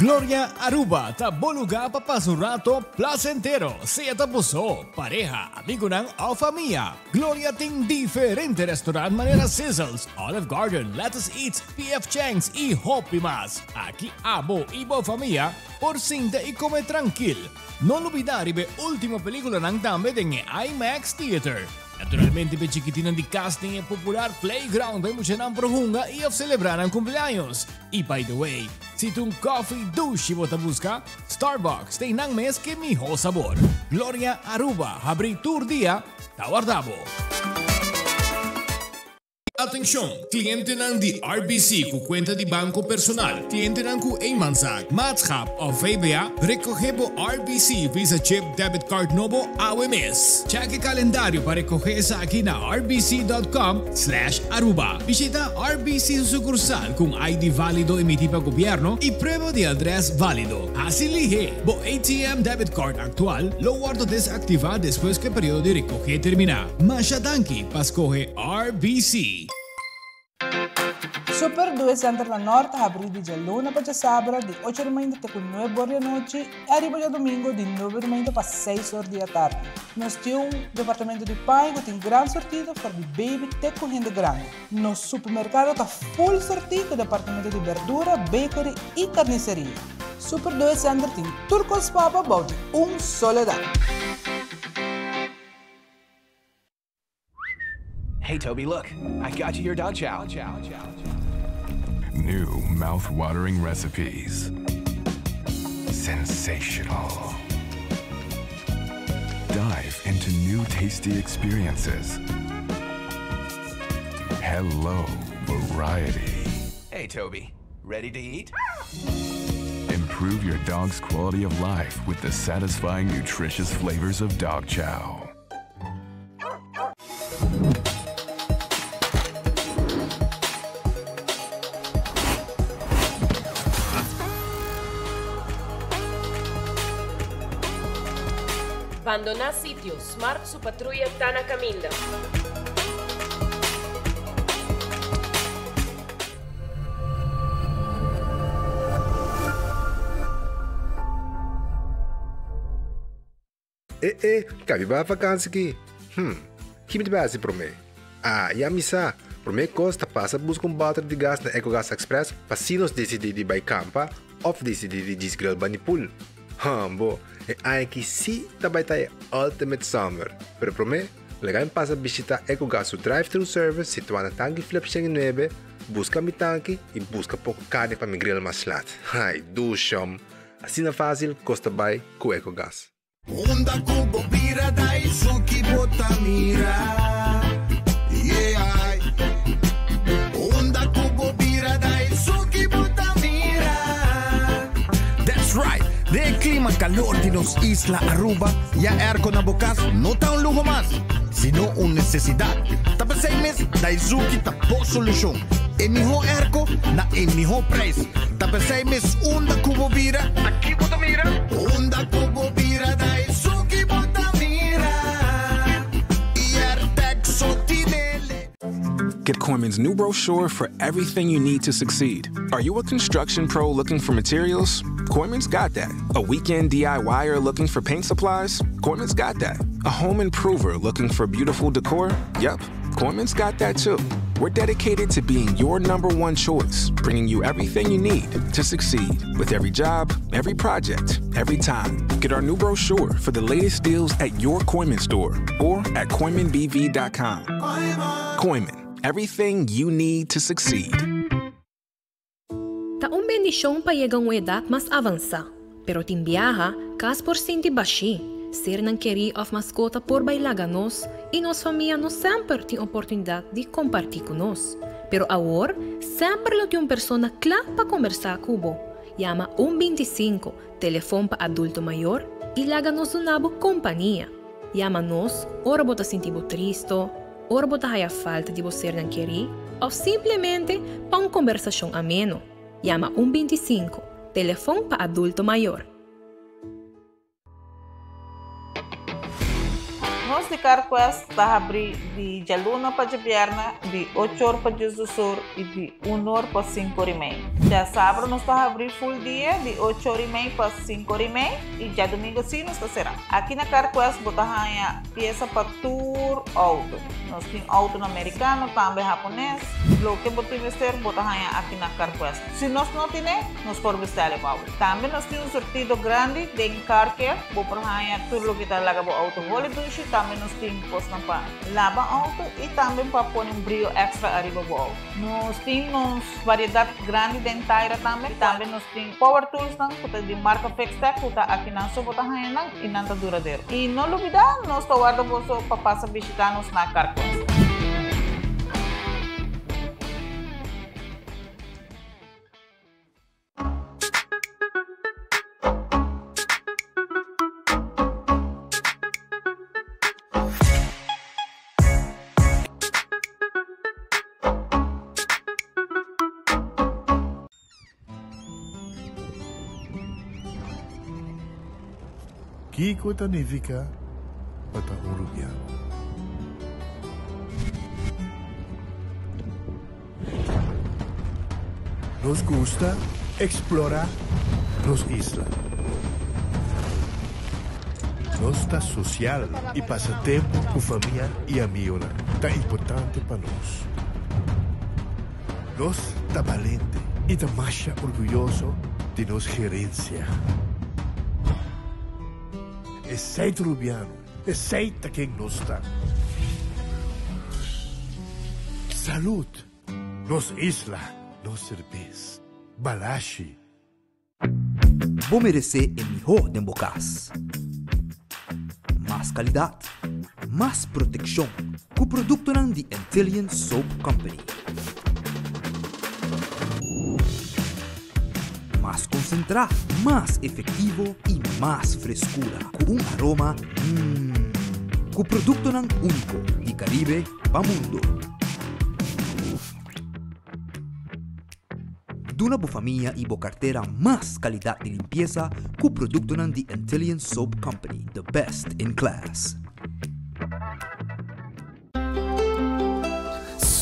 Gloria Aruba ta bo lugar pa pasa un rato placentero, sea ta bo so, pareha, amigonan of famia. Gloria tin diferente restaurant manera Sizzles, Olive Garden, Lettuce Eats, PF Chang's y hopi mas. Aki abo y bo famia por sinta y come trankil. No lubida riba e ultimo peliculanan tambe den e IMAX Theater. Naturalmente p'e chikitinnan di cas tin e popular playground pa e muchanan por hunga y of celebra nan cumpleaños. Y by the way, si ta un coffee dushi bo ta busca, Starbucks ta einan mes ke miho sabor. Gloria Aruba habri tur dia ta warda bo. Atencion! Clientenan di RBC cu cuenta di banco personal, clientenan cu eenmanszaak, maatschap of VBA, recoge bo RBC Visa Chip Debit Card nobo awe mes. Check e calendario pa recoge esaki na rbc.com slash aruba. Bishita RBC su sucursal cu un ID valido emiti pa gobierno y prueba di adres valido. Haci lihe! Bo ATM debit card actual lo wordo desactiva despues cu e periodo di recoge termina. Masha danki pa scoge RBC. Super Due Center na Nort ta habrí di djaluna pa djasabra di ocho di mainta te ku nuebe or di anochi i ariba djadumingu di nuebe di mainta pa seis or di atardi. Nos tin un departamento di paña ku tin gran sortido for di baby te ku hende grandi. Nos supermerkado ta full sortí ku departamento di berdura, bakery i karniseria. Super Due Center tin tur kos pa bo bou di un solo dak. Hey Toby, look, I got you your dog chow. New mouth-watering recipes. Sensational. Dive into new tasty experiences. Hello, variety. Hey Toby, ready to eat? Improve your dog's quality of life with the satisfying, nutritious flavors of dog chow. Bandoná sitio, Smart su patruya ta na kaminda. E e, kabi ba vakansi ki? Hm, ki mi ta bai hasi promé? Ah, ya mi sa! Promé kos ta pasa buska un bòter di gas na Ecogas Express pa si nos disidí di bai kampa òf disidí di djis grill bani pool. Hambo, e aña aki sí ta bai ta e ultimate summer! Pero promé, laga mi pasa bishitá Ecogas su drive-thru service situá na Tanki Flip 109, buska mi tanki i buska poko karni pa mi grill mas lat. Ai, dushom! Asina fásil kos ta bai ku Ecogas. Unda ku bo bira ta esun ki bo ta mira, yeah. Unda ku bo bira ta esun ki bo ta mira. That's right! Den e klima kalor di nos isla Aruba, ya airco na bo kas no ta un luho mas, sino un nesesidat. Ta p'esei mes Daizuki ta bo solushon. E mihó airco na e mihó prijs. Ta p'esei mes unda ku bo bira, ta ki bo ta mira? Unda ku bo bira ta esun ki bo ta mira. Airtag so tinele. Get Kooyman's new brochure for everything you need to succeed. Are you a construction pro looking for materials? Kooyman's got that. A weekend DIYer looking for paint supplies? Kooyman's got that. A home improver looking for beautiful decor? Yep, Kooyman's got that too. We're dedicated to being your number one choice, bringing you everything you need to succeed with every job, every project, every time. Get our new brochure for the latest deals at your Kooyman store or at KooymanBV.com. Kooyman, everything you need to succeed. Ta un bendishon pa yega un edat mas avansá, pero tin biaha kas por sinti bashí, sernan kerí òf maskota por bai laga nos i nos famia no semper tin oportunidat di kompartí ku nos. Pero awor semper lo tin un persona kla pa kombersá ku bo. Yama un 25, telefon pa adulto mayor, i laga nos duna bo kompania. Yama nos ora bo ta sinti bo tristo, ora bo ta haya falta di bo sernan kerí òf simplemente pa un kombersashon ameno. Yama un 25, telefon pa adulto mayor. Nos di CarQuest ta habri di djaluna pa djabièrnè di ocho or pa diesdos or i di un or pa sinku or i mei. Djasabra nos ta habri full dia di ocho or i mei pa sinku or i mei i djadumingu si nos ta será. Aki na CarQuest bo ta haña piesa pa tur outo. Nos tin outonan merikano, tambe hapones. Loke bo tin mester bo ta haña aki na CarQuest. Si nos no tine, nos por bestèl e pa bo. Tambe nos tin un sortido grandi den Car Care. Bo por haña tur loke ta laga bo outo holi dushi. Tambe nos tin kosnan pa laba outo i tambe pa pone un brio èkstra ariba bo outo. Nos tin nos variedat grandi den taira tambe. Tambe nos tin power toolsnan ku ta di marka Fixtech ku ta akinan so bo ta haña nan i nan ta duradero. I no lubidá, nos ta warda boso pa pasa bishitá nos na Carquest. Kiko ta nifiká pa ta un rubiano? Nos gusta eksplorá nos isla. Nos ta sosial i pasa tempu ku famia i amigonan ta importante pa nos. Nos ta balente i ta masha orguyoso di nos gerensia. Esei ta Rubiano, esei ta ken nos ta. Salud! Nos isla, nos serbes. Balashi. Bo meresé e mihó den bo kas. Mas kalidat, mas protekshon ku produktonan di Antillian Soap Company. Mas konsentrá, mas efektivo i mas freskura ku un aroma mmm. Ku produktonan úniko di Karibe pa mundu. Duna bo famia i bo kartera mas kalidat di limpiesa ku produktonan di Antillian Soap Company, the best in class.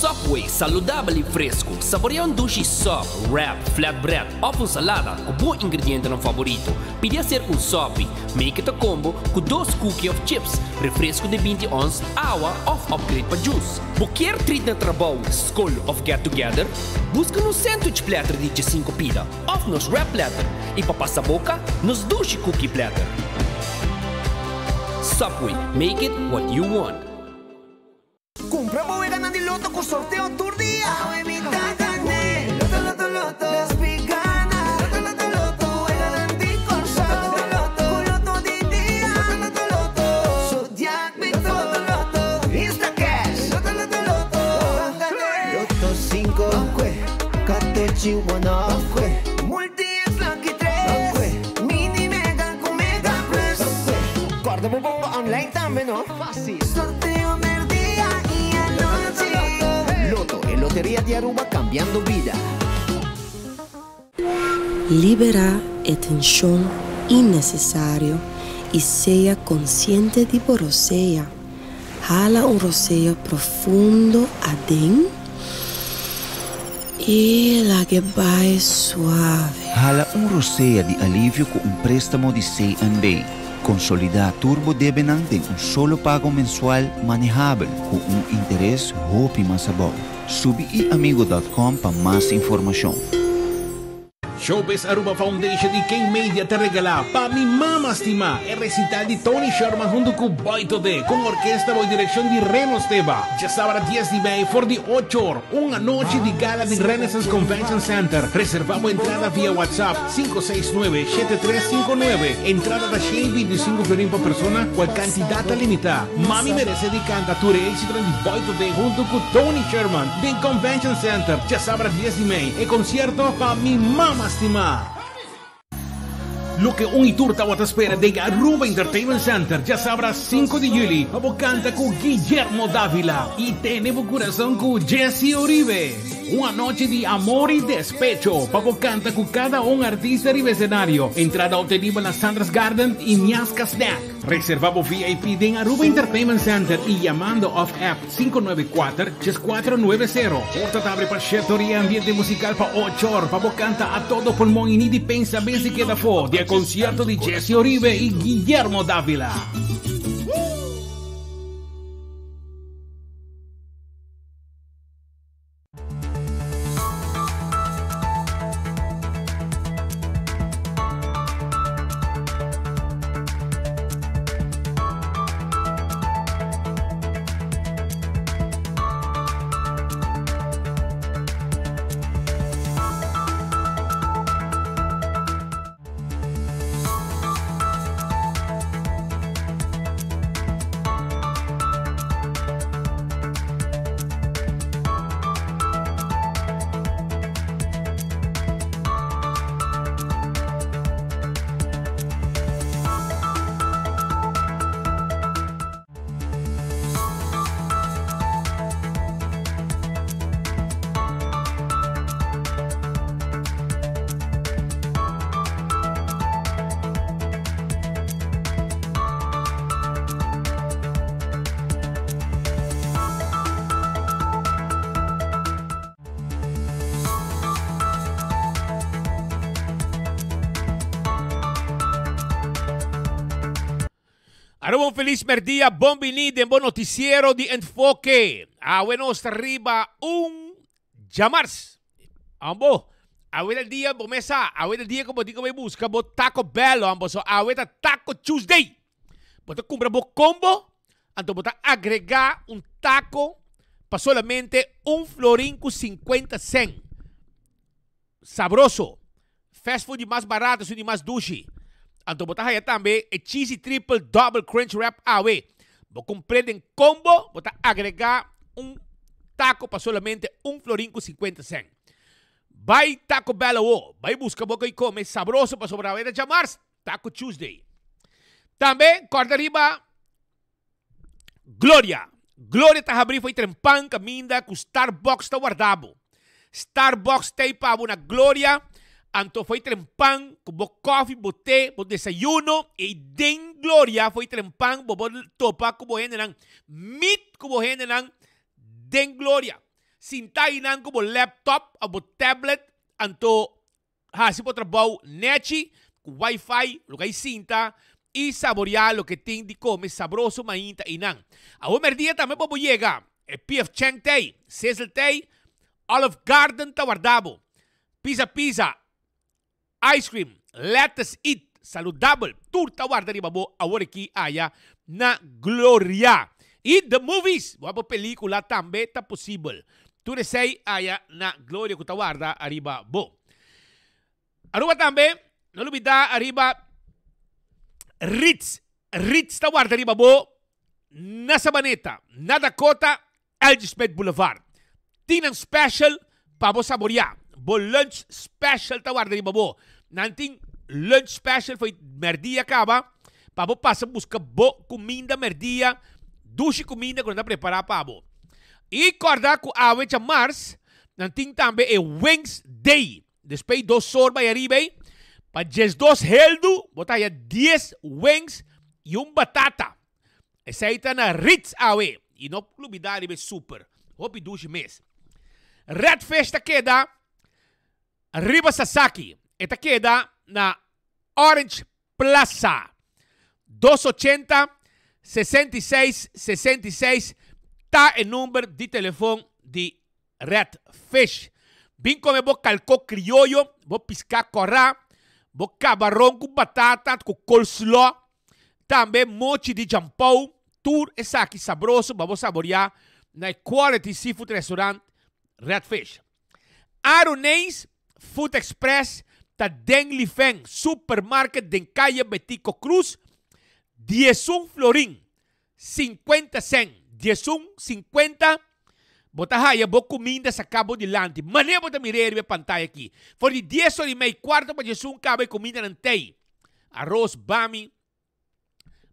Subway, saludabel i fresku. Saborea un dushi sub, wrap, flatbread òf un salada ku bo ingredientenan faborito. Pidi hacer un sopi. Make it a combo ku dos cookie òf chips, refresku di 20 ons, awa òf upgrade pa juice. Bo kier treat na trabou, skol òf get together? Buska nos sandwich platter di djesinku pida òf nos wrap platter i pa pasa boka, nos dushi cookie platter. Subway, make it what you want. Kumpra bo weganan di loto ku sorteo tur dia! Awe mi ta gané! Loto, loto, loto! Despi gana! Loto, loto, loto! Weganan di Kòrsou! Loto, loto, loto! Ku loto di dia! Loto, loto, loto! Zodiac Big Four! Loto, loto, loto! Instacash! Loto, loto, loto! Ban gané! Loto cinco, Katochi one off, Multi X Lucky tres, Mini Mega ku Mega Plus. Kòrda bo bonga online tambe no. Fácil. Sorteo merdia i anochi. Lotto, e loteria di Aruba cambiando bida. Liberá e tenshon innesesario i sea konsiente di bo rosea. Hala un rosea profundo aden i lag'e bai suave. Hala un rosea di alivio ku un préstamo di CNB. Konsolidá tur bo debenan den un solo pago mensual manehabel ku un interes hopi mas abou. Subi iamigo dot com pa mas informashon. Showbiz Aruba Foundation y King Media ta regala Pa Mi Mama Stima e recital di Tony Sherman hunto cu Boy Todé con orkesta bou direccion di Reno Steba. Djasabra dies di mei for di ocho or, un anochi di gala den Renaissance Convention Center. Reserva bo entrada via WhatsApp 569 7359. Entrada ta 125 florin pa persona, cual cantidad ta limita. Mami merece di canta tur e exitonan di Boy Todé hunto cu Tony Sherman den Convention Center djasabra dies di mei. E concierto Pa Mi Mama Stima. Loke un y tur tawata spera den Aruba Entertainment Center djasabra 5 di juli pa bo canta cu Guillermo Davila y tene bo curason cu Jessy Uribe. Un anochi di amor y despecho pa bo canta cu cada un artista riba escenario. Entrada obtenibel na Sandra's Garden y Miasca Snack. Reserva bo VIP den Aruba Entertainment Center y yamando of app 594 3490. Porta ta abri pa shete or y ambiente musical pa ocho or pa bo canta a todo pulmon y ni di pensa bes di keda afo di e concierto di Jesse Oribe y Guillermo Davila. Aruba un feliz merdia, bon bini den bo noticiero di Enfoke. Awe nos ta riba un djamars. Ambo, awe ta el dia, bo mes sa, awe ta el dia ku bo tin ku bai buska bo Taco Bell, ambo. So awe ta Taco Tuesday. Bo ta kumpra bo combo, anto bo ta agrega un taco pa solamente un florin ku 50 cent. Sabroso. Fast food di mas barato esun di mas dushi. Anto bo ta haya tambe e cheesy triple double crunch wrap awe. Bo kumpr'é den combo, bo ta agrega un taco pa solamente un florin ku 50 cent. Bai Taco Bell awo, bai buska bo koi kome sabroso pasobra awe ta djamars, Taco Tuesday. Tambe kòrda riba Gloria. Gloria ta habrí fo'i trempan kaminda ku Starbucks ta warda bo. Starbucks t'ei pa bo na Gloria, anto fo'i trempan ku bo kòfi, bo te, bo desayuno i den Gloria fo'i trempan bo por topa ku bo hendenan, meet ku bo hendenan den Gloria. Sinta einan ku bo laptop òf bo tablet anto Hasi bo trabou nechi ku wifi, loke ay sinta i saboreá loke tin di kome sabroso mainta einan. Awe merdia tambe bo por yega e PF Chang t'ei, Sizzle t'ei, Olive Garden ta warda bo. Pizza Pizza, Ice Cream, Lettuce Eat, saludabel, tur ta warda riba bo awor aki aya na Gloria. I The Movies, bo a bo pelicula tambe ta posibel. Tur esey aya na Gloria cu ta warda ariba bo. Aruba tambe, no lubida ariba Ritz. Ritz ta warda riba bo na Sabaneta, na Dakota, LG Smith Boulevard. Tin nan special pa bo saborea. Bo lunch special ta warda riba bo. Nan tin lunch special fo'i merdia caba pa bo pasa busca bo cuminda merdia, dushi cuminda cu nan ta prepara pa bo. I corda cu awe djamars nan tin tambe e Wings Day. Despues dos sor bai ariba ei, pa 12 heldu bo ta haya 10 wings i un batata. Esei ta na Ritz awe i no lubida riba e super. Hopi dushi mes. Red Fish ta keda riba Sasaki. E ta keda na Orange Plaza. 280 66 66 ta e number di telefon di Red Fish. Bin come bo calco crioyo, bo pisca cora, bo cabaron cu batata cu coleslaw, tambe mochi di jampou, tur esaki sabroso pa bo saborea na e Quality Seafood Restaurant Red Fish. Aroneis Food Express ta den Lifeng Supermarket den Calle Betico Cruz, 11 florin 50 cent, 11 50, bo ta haya bo cuminda saca bo dilanti. Manera bo ta mir'é riba e pantaya aki. For di dies ora y mei, cuarto pa diesun caba e cumindanan t'ey. Aros, bami,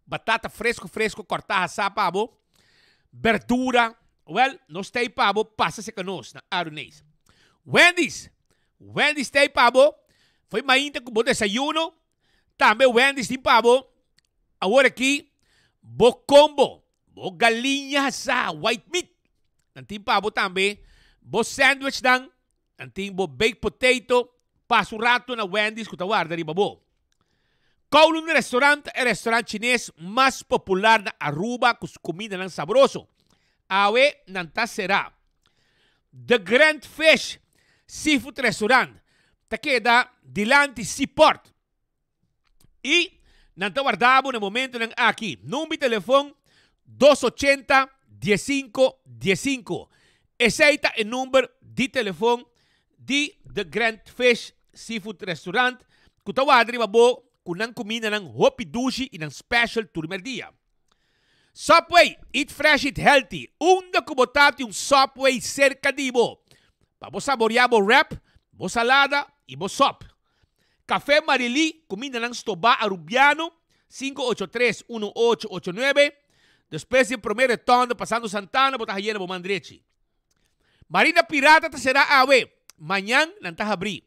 batata fresco fresco corta hasá pa bo, berdura. Wel, nos t'ey pa bo, pasa cerca nos na Aruneis. Wendy's, Wendy's ta ei pa bo, fo'i mainta ku bo desayuno, tambe Wendy's tin pa bo, awor aki, bo combo, bo galiña hasá, white meat, nan tin pa bo tambe, bo sandwichnan, nan tin bo baked potato, pasa un rato na Wendy's ku ta warda riba bo. Kowloon Restaurant ta e restaurant chines mas popular na Aruba ku su kumindanan sabroso. Awe nan ta será. The Grand Fish Seafood Restaurant ta keda dilanti Seaport y nan ta warda bo na momentonan aki. Number di telefon dos ochenta diesinco diesinco. Esey ta e number di telefon di The Grand Fish Seafood Restaurant cu ta warda riba bo cu nan cumindanan hopi dushi y nan special tur merdia. Subway, eat fresh eat healthy, unda cu bo ta tin un Subway cerca di bo pa bo saborea bo wrap, bo salada y bo sop. Café Marily, cumindanan stobá Arubiano, 583 1889, despues di e prome retonde pasando Santana bo ta hayena bo man drechi. Marina Pirata ta será awe, mañan nan ta habrí.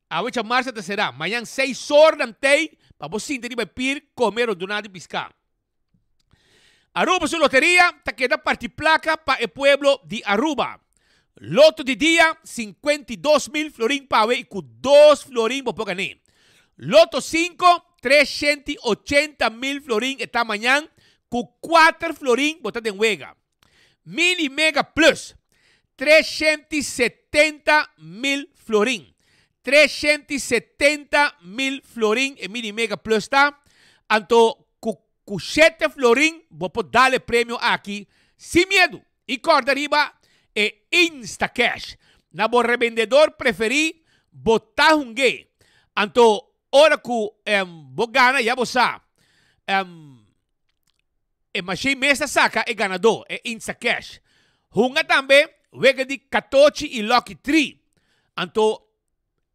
Awe djamarsa ta será, mañan seis or nan tei pa bo sinta riba e pir kome rondoná di piská. Aruba su loteria ta keda parti plaka pa e pueblo di Aruba. Loto di dia, 52 mil florin pa awe i ku dos florin bo por gané. Loto sinku, 380 mil florin e ta mañan, ku kuater florin bo ta den wega. Mini Mega Plus, 370 mil florin. 370 mil florin e Mini Mega Plus ta. Anto, ku 7 florin, bo por dal e premio aki, sin miedo. I korda riba e Instacash. Na bo rebendedor preferí, bo ta hung'é. Anto, ora ku bo gana, ya bo sa. E machine mes ta saka e ganadó, e Instacash. Hunga tambe, wega di Katochi i Lucky 3. Anto,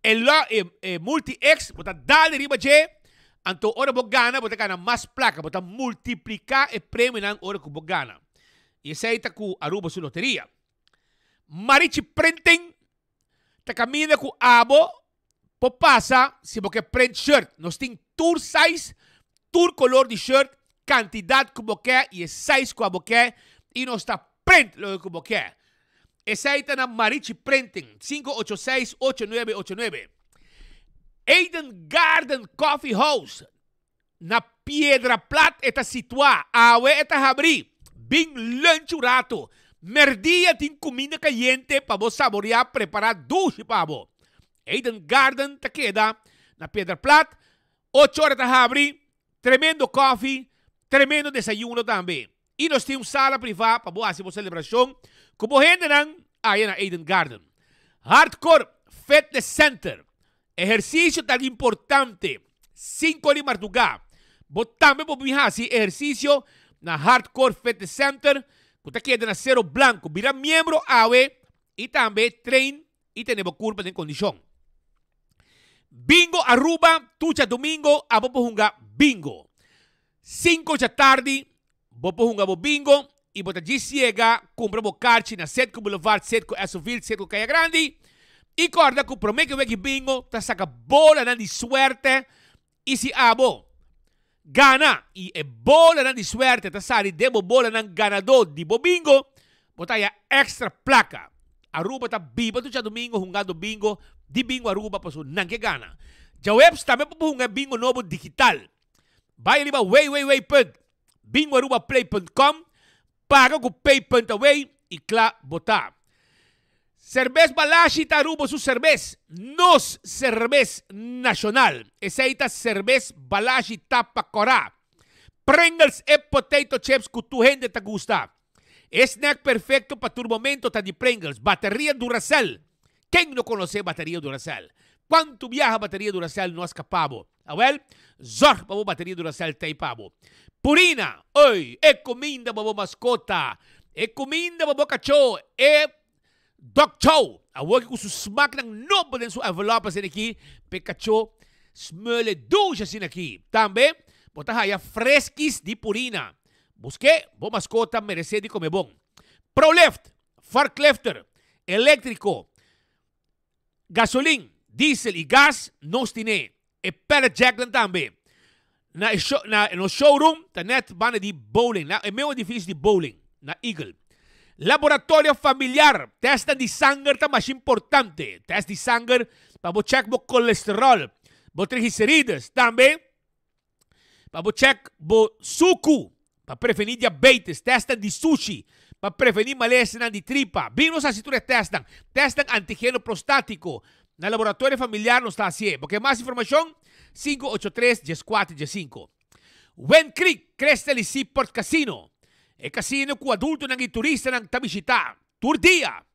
e, lo, e, e Multi-X, bo ta dal riba dje, anto ora bo gana, bo ta gana mas plaka, bo ta multipliká e premionan ora ku bo gana. I esei ta ku Aruba su loteria. Marichi Printing ta kaminda ku abo por pasa si bo ke print shirt. Nos tin tur size, tur kolor di shirt, kantidat ku bo ke i e size ku abo ke i nos ta print loke ku bo ke. Esei ta na Marichi Printing, 586 8989. Eden Garden Coffee House na Piedra Plat e ta situá. Awe e ta habrí. Bin lunch un rato. Merdia tin kuminda kayente pa bo saboreá prepará dushi pa bo. Eden Garden ta keda na Piedra Plat. 8 or e ta habri. Tremendo koffie, tremendo desayuno tambe. I nos tin un sala privá pa bo hasi bo selebrashon ku bo hendenan aya na Eden Garden. Hardcore Fitness Center. Ehersisio ta importante. Sinku di mardugá bo tambe por bin hasi ehersisio na Hardcore Fitness Center ku ta keda na Sero Blanco. Bira miembro awe i tambe train i tene bo kurpa den kondishon. Bingo Aruba tur djadumingo abo por hunga bingo. Sinku djatardi bo por hunga bo bingo i bo ta djis yega kumpra bo karchi na Setco Boulevard, Setco Esoville, Setco Kaya Grandi i kòrda ku promé ku weki bingo ta saka bolanan di suerte i si abo gana i e bolanan di suerte ta sali den bo bolanan ganadó di bo bingo bo ta haya extra plaka. Aruba ta biba tur djadumingo hungando bingo di Bingo Aruba pasobra nan ke gana. Djaweps tambe por hunga e bingo nobo digital. Bai riba www.bingoarubaplay.com, paga ku pay.away i kla bo ta. Serbes Balashi ta Aruba su serbes, nos serbes nashonal. Esei ta Serbes Balashi tapa kòrá. Pringles e potato chips ku tur hende ta gusta. E snack perfekto pa tur momento ta di Pringles. Bateria Duracell. Ken no konosé bateria Duracell? Kuantu biaha bateria Duracell no a skapá bo? Awel, zorg pa bo bateria Duracell t'ei pa bo. Purina, Oi, e kuminda pa bo maskota, e kuminda pa bo kachó, e dog chow. Awor ku su smaknan nobo den su envelop asina aki, p'e kachó smele dushi asina aki. Tambe bo ta haya freskis di Purina. Busk'é, bo maskota meresé di kome bon. Prolift, Forklifter, eléktriko. Gasolin, diesel y gas nos tine. E pallet jacknan tambe. Na e show, na nos showroom ta net banda di bowling, na e meu edificio di bowling na Eagle. Laboratorio familiar, testnan di sanger ta masha importante. Test di sanger pa bo check bo colesterol, bo triglicerides, tambe pa bo check bo suku pa preveni diabetes, testnan di sushi pa preveni malesanan di tripa. Bin nos hasi tur e testnan, testnan antigeno prostatico na laboratorio familiar nos ta hasié. Bo ke mas informacion? 583 14 15. Wind Creek, Crystal y Seaport Casino, e casino cu adultonan y turistanan ta bishita tur dia.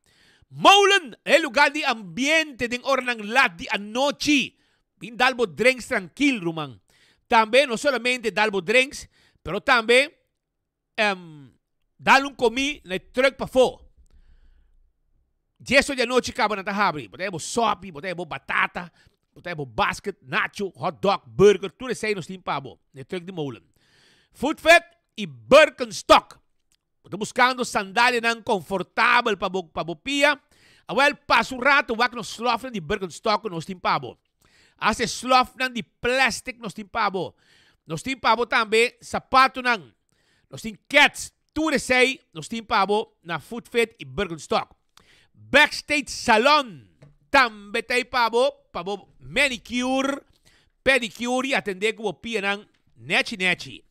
Molen, e lugar di ambiente den oranan lat di anochi. Bin dal bo drinks trankil, ruman. Tambe no solamente dal bo drinks, pero tambe um, dal un comí na e truck pafó. Dieso di anochi caba nan ta habri. Bo ta bo sopi, bo ta bo batata, bo ta bo basket, nacho, hot dog, burger, tur esei nos tin pa bo na e truck di Molen. Food Fit y Birkenstock. Bo ta buskando sandalianan konfortabel pa bo pa bo pia? Awel, pasa un rato wak nos slòfnan di Birkenstock ku nos tin pa bo. Asta e slòfnan di plèstik nos tin pa bo. Nos tin pa bo tambe sapatunan. Nos tin kets. Tur esei nos tin pa bo na Footfit i Birkenstock. Backstage Salon tambe ta ei pa bo, pa bo manicure, pedicure i atendé ku bo pianan nechi nechi.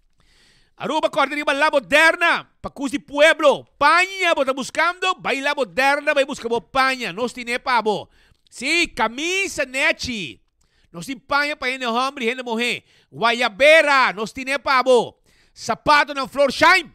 Aruba kòrda riba La Moderna pa kus di pueblo. Paña bo ta buskando? Bai La Moderna bai buska bo paña. Nos tine pa bo. Sí, kamisa nechi. Nos tin paña pa hende hòmber i hende muhé. Guayabera nos tine pa bo. Sapatonan Florsheim.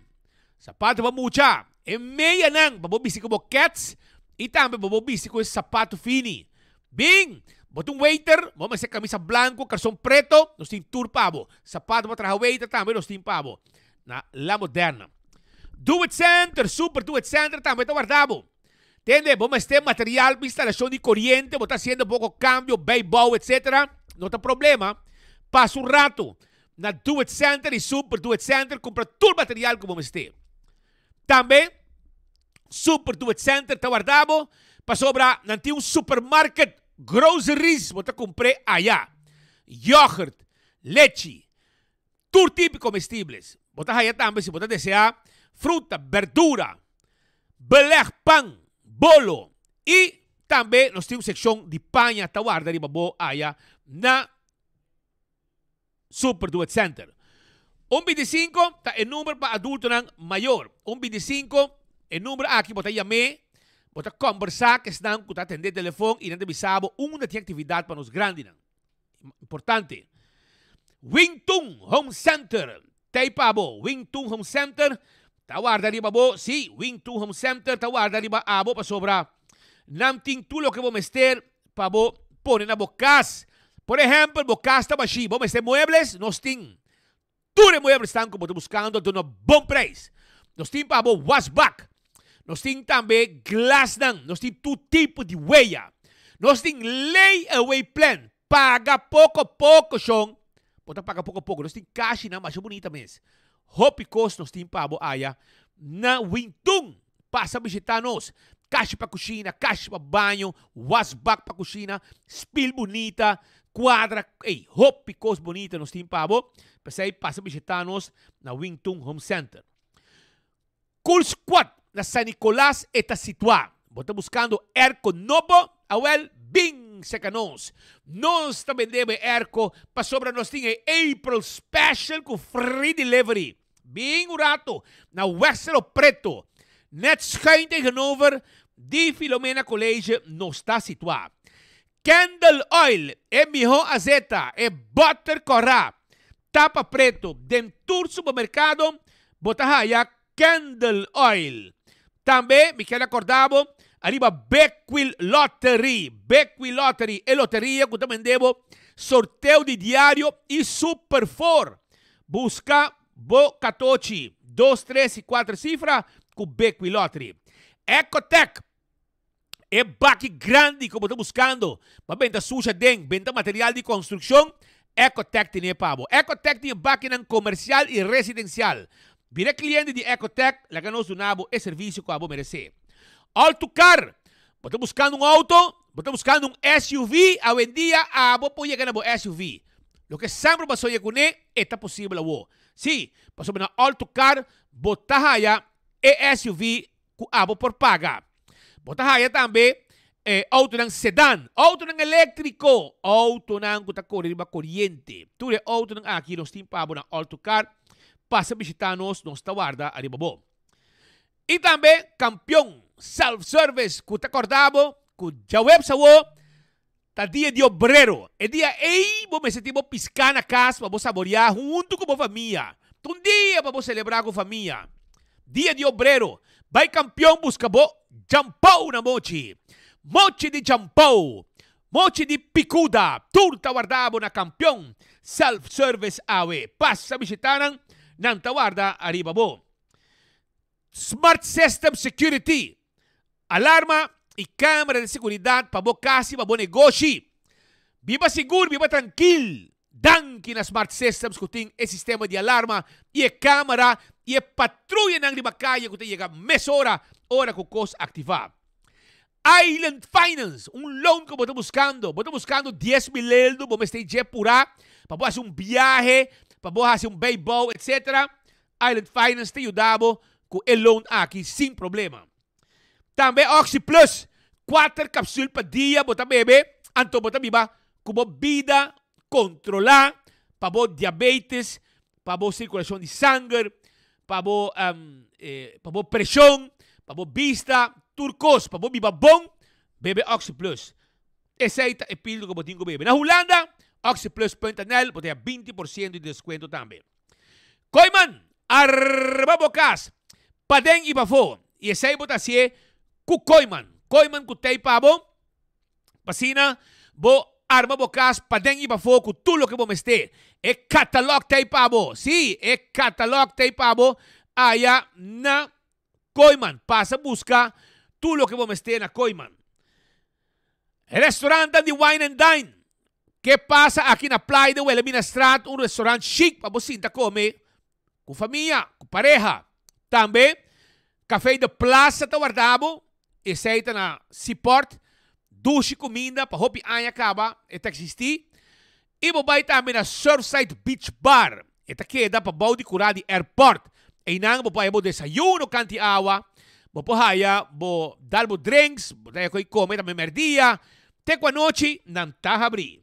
Sapato pa mucha. E meyanan pa bo bisti ku bo kets i tambe pa bo bisti ku e sapato fini. Bin! Bo ta un waiter, bo mester kamisa blanco, karson preto, nos tin tur pa bo. Sapato pa traha waiter tambe nos tin pa bo. Na La Moderna. Do It Center, Super Do It Center tambe ta warda bo. Tende, bo mester material pa instalashon di koriente, bo ta hasiendo poko kambio, bijbouw, etc. No ta problema. Pasa un rato na Do It Center y Super Do It Center kumpra tur material ku bo mester. Tambe Super Do It Center ta warda bo pasobra nan tin un supermarket groceries bo ta kumpr'é aya. Yoghurt, lechi, tur tipo comestibles. Bo ta haya tambe si bo ta desea fruta, berdura, beleg, pan, bolo y tambe nos tin un seccion di paña ta warda riba bo aya na Super Do It Center. Un bintisinko ta e number pa adultonan mayor. Un bintisinko, e number aki bo ta yam'é, bo ta kombersá ku esnan ku ta atendé telefon i nan ta bisa bo unda tin aktividat pa nos grandinan. Importante. Wing Tun Home Center ta ei pa bo. Wing Tun Home Center ta warda riba bo. Sí, Wing Tun Home Center ta warda riba abo pasobra nan tin tur loke bo mester pa bo pone na bo kas. Por ehèmpel, bo kas ta bashí, bo mester muebles, nos tin tur e mueblesnan ku bo ta buskando duna bon preis. Nos tin pa bo wasbak, nos tin tambe glasnan, nos tin tur tipo di weya. Nos tin lay away plan, paga poko poko shon, bo ta paga poko poko. Nos tin kashinan masha bunita mes. Hopi kos nos tin pa bo aya na Wintun. Pasa bishita nos. Kashi pa kushina, kashi pa baño, wasbak pa kushina, spil bunita, kuadra, ey, hopi kos bunita nos tin pa bo. P'esei pasa bishita nos na Wing Tun Home Center. Cool Squad na San Nicolas e ta situá. Bo ta buskando airco nobo? Awel, bin seka nos. Nos ta bende bo e airco pasobra nos tin e April Special ku free delivery. Bin un rato na Westero Preto, net schuin tegenover di Filomena College nos ta situa. Candle Oil, e miho azeta, e butter cora, tapa preto, den tur supermercado bo ta haya Candle Oil. Tambe mi kier acorda bo ariba Bekwil Lottery, Bekwil Lottery, e loteria cu ta bende bo sorteo di diario y Super Four. Buska bo katochi, dos, tres i kuater sifra ku Bekwee Lottery. Ecotec, e baki grandi ku bo ta buskando pa benta sushi aden, benta material di konstrukshon, Ecotec tene pa bo. Ecotec tin e bakinan komersial i residensial. Bira kliente di Ecotec, laga nos duna bo e servisio ku abo meresé. Alto Car, bo ta buskando un outo? Bo ta buskando un SUV? Awendia abo por yega na bo SUV. Loke semper bo a soña kuné, e ta posibel awo. Sí, pasobra na All To Car bo ta haya e SUV ku abo por paga. Bo ta haya tambe e outonan sedan, outonan eléktriko, outonan ku ta kore riba koriente. Tur e outonan aki nos tin pa bo na All To Car. Pasa bishitá nos, nos ta warda ariba bo. I tambe Kampion Self Service ku ta kòrda bo ku djaweps awo ta dia di obrero. E dia ei bo mester tin bo piská na kas pa bo saboriá huntu ku bo famia. Ta un dia pa bo selebrá ku famia. Dia di obrero. Bai Kampion buska bo djampou na mochi. Mochi di djampou, mochi di pikuda, tur ta warda bo na Kampion Self Service awe. Pasa bishitá nan, nan ta warda ariba bo. Smart System Security, alarma y camera di seguridad pa bo cas y pa bo negoshi. Biba sigur, biba trankil. Danki na Smart Systems cu tin e sistema di alarma y e camera y e patruyanan riba caye cu ta yega mesora ora cu cos activa. Island Finance, un loan cu bo ta buscando. Bo ta buscando 10,000 eldo, bo mester dje pura pa bo haci un biahe, pa bo haci un bijbouw, etc. Island Finance ta yuda bo cu e loan aki sin problema. Tambe Oxi Plus, kuater capsule pa dia bo ta bebe, anto bo ta biba cu bo bida controla pa bo diabetes, pa bo circulacion di sanger, pa bo pa bo presion, pa bo bista, tur cos, pa bo biba bon, bebe Oxi Plus. Esey ta e pildo cu bo tin cu bebe. Na Hulanda, oxiplus.nl bo ta haya 20% di descuento tambe. Koiman, arba bo kas, paden i pafó, i esei bo ta hasié ku koiman. Koiman ku tei pa bo, pa asina bo arma bo kas paden i pafó ku tur loke bo mester. E katalòg tei pa bo, sí, e katalòg tei pa bo aya na Kooiman. Pasa buska tur loke bo mester na Kooiman. Restaurantnan di Wine and Dine. Ke pasa aki na Playa den Wilhelminastraat, un restaurant chic pa bo sinta kome ku famia, ku pareha. Tambe Café de Plaza ta warda bo, esei ta na Seaport. Dushi kuminda pa hopi aña kaba e ta eksistí. I bo bai tambe na Surfside Beach Bar. E ta keda pa bou di kurá di airport. Einan bo por haya bo desayuno kanti awa, bo por haya bo dal bo drinks, bo ta haya koe kome tambe merdia. Te ku anochi nan ta habrí.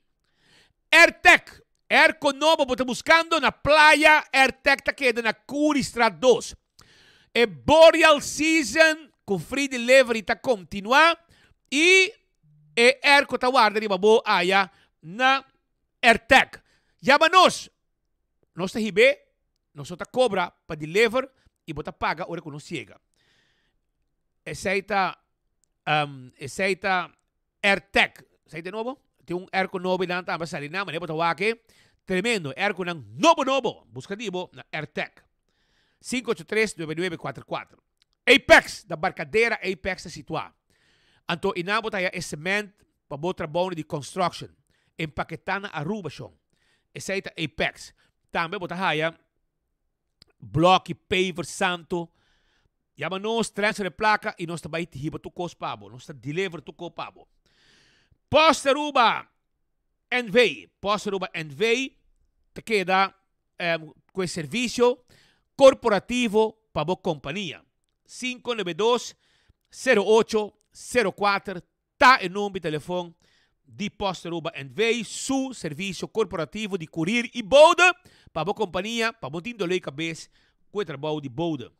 Airtec, Airco nobo bo ta buskando na playa Airtec ta keda na Curiestraat dos. E Boreal Season ku free delivery ta kontinuá i e airco ta warda riba bo aya na Airtec. Yama nos! Nos ta hib'é, nos no ta kobra pa deliver i bo ta paga ora ku nos yega. Esei ta esei ta Airtec. Esei ta nobo? Tin un airco nobo einan tambe a sali nan, manera bo ta wak e. Tremendo, airconan nobo nobo. Buska di bo na Airtec. 583-9944. Apex, na Barcadera Apex ta situá. Anto einan bo ta haya e cement pa bo trabounan di construction. Empaketá na Aruba shon. Esei ta Apex. Tambe bo ta haya bloki, paver, santo. Yama nos, transfer e plaka i nos ta bai hiba tur kos pa bo. Nos ta deliver tur kos pa bo. Post Aruba NV. Post Aruba NV ta keda ku e servisio korporativo pa bo kompania. 592 08 04 Ta e number di telefon di Post Aruba NV. Su servicio corporativo di courier y bode pa bo compania pa bo tin dolor cabes cu e trabou di bode.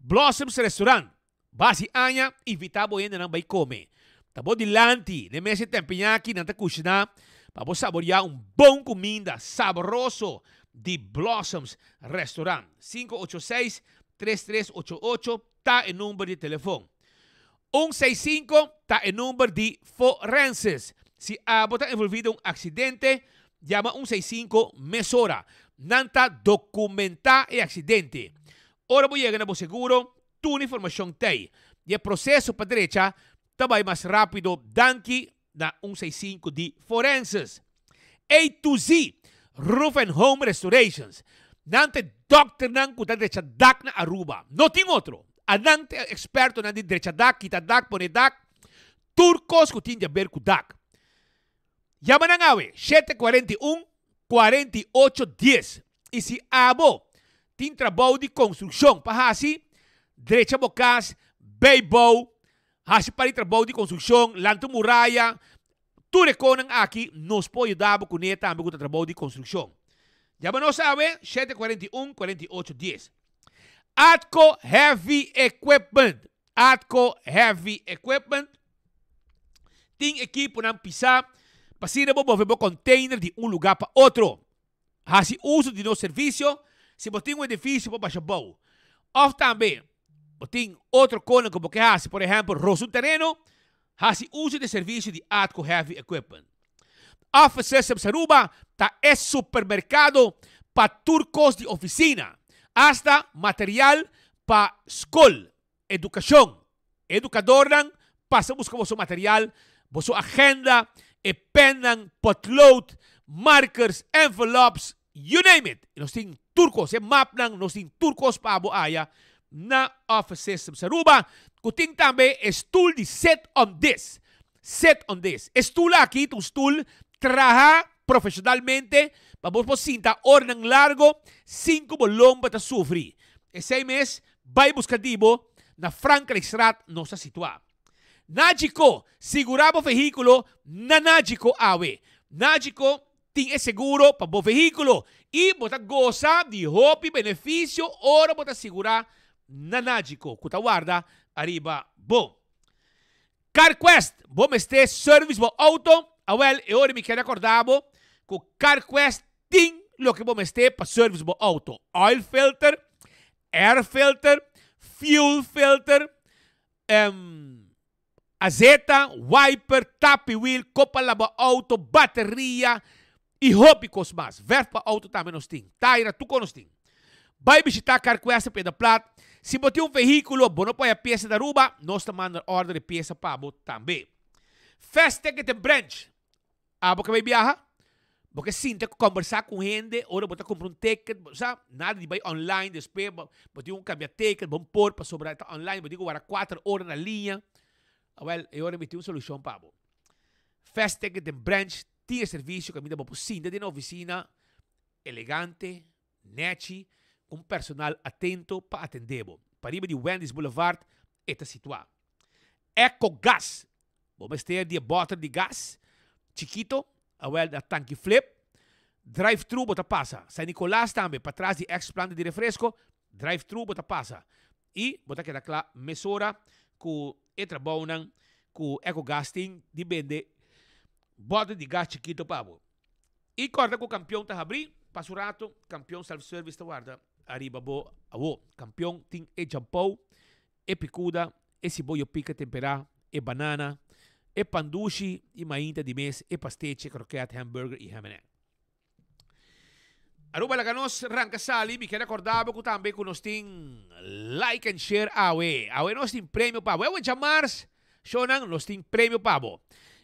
Blossoms Restaurant, Basi aña invita bo hendenan bay come. Ta bo dilanti n'e mesa di tempeñaki nan ta cushina pa bo saboria un bon cuminda sabroso di Blossoms Restaurant. 586 3388 ta e number di telefon. Un seis sinku ta e number di forenses. Si abo ta envolví den un aksidente, yama un seis sinku mesora. Nan ta dokumentá e aksidente. Ora bo yega na bo seguro, tur informashon t'ei. I e proseso pa drecha ta bai mas rápido danki na un seis sinku di forenses. A to Z Roof and Home Restorations. Nan ta e dòkternan ku ta drecha dak na Aruba. No tin otro. Anan ta e ekspertonan di drecha dak, kita dak, pone dak. Tur kos ku tin di aber ku dak. Yama nan awe, 741 48 10. I si abo tin trabou di konstrukshon pa hasi, drecha bo kas, bei bou, hasi par di trabou di konstrukshon, lanta un muraya, tur e konan aki nos por yuda bo kuné tambe ku ta trabou di konstrukshon. Yama nos awe, 741 48 10. Atco Heavy Equipment. Atco Heavy Equipment tin ekiponan pisá pa asina bo move bo container di un lugá pa otro. Hasi uso di nos servisio si bo tin un edifisio pa basha bou. Òf tambe bo tin otro konan ku bo ke hasi, por ehèmpel rosa un tereno, hasi uso di e servisio di Atco Heavy Equipment. Office Systems Aruba ta e supermerkado pa tur kos di ofisina, asta material pa skol, edukashon. Edukadornan pasa buska boso material, boso agenda, e pennan, potlood, markers, envelops, you name it. Nos tin tur kos, e mapnan, nos tin tur kos pa bo aya na Office Systems Aruba, ku tin tambe e stul di sit on this. Sit on this. E stul aki ta un stul traha profesionalmente pa bo por sinta oranan largo sin ku bo lomba ta sufri. Esei mes Bai buska di bo na Frankrijkstraat nos ta situá. Nagico, sigurá bo vehíkulo na Nagico awe. Nagico tin e seguro pa bo vehíkulo i bo ta gosa di hopi benefisio ora bo ta sigurá na Nagico ku ta warda ariba bo. CarQuest, bo mester service bo auto? Awel, e ora mi kier recorda bo cu CarQuest tin loke bo mester pa service bo auto. Oil filter, air filter, fuel filter, um, azeta, wiper, tapi wheel, copa laba auto, bateria y hopi cos mas. Verf pa auto tambe nos tin. Taira, tur cos nos tin. Bai bishita CarQuest na Piedra Plat. Si bo tin un vehiculo, bo no por haya piesa na Aruba, nos ta manda order di piesa pa bo tambe. Fast Ticket and Branch. Abo ke bai biaha? Bo ke sinta ku kombersá ku hende ora bo ta kumpra un ticket, bo sa, nada di bai online despues bo bo tin ku kambia ticket, bo por pasobra e ta online, bo tin ku wara kuater ora na liña. Awel, e ora mi tin un solushon pa bo. Fast Ticket and Branch tin e servisio kaminda bo por sinta den e ofisina elegante, Nechi, ku un personal atento pa atendé bo. Pariba di Wendy's Boulevard e ta situá. Ecogas, Bo mester di e bòter di gas chikito, awèl na tanki flip. Drive thru bo ta pasa. San Nicolas tambe, patras di ex planta di refresco, drive thru bo ta pasa. I bo ta keda kla mesora ku e trabounan ku Ecogas tin di bende bòter di gas chikito pa bo. I kòrda ku kampion ta habrí pa su rato, kampion self service ta warda ariba bo awo. Kampion tin e jampou, e pikuda, e siboyo pika temperá, e banana, e pandushi i mainta di mes e pastechi, kroket, hamburger i ham and egg. Aruba laga nos ranka sali, mi kere akorda bo ku tambe ku nos tin like and share awe. Awe nos tin premio pa bo. Awe djamars Shownan, nos tin premio pa bo.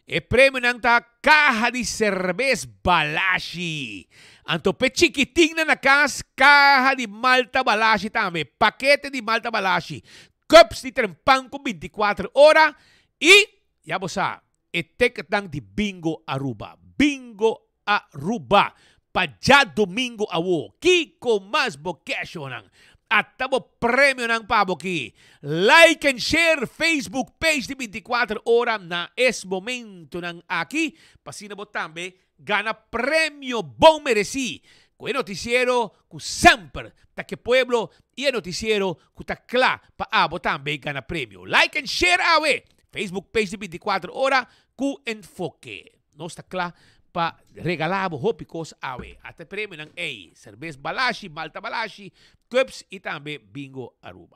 E premionan ta kaha di serbes Balashi. Anto p'e chikitinnan na kas, kaha di malta Balashi tambe, pakete di malta Balashi, cups di trempan ku bintikuater ora i, ya bo sa, e ticketnan di Bingo Aruba. Bingo Aruba pa djadomingo awo. Kiko mas bo ke shownan? Ata bo premionan pa bo ki. Like and share Facebook page di 24 ora na es momentonan aki pa asina bo tambe gana premio bon mereci cu e noticiero cu semper ta ke pueblo y e noticiero cu ta cla pa abo tambe gana premio. Like and share awe Facebook page di 24 ora cu enfoke. Nos ta kla pa regalá bo hopi kos awe. Ata e premionan ei, Serbes Balashi, Malta Balashi, Cups i tambe Bingo Aruba.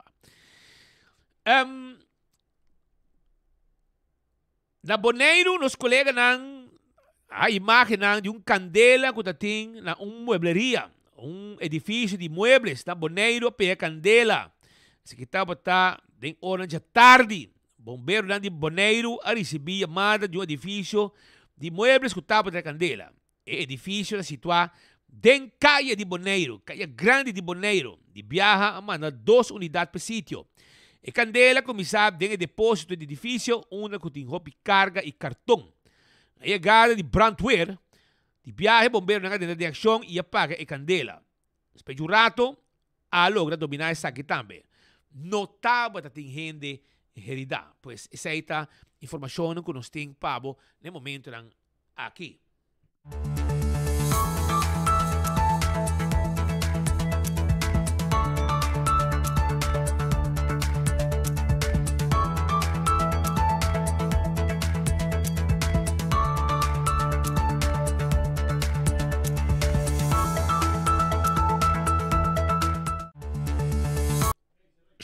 Um, na Boneiru nos koleganan a imagennan di un kandela ku ta tin na un muebleria, un edifisio di muebles na Boneiru a pega kandela. Esaki tabata den oranan djatardi. Bomberonan di Boneiru a risibí yamada di un edifisio di muebles ku tabata na kandela. E edifisio ta situá den Kaya di Boneiru, Kaya Grandi di Boneiru. Di biaha a manda dos unidat p'e sitio. E kandela a kuminsá den e depósito di edifisio unda ku tin hopi karga i karton. Na yegada di brandweer di biahe bomberonan a drenta den akshon i a paga e kandela. Despues di un rato a logra dominá esaki tambe. No tabata tin hende heridá. Pues esei ta informashonnan ku nos tin pa bo na e momentonan aki.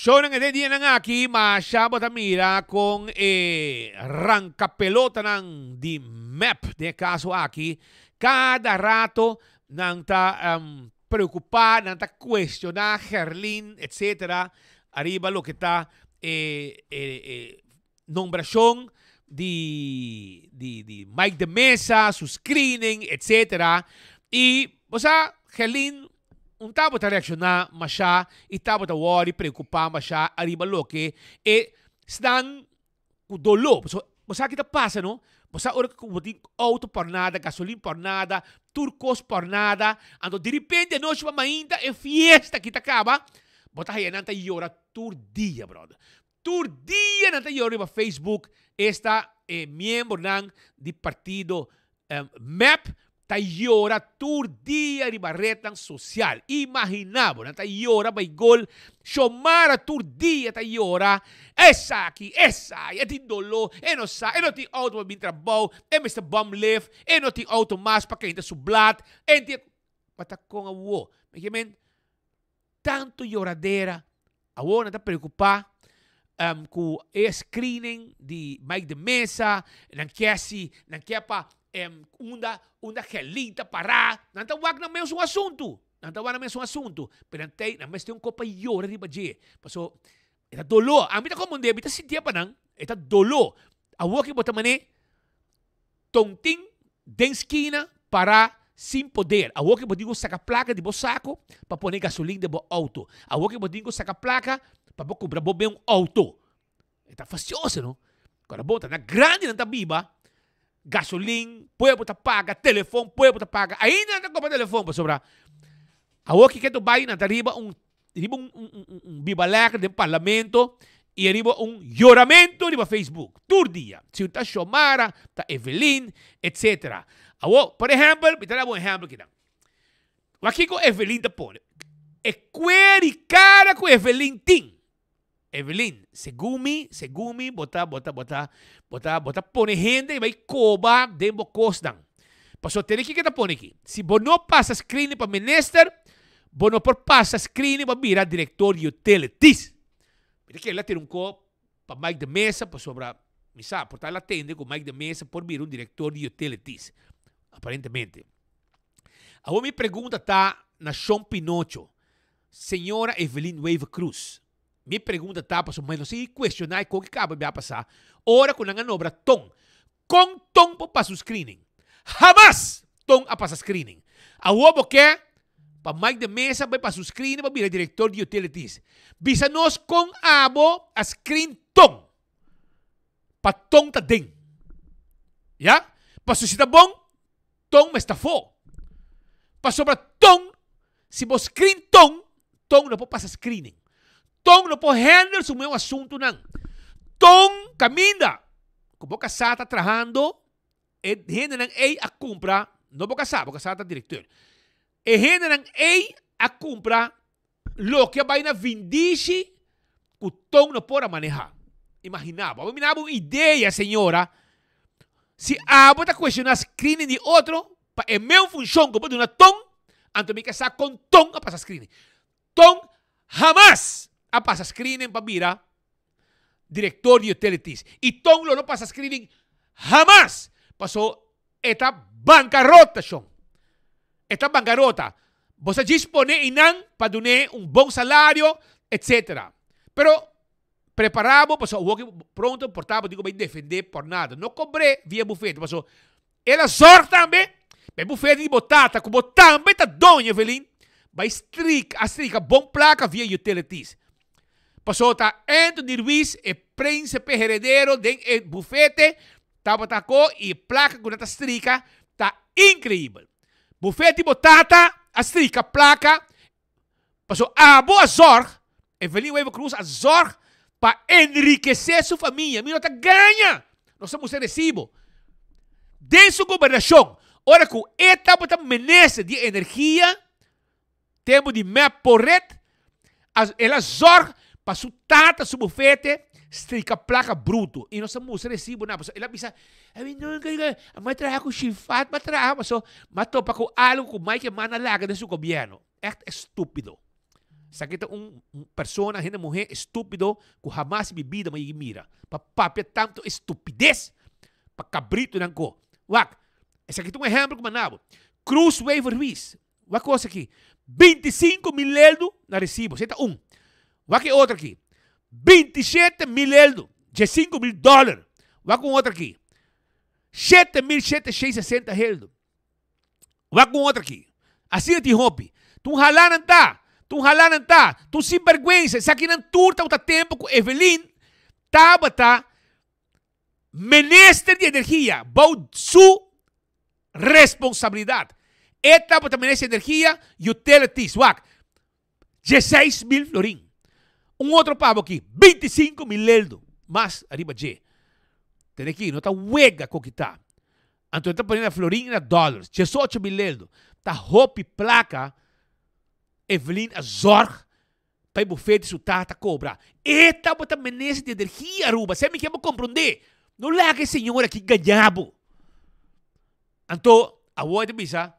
Shownan e dianan aki masha bo ta mira con e rancapelotanan di mep den e caso aki cada rato nan ta um, preocupa, nan ta cuestiona Gerlin etc. Ariba loke ta e, e, e nombracion di di di Mike de Meza, su screening etc. Y bo sa Gerlin un tabata reacciona masha y tabata worry preocupa masha ariba loke e snan cu dolo. Pasobra bo sa ki ta pasa no, bo sa ora cu bo tin auto por nada, gasolin por nada, tur cos por nada, anto diripente anochi pa mainta e fiesta ki ta caba, bo ta haya nan ta yora tur dia brother. Tur dia nan ta yora riba Facebook esta e miembronan di partido mep ta yora tur dia riba rednan social. Imagina bo, nan ta yora bay gol. Xiomara tur dia ta yora, esaki, esai, e tin dolo, e no sa, e no tin auto pa bin trabou, e mester bum lift, e no tin auto mas pa kenta su blad, e tin. Bata con awo? Mi ke men tanto yoradera. Awor nan ta preocupa um, cu e screening di Mike de Meza, nan kier si, nan kier pa um, unda, unda Gerlin ta para, nan ta wak nan mes un asunto, nan ta wak nan mes un asunto, pero nan tey, nan mester un copa yora riba dje, paso e ta dolo, ami ta comprende, mi ta sintié pa nan, e ta dolo, awor ki bo ta mane, Tontin den skina pará sin poder. Awor ke bo tin ku saka plaka di bo sako pa pone gasolin den bo outo. Awor ke bo tin ku saka plaka pa bo kumpra bo ben un outo. E ta fastioso no. Kòrda bo ta na grandi nan ta biba, gasolin pueblo ta paga, telefon pueblo ta paga. Ainda nan ta kompra telefon pasobra awor ke ke bai nan ta riba un riba un, un, un, un biba lekker den parlamento y riba un yoramento riba Facebook. Tur dia. Si un ta Xiomara, ta Evelyn, etc. Awo, por ehempel, mi ta daba un ehempel kinan. Wak kiko Evelyn ta pone. E cueri cara cu Evelyn tin. Evelyn, segun mi, segun mi, bo ta, bo ta, bo ta, bo ta, bo ta pone hende y bay coba den bo cosnan. Pasobra tene kiko ta pone aki. Si bo no pasa screening pa minister, bo no por pasa screening pa bira director di utilities. Mi ta kere la tira un cop pa Mike de Meza pasobra mi sa, por ta el a tende cu Mike de Meza por bira un director di utilities. Aparentemente. Awor mi pregunta ta na Shon Pinocho, Señora Evelyn Wever Croes, mi pregunta ta pasobra mi no sigui cuestiona e con ki caba bia pasa ora cu nan a nombra Ton. Con Ton por pasa un screening? Hamas Ton a pasa screening. Awor bo ke pa Mike de Meza bay pasa un screening pa bira director di utilities. Bisa nos con abo a screen Ton pa Ton ta den. Ya? Pasobra si ta bon Ton mester afó. Pasobra ton, si bo screen ton, ton no por pasa screening. Ton no por handle su meu asuntunan. Ton kaminda ku bo kasá ta trahando, e hendenan ei a kumpra, no bo kasá, bo kasá ta direkteur. E hendenan ei a kumpra Loke a bai na vindishi ku ton no por a manehá. Imaginá bo. Abo mi naba un idea, señora. Si abo ta kuestioná screening di otro pa e meun funshon ku bo duna ton, anto mi ke sa kon ton a pasa screening. Ton hamas a pasa screening pa bira direktor di utilities. I ton lo no pasa screening hamas paso E ta bankarota, shon. E ta bankarota. Bo sa djis pone einan pa dun'é un bon salario, etcetera. Pero prepara bo pasobra awor ki pronto por ta bo tin ku bai defendé por nada. No kobr'é via bufete pasobra el a zòrg tambe pa e bufete di bo tata ku bo tambe ta doño, Evelyn, bai strika, a strika bon plaka via utilities. Paso ta Anthony Ruiz, e prinsipe heredero den e bufete, tabata ko y e placa cu nan ta strika ta increibel. Bufete bo tata a strika placa paso abo a zorg, Evelyn Wever Croes a zorg pa enrikece su famia. Mi no ta gaña, nos ta mustra recibo. Den su gobernacion, ora cu e tabata minister di energia, Tempu di mep por ret, a el a zorg pa su tata su bufete strika plaka bruto. I nos a mustra resibo nan, pasobra el a bisa, Ami nunka a mi a traha ku Shifat, mi a traha pasobra mi a topa ku algu ku Mike Eman a laga den su gobièrnu. Ègt estúpido. Esaki ta un persona, hende muhé estúpido ku hamas den mi bida mi a yega mira. Pa papia tantu estupides pa kabritunan ko. Wak, esaki ta un ehèmpel ku mi a nabo. Cruz Wever Ruiz, Wak kos aki, 25 mil eldu na resibo, esei ta un. Wak e otro aki, 27 mil eldu, 15 mil dòler. Wak un otro aki, 7.760 eldu. Wak un otro aki. Asina tin hopi. Tun halá nan ta, tun halá nan ta, tun sinbèrgwensa. Esakinan tur tabata tempu ku Evelyn tabata Minister di Energia bou su responsabilidad. E tabata Minister di Energia, Utilities, wak, dieseis mil florin. Un otro pabo aki, 25 mil leldo mas ariba dje. Tene aki, no ta wega cu kita. Anto e ta pone na florin y na dollars, 18 mil leldo. Ta hopi placa Evelyn a zorg Pa e bufet di su tata cobra. E tabata minister di energia Aruba. Esei mi ke bo comprende. No laga e señor aki gaña bo. Anto awor e ta bisa,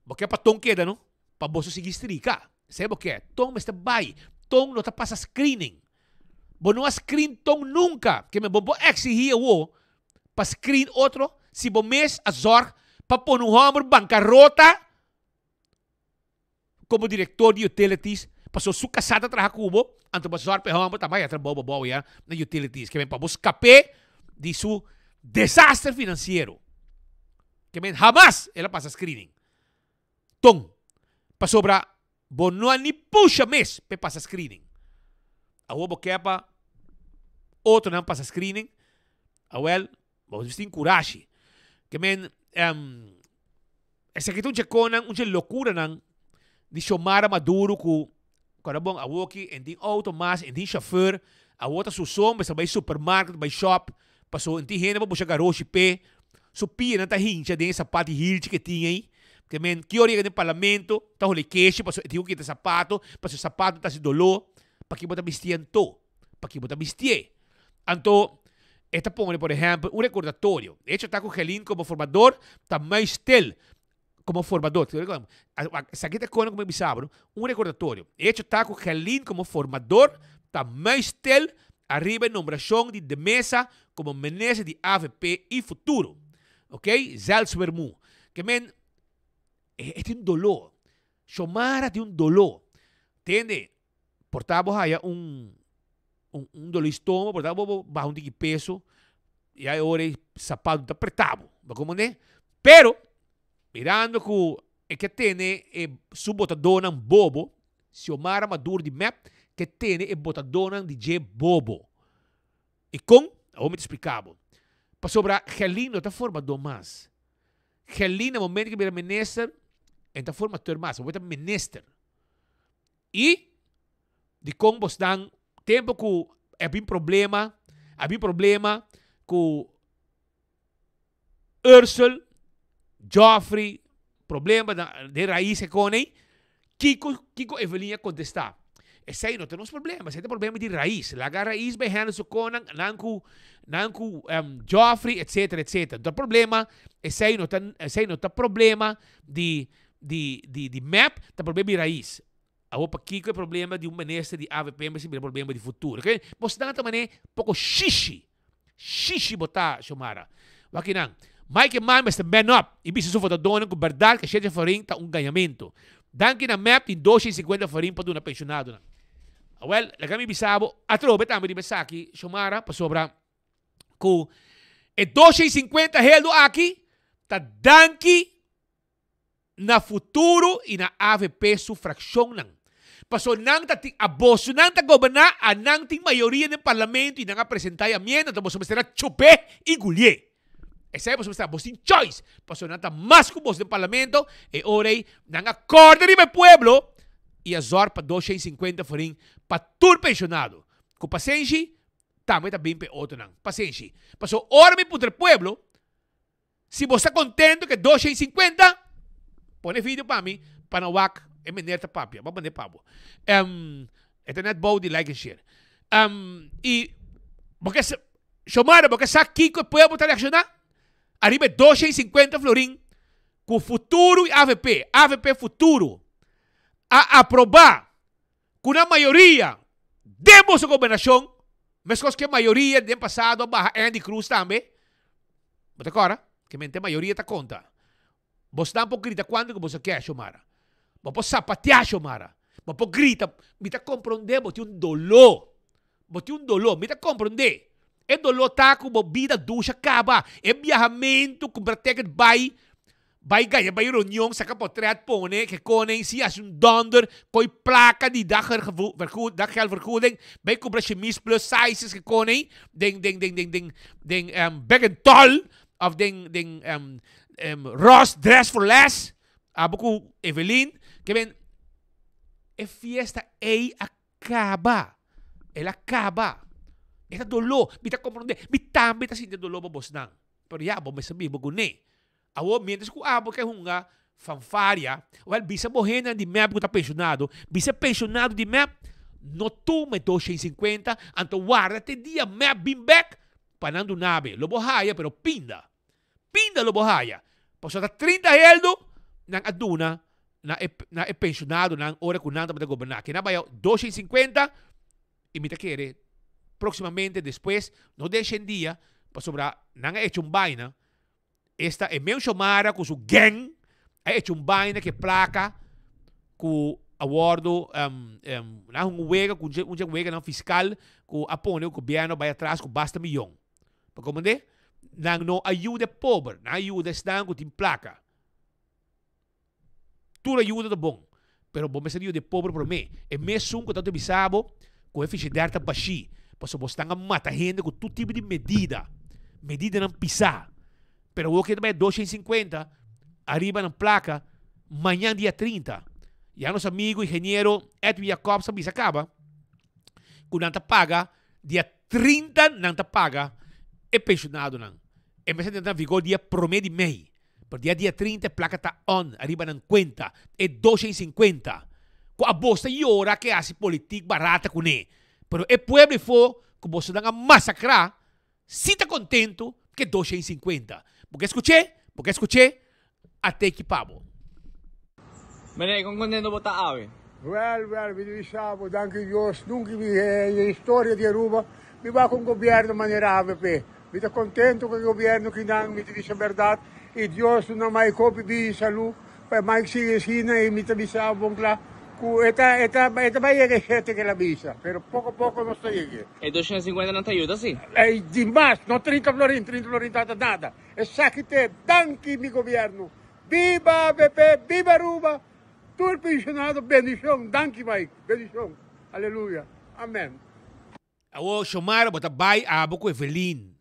bo ke pa Ton keda no? Pa boso sigui strika. Esei bo ke. Ton mester bai. Ton no ta pasa screening. Bo no a screen Ton nunca. Ke men bo por exigi awor pa screen otro si bo mes a zorg pa pone un homber bancarota. Komo direktor di utilities, pasobra su kasá ta traha ku bo, anto bo sòrg pa e hòmber ta bai a trabou bo bou ya na utilities. Ke men pa bo skap'é di su desaster finansiero. Ke men hamas el a pasa screening. Ton, pasobra bo no a ni pusha mes pa e pasa screening. Awor bo ke pa otronan pasa screening? Awèl, Bo mester tin kurashi. Ke men, esaki ta un dje konan, un dje lokuranan di Xiomara Maduro ku kòrda bon awoki en tin outo mas, en tin shofùr, awor ta su son mester bai supermarket, bai shop, paso en tin hende pa busha garoshi p'e, su pianan ta hincha den e sapat di hilchi ke tin ei. Ke men, ki ora yega den parlamento ta hole keshi paso e tin ku kita sapato, paso e sapato ta hasi doló, paki bo ta bisti anto? Paki bo ta bistié? Anto, e ta pone, por ehèmpel, un rekordatorio. E hecho ta ku Gelin komo formador ta muisstil komo formador. Esaki ta kone ku mi bisa bo, no? Un rekordatorio. E hecho ta ku Gelin komo formador ta muisstil ariba e nombrashon di De Meza komo minister di avp i futuro. Ok, Zelfswermoe. Ke men, e tin un doló. Xiomara tin un doló. Tende, Por ta bo haya un un un dolor di stoma, por ta bo bo baha un tiki peso y a e ora e sapato ta preta bo, bo comprende? Pero mirando cu e ke tene e su botadonan bobo, Xiomara Maduro di mep ke tene e botadonan di dje bobo. Y con? Awor mi ta splica bo. Pasobra Gelin no ta formador mas. Gelin na momento cu bira minister, e no ta formateur mas, awor e ta minister. I dikon bosnan tempu ku a bin problema, a bin problema ku Ursel, Geoffrey, problema den rais e kon ei, kiko kiko Evelyn a kontestá? Esei no ta nos problema, esei ta problema di rais. Laga rais bai handle su konnan, nan ku nan ku Geoffrey etcetera etcetera. No ta problema, esei no ta esei no ta problema di di di di mep ta problema di rais. Awor pakiko e problema di un minister di avp mester bira problema di futuro? Oke, bosnan ta manera poko shishi. Shishi bo ta, Xiomara. Wak kinan. Mike Eman mester man up y bisa su votadónan ku bèrdat ku shete florin ta un gañamentu. Danki na mep tin 250 florin pa duna penshonadonan. Awèl, laga mi bisa bo atrobe tambe riba esaki, Xiomara, pasobra ku e 250 heldu aki ta danki na futuro y na avp su fraccionnan. Paso nan ta tin, a boso nan ta goberná, a nan tin mayoria den parlamento i nan a presentá e amienda, anto boso mester a chup'é i gulié. Esei boso mester a, boso tin choice, paso nan ta mas ku boso den parlamento, e ora ei nan a kòrda riba e pueblo i a zòrg pa 250 florin pa tur penshonado. Ku pasenshi tambe ta bin pa e otronan. Pasenshi. Paso ora mi puntra e pueblo, Si bo sta contento ke 250, pone video pa mi pa nan wak e meneer ta papia. Bo mande pa bo. Um, e ta net bou di like and share. Um, y bo ke sa, Xiomara, bo ke sa kiko e pueblo ta reacciona? Ariba e 250 florin ku Futuro y avp, avp Futuro, a aproba ku nan mayoria den boso gobernashon, meskos ku e mayoria den pasado a baha Andy Cruz tambe, bo ta kòrda? Ke mente mayoria ta konta. Bosnan por grita kuantu ku boso ke, Xiomara. Bo por sapateá, Xiomara. Bo por grita, mi ta komprondé bo tin un doló. Bo tin un doló, mi ta komprondé. E doló ta ku bo bida dushi a kaba. E biahamentu, kumpra ticket bai, bai gaña bai reunion, saka potret pone, ke kone, si hasi un dònder, koi plaka di daggeldvergoeding, bai kumpra chemise plus sizes ke kone, den den den den den den Big and Tall of den den Ross Dress for Less, abo ku Evelyn, ke men e fiesta ei a Kaba. El a kaba. E ta doló. Mi ta komprondé. Mi tambe ta sinti e doló pa bosnan. Pero ya, bo mester biba kuné. Awor, miéntras ku abo ke hunga fanfaria, wèl, bisa bo hendenan di mep ku ta penshonado, bisa e penshonado di mep, no tuma e 250, anto warda te dia mep bin bèk pa nan duna be. Lo bo haya, pero pinda. Pinda lo bo haya. Pasobra ta 30 heldo nan a duna na e na e pensionadonan ora ku nan tabata goberná. Kina bai 250 i mi ta kere próximamente despues no den shen dia pasobra nan a echa un baina esta e meu Xiomara ku su gang a echa un baina ku e plaka ku a wordo nan a hunga un wega ku un dje weganan fiskal ku a pone ku gobièrnu a bai atras ku basta miyon. Pa komprendé? Nan no a yuda e pober, nan a yuda esnan ku tin plaka. Tur ayuda ta bon, pero bo mester yuda e pober promé. E mesun ku ta bisa bo ku e fishidèr ta bashí, pasobra bo stan a mata hende ku tur tipo di medida, medidanan pisá. Pero awor ke ta bai 250 ariba nan plaka, mañan dia 30. Ya nos amigu ingeniero Edwin Jacobs a bisa kaba ku nan ta paga Dia 30 nan ta paga e pensionadonan. E mester entra na vigor dia prome di mei. Pero dia dia 30 e placa ta on ariba nan cuenta, e 250. Cu abos ta yora ke haci politik barata cune. Pero e pueblo efo cu bosonan a masacra si ta contento ke 250. Bo ke scuche? Bo ke scuche? A teki pa bo. Meneer, kon kontento bo ta awe? Wel, wel, mi di bisa bo, danki Dios, nunca mi haya historia di Aruba, mi wak un gobierno manera avp. Mi ta contento cu e gobierno kinan, mi ta bisa berdad, y Dios duna mai hopi bida y salud pa e mai sigui asina, y mi ta bisa bo bon cla cu e ta, e ta, e ta bai yega e hete cu el a bisa, pero poco poco nos ta yega. E 250 nan ta yuda si? Ey, di mas, no 30 florin, 30 florin ta ta nada. Esaki t'e danki mi gobierno. Biba avp, biba Aruba, tur pensionado bendicion, danki Mike, bendicion, aleluya, amen. Awor Xiomara bo ta bai abo ku Evelyn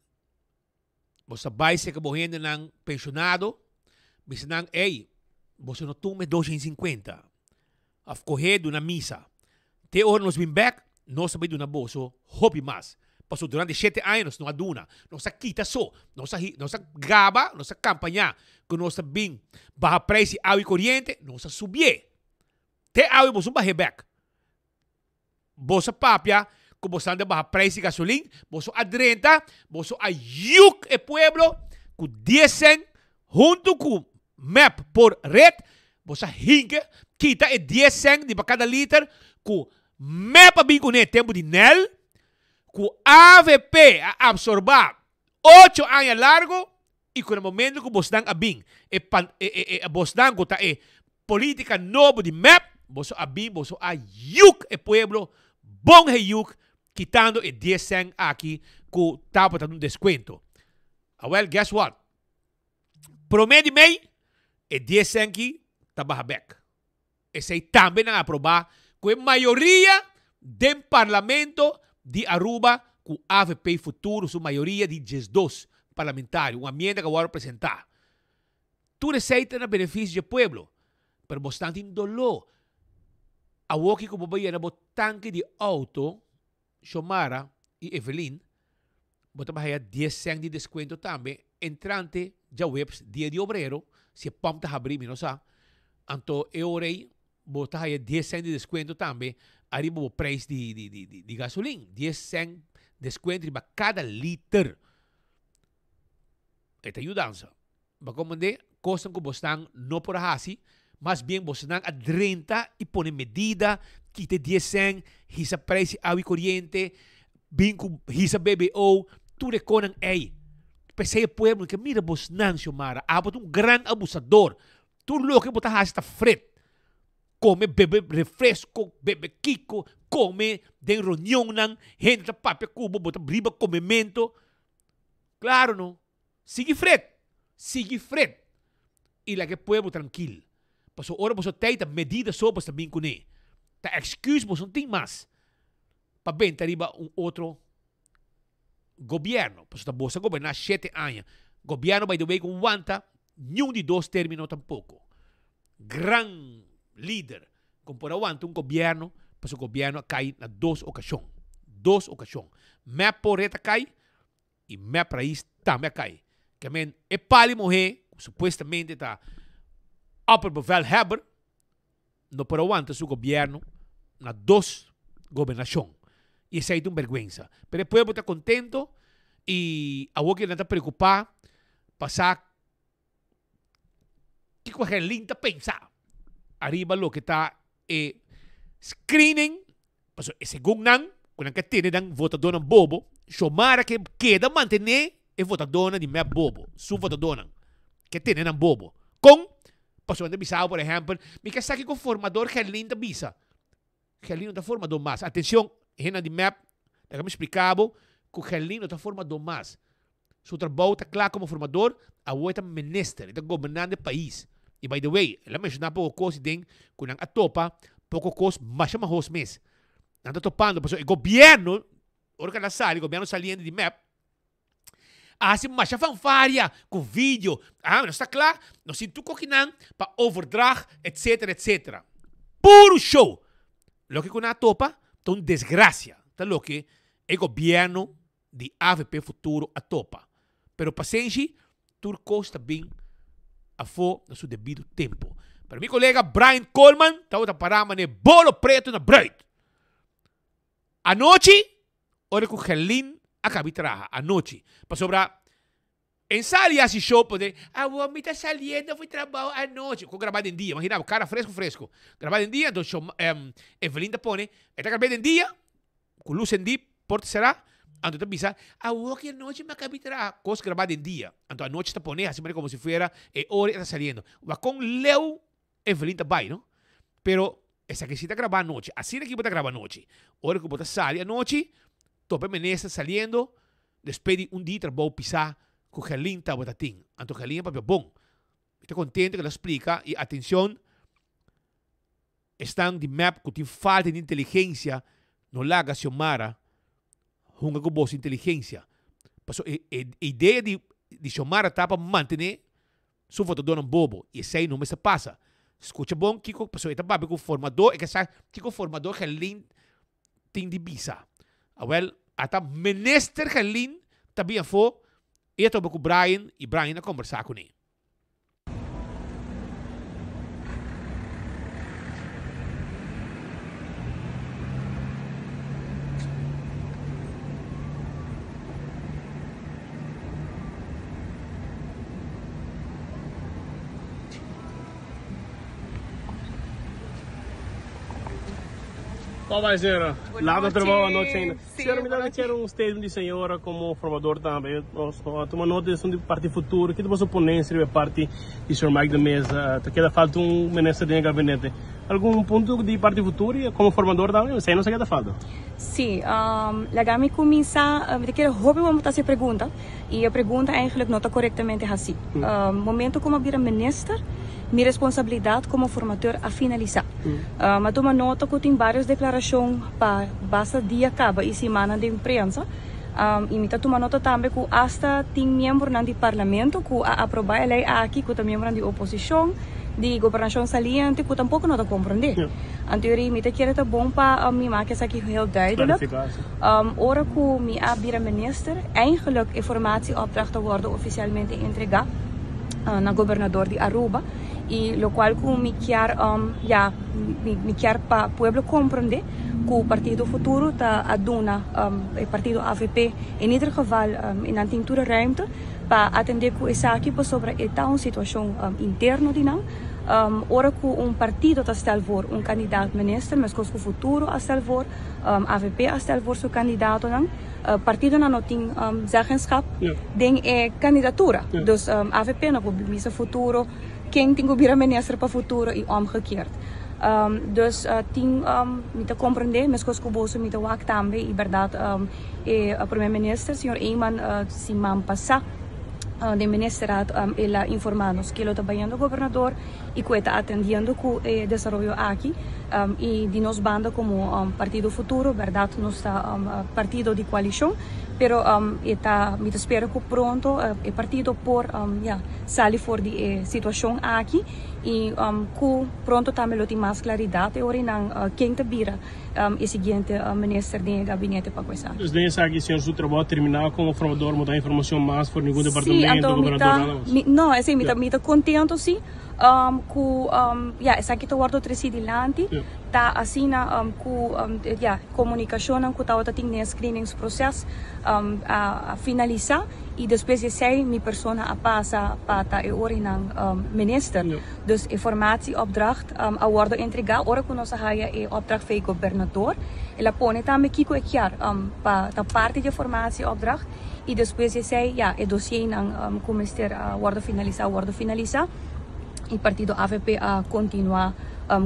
bo sa bai seka bo hendenan pensionado bisa nan ey boso no tuma e 250 of kohe duna misa te ora nos bin bek nos ta bai duna boso hopi mas pasobra durante shete aña nos no a duna nos a kita so nos a nos a gaba nos a kampaña ku nos ta bin baha prijs di awa i koriente nos a subié te awe boso bah'é bek boso a papia ku boso anda baha prijs di gasolin boso a drenta boso a yuk e pueblo ku dies sèn huntu ku mep por red boso a hinke kita e dies sèn di pa kada liter ku mep a bin kuné tempu di nel ku avp a absorba ocho aña largo i ku na momento ku bosnan a bin e pan e e e bosnan ku ta e politica nobo di mep boso a bin boso a yuk e pueblo bon heyuk kitando e dies sèn aki ku tabata un deskuento. Awel guess what? Prome di mei e dies sèn ki ta baha bek. Esei tambe nan a aproba. Ku e mayoria den Parlamento di Aruba ku avp Futuro su mayoria di 12 parlamentario, un amienda ku a wòrdu presentá. Tur esei ta na benefisio dje pueblo, pero bosnan tin doló. Awoki ku bo bai yena bo tanki di outo, Xiomara i Evelyn, bo ta bai haya dies sènt di deskuento tambe entrante djaweps Dia di Obrero, si e pòmp ta habrí mi no sa, anto e ora ei bo ta haya dies sènt di deskuento tambe ariba bo preis di di gasolin, dies sènt deskuento riba kada liter. E ta yudansa. Bo a komprendé? Kosnan ku bosnan no por a hasi, mas bien bosnan a drenta i pone medida, kita e dies sèn, hisa preis di awa i koriente, bin ku hisa BBO, tur e konan ei. P'esei e pueblo ke mira bosnan, Xiomara, abo ta un gran abusador. Tur loke bo ta hasi ta fret. Kome, bebe refresko, bebe kiko, kome den reunionnan, hende ta papia ku bo, bo ta riba komemento. Klaro no. Sigui fret, sigui fret i laga e pueblo trankil. Pasobra ora boso tei ta medida so boso ta bin kuné. Ta excuse boso no tin mas pa benta riba un otro gobierno. Pasobra ta boso a goberná shete aña. Gobierno by the way ku wanta niun di dos termino tampoko. Gran lider ku por a wanta un gobierno pasobra gobierno a kai na dos okashon. Dos okashon. Mep por reta kai I mep rais tambe a kai. Ke men e pali muhé ku supuestamente ta opperbevelhebber no por a wanta su gobièrnu na dos gobernashon. I esei ta un bèrgwensa. Pero e pueblo ta kontento i awor ke nan ta preokupá pa sa Kiko Gerlin ta pensa ariba loke ta e screening? Pasobra e segun nan, ku nan ke tene nan votadónan bobo, Xiomara ke keda mantené e votadónan di mep bobo, su votadónan, ke tene nan bobo. Kon? Pasobra nan ta bisa por ehèmpel, mi ke sa kiko formador Gerlin ta bisa. Gerlin no ta formadó mas. Atencion, hendenan di mep, laga mi splica bo cu Gerlin no ta formadó mas. Su trabou ta cla como formador, awor e ta minister, e ta gobernando e pais. Y by the way, el a menciona poco cos y den cu nan a topa poco cos masha mahos mes. Nan ta topando, pasobra e gobierno, ora cu nan a sali, gobierno saliente di mep, A hasi masha fanfaria ku video. Ah, nos ta kla, nos tin tur kokinan pa overdracht, etcetera, etcetera. Puru show! Loke ku nan a topa ta un desgracia, ta loke e gobierno di avp Futuro a topa. Pero pasenshi, tur kos ta bin afó na su debido tempo. Pero mi kolega Brian Koolman tabata pará manera bolo preto na bruid. Anochi, Ora ku Gerlin a kabi traha anochi, pasobra en sali hasi show pone, Awor mi ta saliendo for trabou anochi. Ku graba den dia, imagina bo, kara fresku fresku. Graba den dia, anto show Evelyn ta pone, e ta grab'é den dia, ku lus sendí, porta será, anto ta bisa, Awor ki anochi mi a kabi traha. Kos graba den dia, anto anochi ta pone hasi manera komo si fuera e ora e ta saliendo. Wak kon leu Evelyn ta bai no. Pero esaki si ta graba anochi. Asina ki bo ta graba anochi. Ora ku bo ta sali anochi, topa e minister saliendo despues di un dia trabou pisa ku Gerlin tabata tin. Anto Gerlin a papia bon. Mi ta kontento ku el a splika i atencion esnan di mep ku tin falta di inteligencia no laga Xiomara hunga ku boso inteligencia. Pasobra e idea di Xiomara ta pa mantene Su votadónan bobo i esei no mester pasa. Skucha bon kiko, pasobra e ta papia ku formadó, e ke sa kiko formadó Gerlin tin di bisa. Awèl, ata minister Gerlin ta bin afó i a topa ku Brian i Brian a kombersá kuné. Kon bai señora? Laat trabou anochi ainda. Señora mi tambe kier un statement di señora como formador tambe. Nos a tuma nota di parti futuro. Ki ta boso ponencia riba e parti di señor Mike de Meza? Ta keda falta un minister den e gabinete. Algun punto di parti futuro y como formador tambe? Esey no sa keda falta. Si, laga mi cuminsa, mi ta kere hopi bon bo ta haci e pregunta, y e pregunta eigenlijk no ta corectamente haci. Momento cu mi a bira minister, Mi responsabilidat komo formateur a finalisá. Mi a tuma nota ku tin vários deklarashon pa basta dia kaba i simannan den prensa i mi ta tuma nota tambe ku asta tin miembronan di parlamento ku a aprobá e lei aki ku ta miembronan di oposishon, di gobernashon saliente ku tampoko no ta komprondé. Anto yori mi ta kere ta bon pa mi maka esaki heel duidelijk. Ora ku mi a bira minister, eigenlijk e formatieopdracht ta wòrdu ofisialmente entregá na gobernador di Aruba i lokual ku mi kier ya mi kier pa pueblo komprondé ku Partido Futuro ta a duna e partido avp in ieder geval nan tin tur e ruimte pa atendé ku esaki pasobra e ta un situashon interno di nan. Ora ku un partido ta stel voor un kandidaat minister meskos ku Futuro a stel voor avp a stel voor su kandidatonan partidonan no tin zeggenschap den e kandidatura. Dus avp no por bisa Futuro ken tin ku bira minister pa Futuro i omgekeerd. Dus tin mi ta komprendé meskos ku boso mi ta wak tambe i bèrdat e prome minister señor Eman siman pasá den ministerraad el a informá nos ke lo ta bayendo gobernador i ku e ta atendiendo ku e desaroyo aki i di nos banda komo Partido Futuro bèrdat nos ta partido di koalishon pero e ta mi ta spera ku pronto e partido por ya sali for di e situashon aki i ku pronto tambe lo tin mas klaridat e ora i nan ken ta bira e siguiente minister den e gabinete pa ku esaki. Dus den esaki señor su trabou a termina como formador no ta informacion mas for ningun Sí, departamento, anto mi gobernador, ta, nada mas? mi, no, esei mi ta, Ja. mi ta contento sí, cu ya esaki ta wordo treci dilanti, Ja. ta asina cu ya comunicacionnan cu tabata tin den e screeningsproces a finalisa y despues di esei mi persona a pasa pa ta e orinan minister. Ja. Dus e formatieopdracht a wordo entrega ora cu nos a haya e opdracht vey gobernador. El a pone tambe kico e kier pa ta parti di e formatieopdracht y despues di esey ya e dossiernan cu mester a wordo finalisa a wordo finalisa y partido avp a continua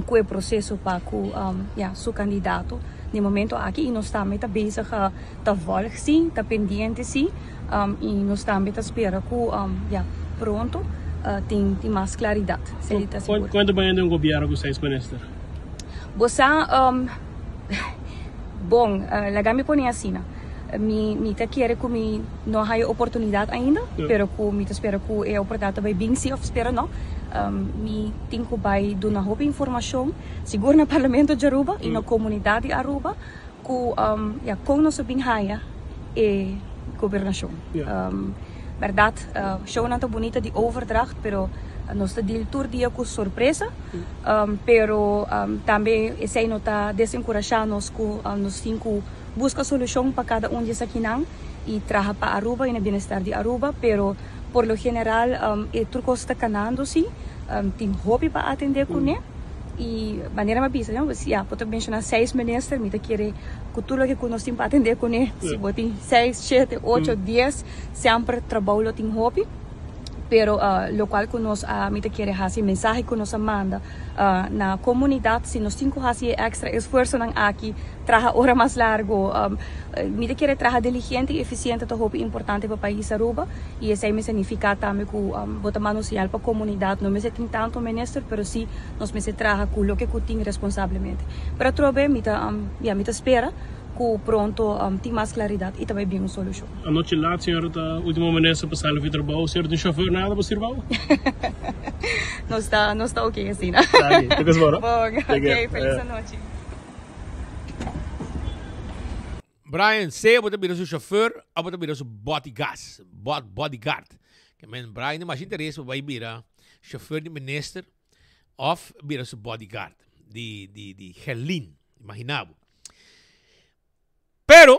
cu e proceso pa cu ya su candidato den momento aki y nos tambe ta bezig ta volg si, ta pendiente si. Y nos tambe ta spera cu ya pronto tin tin mas claridad. Esey ta sigur. Cuanto baña den un gobierno cu seis minister? Bo sa, bon, laga mi pone asina. Mi mi ta kere cu mi no haya oportunidad ainda, pero cu mi ta spera cu e oportunidad ta bay bin si of spera no. Mi tin cu bay duna hopi informacion, sigur na Parlamento di Aruba y na comunidad di Aruba, Ku ya kon nos a bin haya e gobernashon. Bèrdat shownan ta bunita di overdracht pero nos ta deal tur dia ku sorpresa pero tambe esei no ta desenkurashá nos ku nos tin ku buska solushon pa kada un di esakinan i traha pa Aruba i na bienestar di Aruba pero por lo general e tur kos ta kanando si tin hopi pa atendé kuné. Y manera mi a bisa, no, ya, bo ta menciona seis minister, mi ta kere cu tur loke cu nos tin pa atende cune, si bo tin seis, shete, ocho, dies, semper trabou lo tin hopi. Pero locual cu nos a, mi ta kere haci, mensahe cu nos a manda na comunidad, si nos tin cu haci e extra esfuerzonan aki, traha ora mas largo, mi ta kere traha diligente y eficiente ta hopi importante pa pais Aruba y esey mester nifica tambe cu bo ta manda un señal pa comunidad, no mester tin tanto minister pero si nos mester traha cu loke cu tin responsablemente. Pero atrobe mi ta ya mi ta spera cu pronto tin mas claridad y ta bay bin un solucion. Anochi laat señor ta ultimo minister pa sali fi trabou, señor tin chofer nada pa sirba bo? Nos ta nos ta ok asina. Danki, te kos boro. Bon, ok, feliz anochi. Brian, sea bo ta bira su chauffeur of bo ta bira su bodygas, bod, bodyguard. Ke men Brian tin masha interes pa bai bira chauffeur di minister of bira su bodyguard di, di, di Gerlin. Imagina bo. Pero,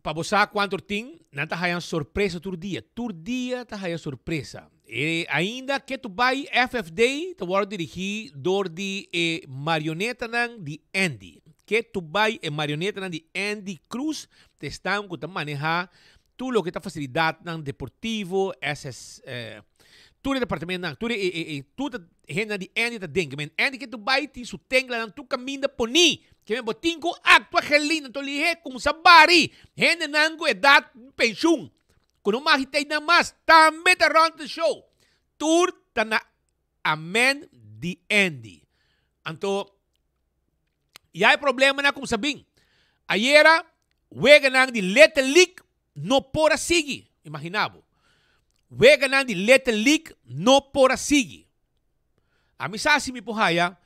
pa bo sa cuanto tin, nan ta haya sorpresa tur dia. Tur dia ta haya sorpresa. E ainda ke tu bai FFD ta wòrdu dirigí dor di e marionetanan di Andy. Ke tu bai e marionetanan di Andy Cruz ta esnan ku ta manehá tur loke ta fasilidatnan deportivo, SS, tur e departamentonan, tur e e e tur ta hendenan di Andy ta den. Ke men Andy ke tu bai tin su tenglanan tur kaminda poní. Ke men bo tin ku aktua Gerlin, anto lihé kumsa bari hendenan ku edat penshun. Ku no mag tei nan mas, tambe ta rònt di show. Tur ta na Amen di Andy. Anto ya e problemanan a kumsa bin. Ayera weganan di Little League no por a sigui. Imagina bo. Weganan di Little League no por a sigui. Ami sa si mi por haya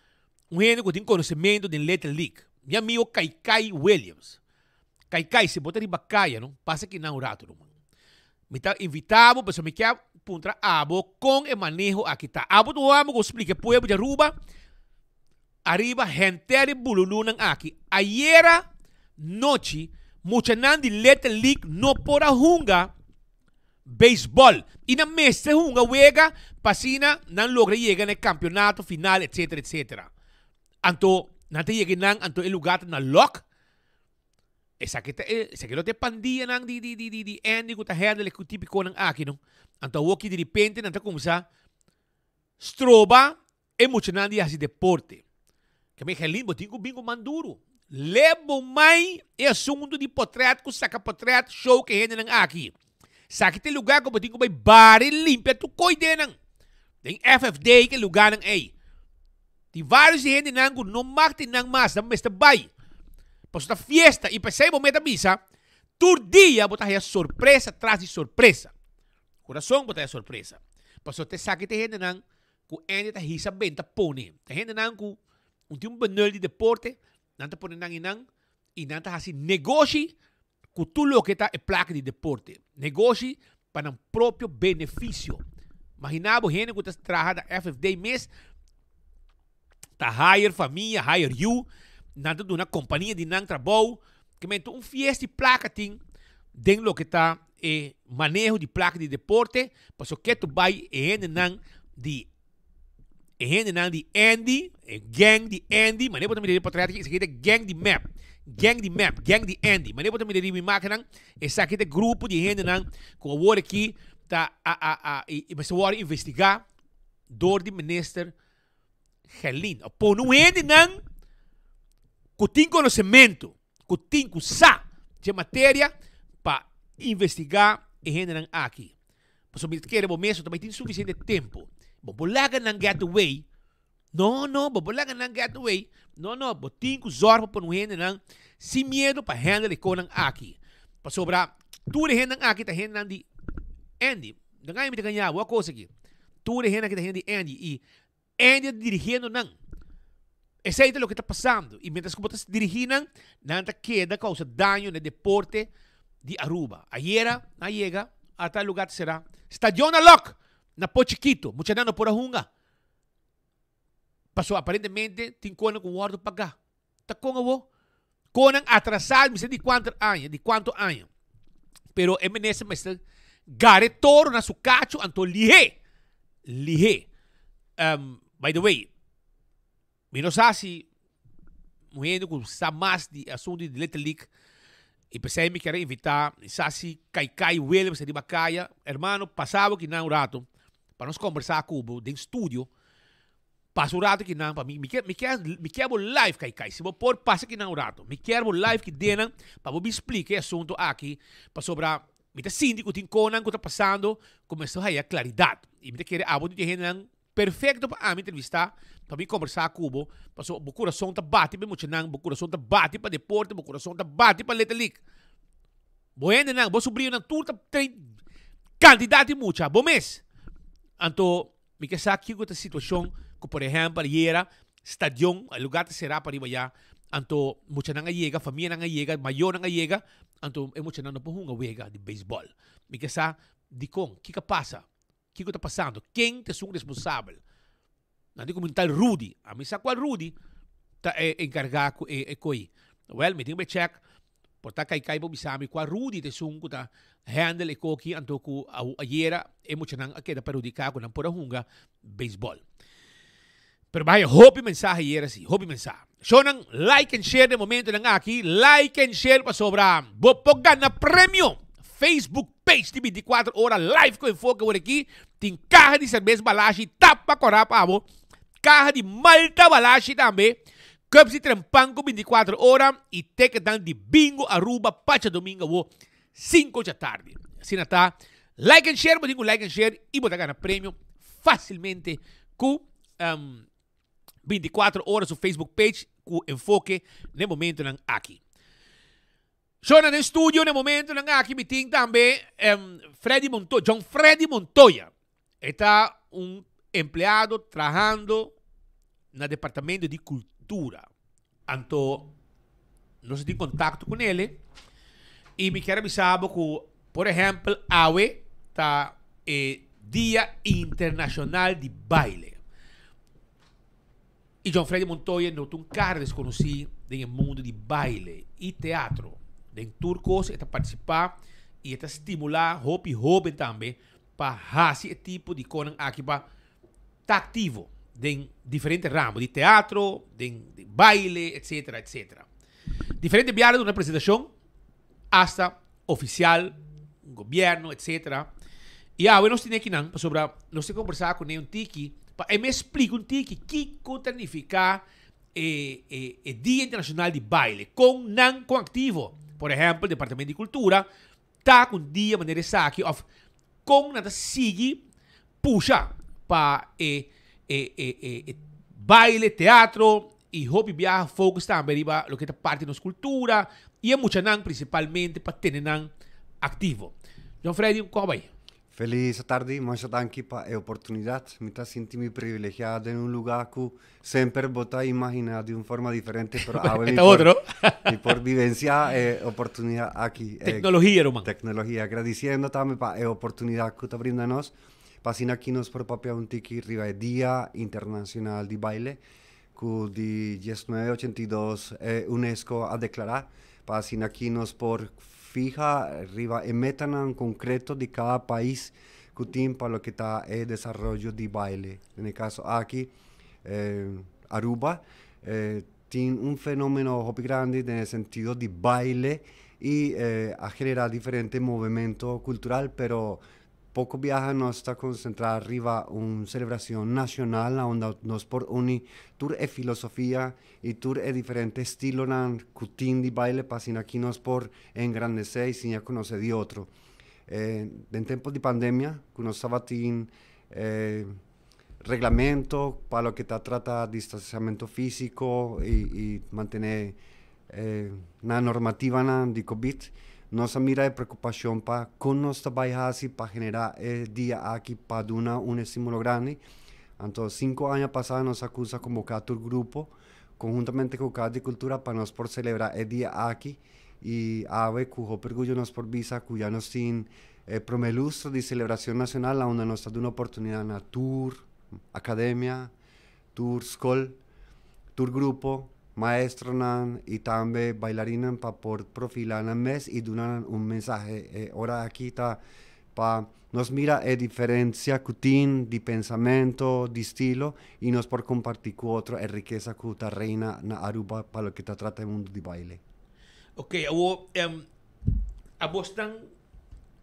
un hende ku tin konosementu den Little League. Mi amigo Kaikai Williams. Kaikai, si bo ta riba kaya no, pasa kinan un ratu ruman. Mi ta invita bo pasobra mi kier puntra abo kon e maneho aki ta. Abo ta wou ku splika e pueblo di Aruba ariba henter e bululunan aki. Ayera nochi muchanan di Little League no por a hunga beisbòl i nan mester hunga wega pa asina nan logra yega na e kampionato final etcetera etcetera. Anto nan ta yega einan anto e lugar ta na lòk. Esaki ta e esaki lo ta e pandianan di di di di di Andy ku ta handle e tipikonan aki no. Anto awoki diripente nan ta kuminsá stroba e muchanan di hasi deporte. Ke mi Helin bo tin ku bin ku man duru. Lebo mai e asuntu di potret ku saka potret show ke hendenan aki. Saki ta e lugar ku bo tin ku bai bari limpia tur koi denan. Den FFD ke lugarnan ei. Tin varios di hendenan ku no mag tin nan mas, nan mester bai. Pasobra ta fiesta i p'esei bo meta bisa tur dia bo ta haya sorpresa tras di sorpresa. Kurason bo ta haya sorpresa. Pasobra ta esaki ta e hendenan ku Andy ta hisa benta pone. Ta hendenan ku un tin un benul di deporte, nan ta pone nan i nan i nan ta hasi negoshi ku tur loke ta e plaka di deporte. Negoshi pa nan propio benefisio. Magina bo hende ku ta traha na FFD mes ta hire famia, hire yu, nan ta duna kompania di nan trabou. Ke men tur un fiesta di plaka tin den loke ta e maneho di plaka di deporte, pasobra ke tur bai e hendenan di e hendenan di Andy, e gang di Andy, manera bo ta mira den portret aki, esaki ta gang di mep, gang di mep, gang di Andy, manera bo ta mira riba imagennan, esaki ta e grupo di hendenan ku awor aki ta a a a i mester wòrdu investigá dor di minister Gerlin. A pone un hendenan ku tin konosementu, ku tin ku sa dje materia pa investigá e hendenan aki. Pasobra mi ta kere bo mes no ta bai tin sufisiente tempu. Bo por laga nan get away. No, no, bo por laga nan get away. No, no, bo tin ku zòrg pa pone un hendenan sin miedu pa handle e konan aki. Pasobra tur e hendenan aki ta hendenan di Andy. No gaña mi ta gaña bo, wak kos aki. Tur e hendenan aki ta hende di Andy i Andy ta dirigiendo nan. Esei ta loke ta pasando. I mientras ku bo ta dirigí nan, nan ta keda kousa daño na e deporte di Aruba. Ayera nan a yega ata e lugar ta será. Stadion a lòk na Po Chikito. Muchanan no por a hunga. Pasobra aparentemente tin konan ku wòrdu pagá. Ta kon awo? Konan atrasá mester di kuantu aña, di kuantu aña. Pero e minister mester gara e toro na su kachu anto lihé, lihé. Um, by the way, mi no sa si un hende ku sa mas di asuntu di Little League i p'esei mi kier a invitá sa si Kaikai Williams riba kaya. Hermano, pasa bo kinan un rato pa nos kombersá ku bo den studio. Pasa un rato kinan pa mi, mi kier, mi kier, mi kier bo live kai kai. Si bo por pasa kinan un rato. Mi kier bo live ki denan pa bo bin splika e asunto aki pasobra mi ta sinti ku tin konan ku ta pasando ku mester haya klaridat. I mi ta kere abo di hendenan perfekto pa ami entrevista, pa mi kombersa ku bo pasobra bo kurason ta bati pa e muchanan, bo kurason ta bati pa deporte, bo kurason ta bati pa Little League. Bo hendenan, bo subrinonan tur ta train kantidat di mucha, bo mes. Anto Mi ke sa kiko ta situashon ku por ehèmpel ayera stadion e lugar ta será pariba ya anto muchanan a yega famianan a yega mayornan a yega anto e muchanan no por hunga wega di beisbòl. Mi ke sa dikon kiko a pasa kiko ta pasando ken ta esun responsabel. Nan di ku mi un tal Rudy ami sa kual Rudy ta e enkargá ku e koi wèl mi tin ku bai chèk Por ta kai kai bo bisa mi kua Rudy ta esun ku ta handle e koki anto ku ayera e muchanan a keda perhudiká ku nan por a hunga beisbòl. Pero bo haya hopi mensahe ayera si, hopi mensahe. Shownan like and share den momentonan aki, like and share pasobra bo por gana premio! Facebook page di 24 ora live ku Enfoke awor aki tin kaha di serbes Balashi tapa kòrá pa bo, kaha di malta Balashi tambe. Cups di Trempanco 24 ora y ticketnan di Bingo Aruba Pacha Domingo awo 5 djatardi. Asina ta, like and share, bo tin cu like and share y bo ta gana premio facilmente. ku um, 24 ora su Facebook page ku enfoke na e momentonan aki. Shona den studio na e momentonan aki mi tin tambe um, Freddy Montoya, John Freddy Montoya. E ta un empleado trahando na departamento di cultura. Anto nos tin contacto con ele y mi kier a bisa bo cu por ehempel awe ta e Dia Internacional di Baile. Y John Freddy Montoya no ta un cara desconoci den e mundo di baile y teatro. Den tur cos e ta participa y e ta stimula hopi hoben tambe pa haci e tipo di conan aki pa ta activo den diferente ramo di teatro, den baile, etcetera, etcetera. Diferente biaha duna presentacion, hasta oficial, gobierno, etcetera. Y awe nos tene akinan pasobra nos tin conversa cu ne un tiki pa e mes splica un tiki kico ta nifica e, e, e Dia Internacional di Baile, con nan con activo, por ehempel, Departamento di Cultura ta cu un dia manera esaki of con nan ta sigui pusha pa e e e e e baile, teatro y hopi biaha focus tambe riba loke ta parti di nos cultura y e muchanan principalmente pa tene nan activo. John Freddy, un koba bai? Feliz atardi, masha danki pa e oportunidad. Mi ta sinti mi privilegiado den un lugar cu Semper bo ta imaginá di un forma diferente, pero awe mi por, mi por vivenciá e oportunidad aki. Tecnologia, ruman. Tecnologia. Gradiciendo tambe pa e oportunidad cu ta brinda nos, pa asina aki nos por papia un tiki riba e Dia Internacional di Baile, cu di diesnuebe ochenta i dos e UNESCO a declara, pa asina aki nos por fiha riba e metanan concreto di cada pais cu tin pa loke ta e desaroyo di baile. Den e caso aki, Aruba tin un fenomeno hopi grandi den e sentido di baile y a genera diferente movemento cultural pero poco biaha nos ta concentra riba un celebracion nacional na unda nos por uni tur e filosofia y tur e diferente estilonan cu tin di baile pa asina aki nos por engrandece y siña conoce di otro. Den tempo di pandemia cu nos tabatin Reglamento pa loke ta trata distanciamento fisico y mantene na normativanan di covid. Nos a mira e preocupacion pa con nos ta bay haci pa genera e dia aki pa duna un estimulo grandi. Anto cinco aña pasa nos a cuminsa convoca tur grupo conhuntamente cu Cas di Cultura pa nos por celebra e dia aki y awe cu hopi orguyo nos por bisa cu ya nos tin E prome lustro di celebracion nacional a unda nos ta duna oportunidad na tur academia, tur scol, tur grupo, maestronan y tambe bailarinnan pa por profila nan mes y duna nan un mensahe. E ora aki ta pa nos mira e diferencia cu tin di pensamento, di stilo y nos por comparti cu otro e rikesa cu ta reina na Aruba pa loke ta trata e mundo di baile. Ok, awor Abosnan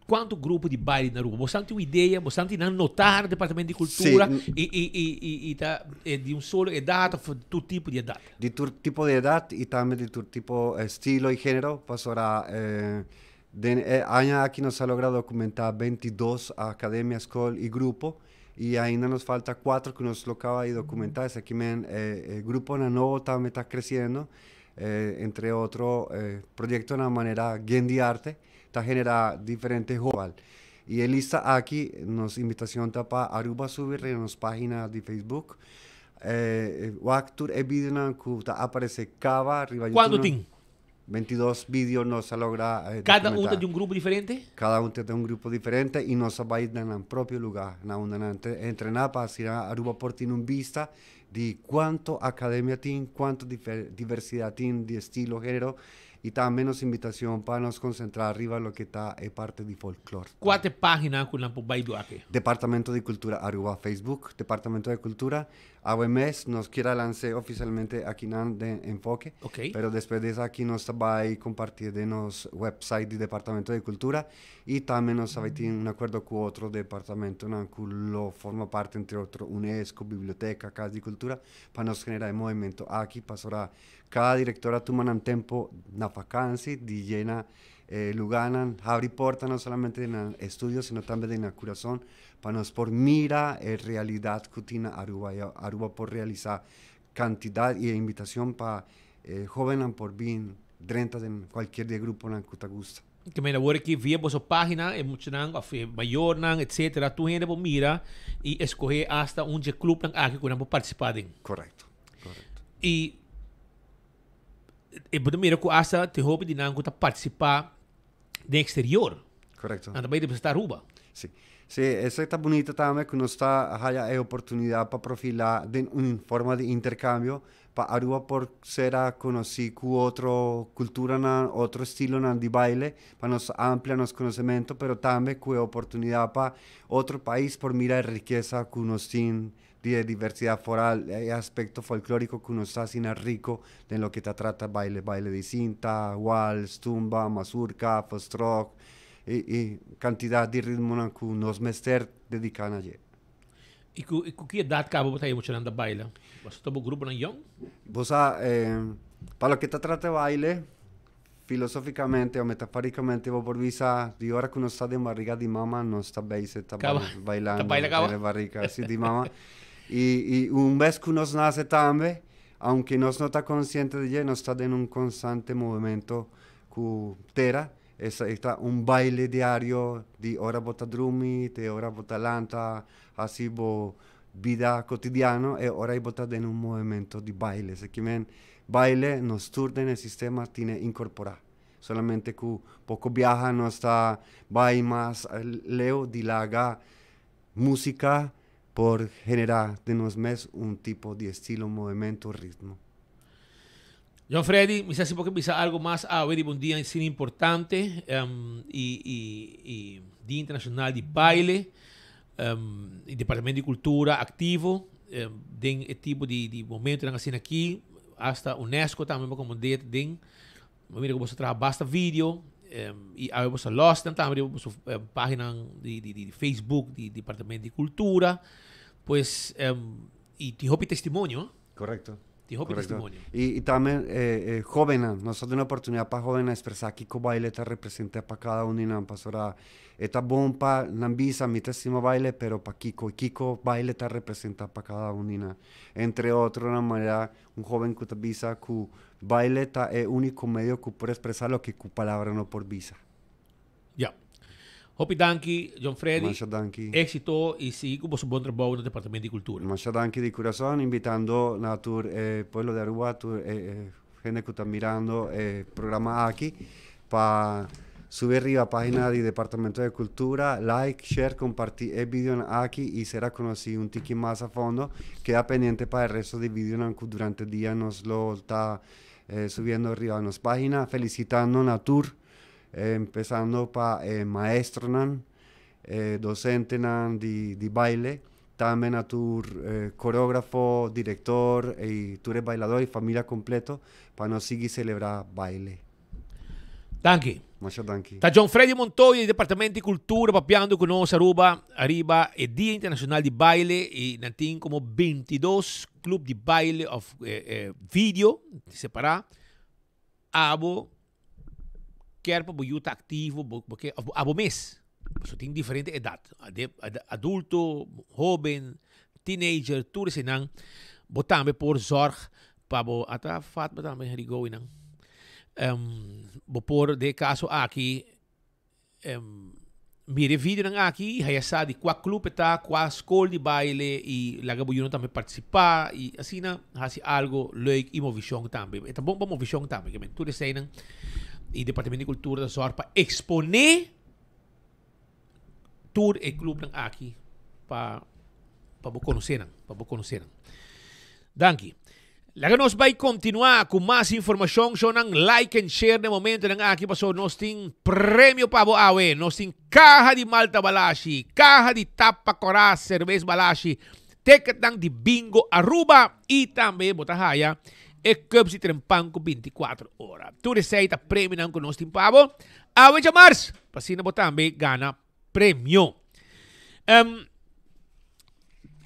cuanto grupo di baile na Aruba? Bosnan tin un idea? Bosnan tin nan nota na Departamento di Cultura? Sí. Y, y, y, y, y ta eh, di un solo edad of tur tipo di edad? Di tur tipo di edad y tambe di tur tipo estilo y genero. Pasobra eh, den e aña aki nos a logra documenta 22 academia, school y grupo. Y ainda nos falta cuatro cu nos lo caba di documenta. Esaki men eh, e gruponan nobo tambe ta creciendo. Entre otro proyectonan manera Gen di Arte ta genera diferente hoal. Y e lista aki nos invitacion ta pa Aruba subi riba nos pagina di Facebook. Wak tur e videonan cu ta aparece caba riba YouTube. Cuanto tin? 22 video nos a logra documenta. Cada un ta di un grupo diferente? Cada un ta di un grupo diferente y nos a bay na nan propio lugar na unda nan ta entrena pa asina Aruba por tin un bista di cuanto academia tin, cuanto diversidad tin di estilo, genero y tambe nos invitacion pa nos concentra riba loke ta e parte di folklor. Cua ta e pagina cu nan por bay do aki? Departamento di Cultura Aruba Facebook, Departamento di Cultura. Awe mes nos kier a lans'e oficialmente akinan den Enfoke, pero despues di esaki nos ta bay comparti den nos website di Departamento di Cultura Y tambe nos a bay tin un acuerdo cu otro departamentonan cu lo forma parte entre otro UNESCO, Biblioteca, Cas di Cultura, pa nos genera e movimento aki pasobra cada director a tuma nan tempo na vakantie di yena. e lugánan, habri porta no solamente den nan estudio sino tambe den nan kurason pa nos por mira e realidat ku tin na Aruba i Aruba por realisá kantidat i e invitashon pa e hóbennan por bin drenta den kualkier di e gruponan ku ta gusta. Ke meen awor aki via boso página e muchanan òf e mayornan etcetera tur hende por mira i eskohé asta un dje klupnan aki ku nan por partisipá den. Korekto, korekto. I e bo ta mira ku asta tin hopi di nan ku ta partisipá den eksterior. Korekto. Nan ta bai representá Aruba. Sí. Sí, esei ta bunita tambe ku nos ta haya e oportunidat pa profilá den un forma di interkambio pa Aruba por ser a konosí ku otro kulturanan, otro estilonan di baile, pa nos amplia nos konosementu, pero tambe ku e oportunidat pa otro pais por mira e rikesa ku nos tin di e diversidad foral, e aspecto folklorico cu nos ta asina rico den loke ta trata baile, baile di cinta, wals, tumba, mazurka, foxtrot y y cantidad di ritmonan cu nos mester dedica na dje. Y cu y cu ki edad caba bo ta haya muchanan ta baila? Boso ta bo gruponan yong? Bo sa, pa loke ta trata baile, Filosoficamente o metaforicamente bo por bisa di ora cu nos ta den barriga di mama nos ta bezig ta bailando den e barriga si di mama y y un bes cu nos nace tambe aunke nos no ta consciente di dje nos ta den un constante movimento cu tera esey ta un baile diario di ora bo ta drumi te ora bo ta lanta haci bo bida cotidiano e ora ey bo ta den un movimento di baile esaki men Baile nos tur den e sistema tine incorpora. Solamente cu poco biaha nos ta bay mas leu di laga musica por genera den nos mes un tipo di estilo, movimento, ritmo. John Freddy, mi sa si bo ke bisa algo mas awe riba un dia asina importante y y Dia Internacional di Baile. E Departamento di Cultura activo den e tipo di di momentonan asina aki, hasta UNESCO tambe bo como det den. Bo mira cu boso traha basta video y awe boso los nan tambe riba boso paginan di di di Facebook di Departamento di Cultura. Pues y tin hopi testimonio. Correcto. Tin hopi testimonio. Y tambe hobennan, nos ta duna oportunidad pa hobennan expresa kico baile ta representa pa cada un di nan, pasobra e ta bon pa nan bisa mi ta stima baile pero pakico y kico baile ta representa pa cada un di nan. Entre otronan manera un hoben cu ta bisa cu baile ta e unico medio cu por expresa loke cu palabra no por bisa. Ya. Hopi danki John Freddy. Masha danki. Éxito y sigui cu boso bon trabou na Departamento di Cultura. Masha danki di curason invitando na tur e pueblo di Aruba, tur e hende cu ta mirando e programa aki pa subi riba pagina di Departamento di Cultura, like, share, comparti e videonan aki y sera conoci un tiki mas a fondo. Keda pendiente pa e resto di videonan cu durante dia nos lo ta subiendo riba nos pagina. Felicitando na tur Empezando pa e maestronan, e docentenan di baile, tambe na tur coreografo, director y tur e bailador y familia completo pa nos sigui celebra baile. Danki. Masha danki. Ta John Freddy Montoya di Departamento di Cultura papiando cu nos Aruba ariba e Dia Internacional di Baile y nan tin como 22 club di baile of video separa. Abo kier pa bo yu ta aktivo, bo bo ke òf abo mes, pasobra tin diferente edat, adulto, hoben, teenager, tur eseinan, bo tambe por zòrg pa bo, ata Fatma tambe rigooi nan, bo por den e kaso aki Mira e videonan aki y haya sa di cua club e ta, cua school di baile y laga bo yunan tambe participa y asina haci algo leuk y movicion tambe. E ta bon pa movicion tambe, ke men tur eseinan y Departamento di Cultura ta zorg pa expone tur e clubnan aki pa pa bo conoce nan, pa bo conoce nan. Danki. Laga nos bai kontinuá ku mas informashon. Shownan like en share den momentonan aki pasobra nos tin premio pa bo awe. Nos tin kaha di malta balashi, kaha di tapa kòrá serbes balashi, ticketnan di Bingo Aruba i tambe bo ta haya e cups di Trempan ku 24 ora. Tur esei ta premionan ku nos tin pa bo awe djamars pa asina bo tambe gana premio. Um,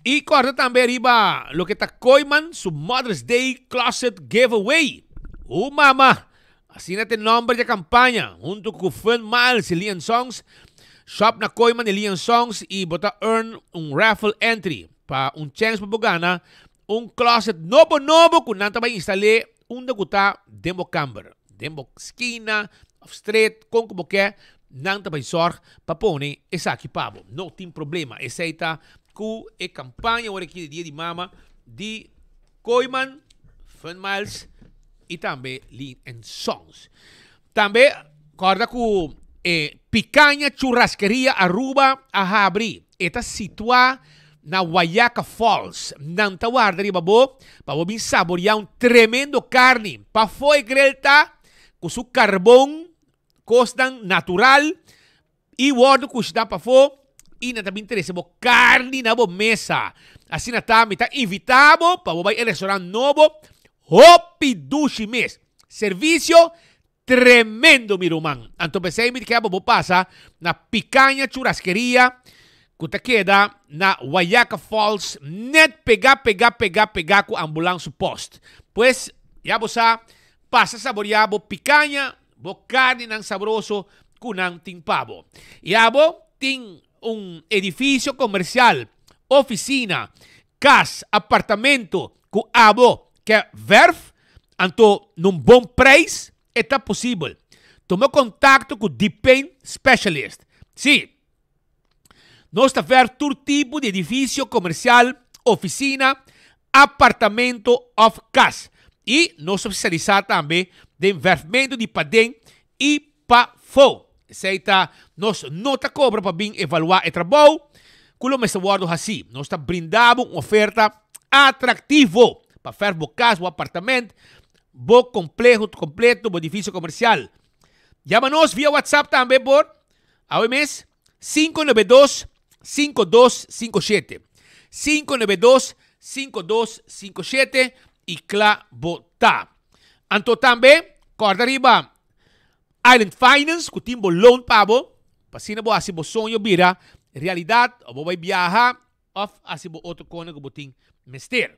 y corda tambe riba loke ta Kooiman su Mother's Day Closet Giveaway. O mama! Asina ta e nòmber di e kampaña, huntu ku Fun Miles i Lian Songs. Shop na Kooiman i Lian Songs i bo ta earn un raffle entry pa un chèns pa bo gana un closet nobo nobo ku nan ta bai instal'é unda ku ta den bo kamber, den bo skina òf street, kon ku bo ke, nan ta bai sòrg pa pone esaki pa bo. No tin problema. Esei ta ku e kampaña ora aki di Dia di Mama di Kooiman, Fun Miles i tambe Lean and Sons. Tambe kòrda ku e Picaña Churrasqueria Aruba a habri. E ta situá na Wayaca Falls. Nan ta warda riba bo pa bo bin saboriá un tremendo karni. Pafó e grill ta ku su karbon, kosnan natural i wòrdu kushiná pafó i nan ta bin trese bo karni na bo mesa. Asina ta mi ta invitá bo pa bo bai e restaurant nobo hopi dushi mes. Servisio tremendo mi ruman. Anto p'esei mi ta keda pa bo pasa na Picaña Churrasqueria ku ta keda na Wayaca Falls net pegá pegá pegá pegá ku ambulans su post. Pues ya bo sa pasa saboriá bo picaña, bo karninan sabroso ku nan tin pa bo. I abo tin un edifisio komersial, ofisina, kas, apartamento ku abo ke verf, anto na un bon prijs e ta posibel. Tuma kontakto ku Deep Paint Specialist. Sí, nos ta verf tur tipo di edifisio komersial, ofisina, apartamento òf kas. I nos ta spesialisá tambe den verfmentu di paden i pafó. Esei ta, nos no ta kobra pa bin evaluá e trabou ku lo mester wòrdu hasí. Nos ta brinda bo un oferta atraktivo pa fèrf bo kas, bo apartament, bo kompleho kompleto, bo edifisio komersial. Yama nos via WhatsApp tambe por awe mes 592 5257. 592 5257 i kla bo ta. Anto tambe kòrda riba Island Finance ku tin bo loan pa bo, pa asina bo hasi bo soño bira realidat òf bo bai biaha òf hasi bo otro kona ku bo tin mester.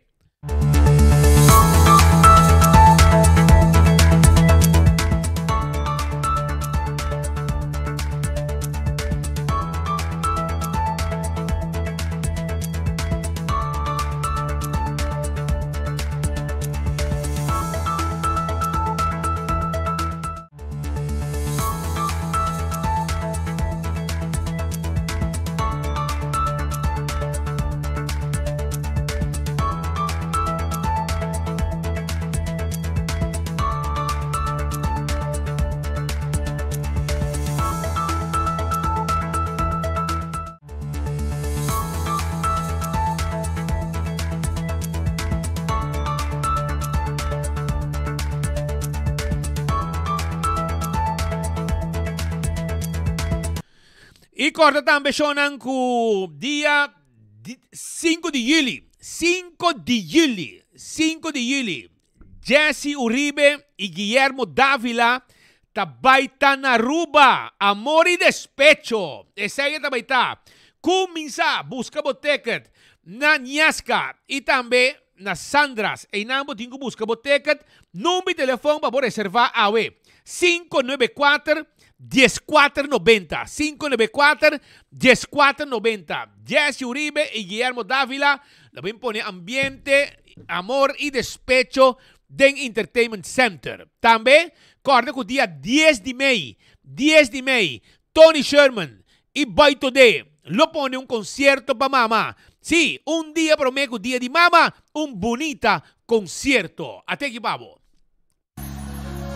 I kòrda tambe shownan ku dia sinku di yüli, sinku di yüli, sinku di yüli, Jesse Uribe i Guillermo Davila ta bai ta na Aruba. Amor i despecho! Esei e ta bai ta. Kuminsá buska bo ticket na Niasca i tambe na Sandra's. Einan bo tin ku buska bo ticket, number di telefon pa bo reservá awe, 594 1490, 594 1490. Jesse Uribe i Guillermo Davila lo bin pone ambiente, amor i despecho den Entertainment Center. Tambe kòrda ku dia dies di mei, dies di mei, Tony Sherman i Boy Todé lo pone un konsierto pa mama. Sí, un dia promé ku Dia di Mama, un bunita konsierto. Ateki pa bo.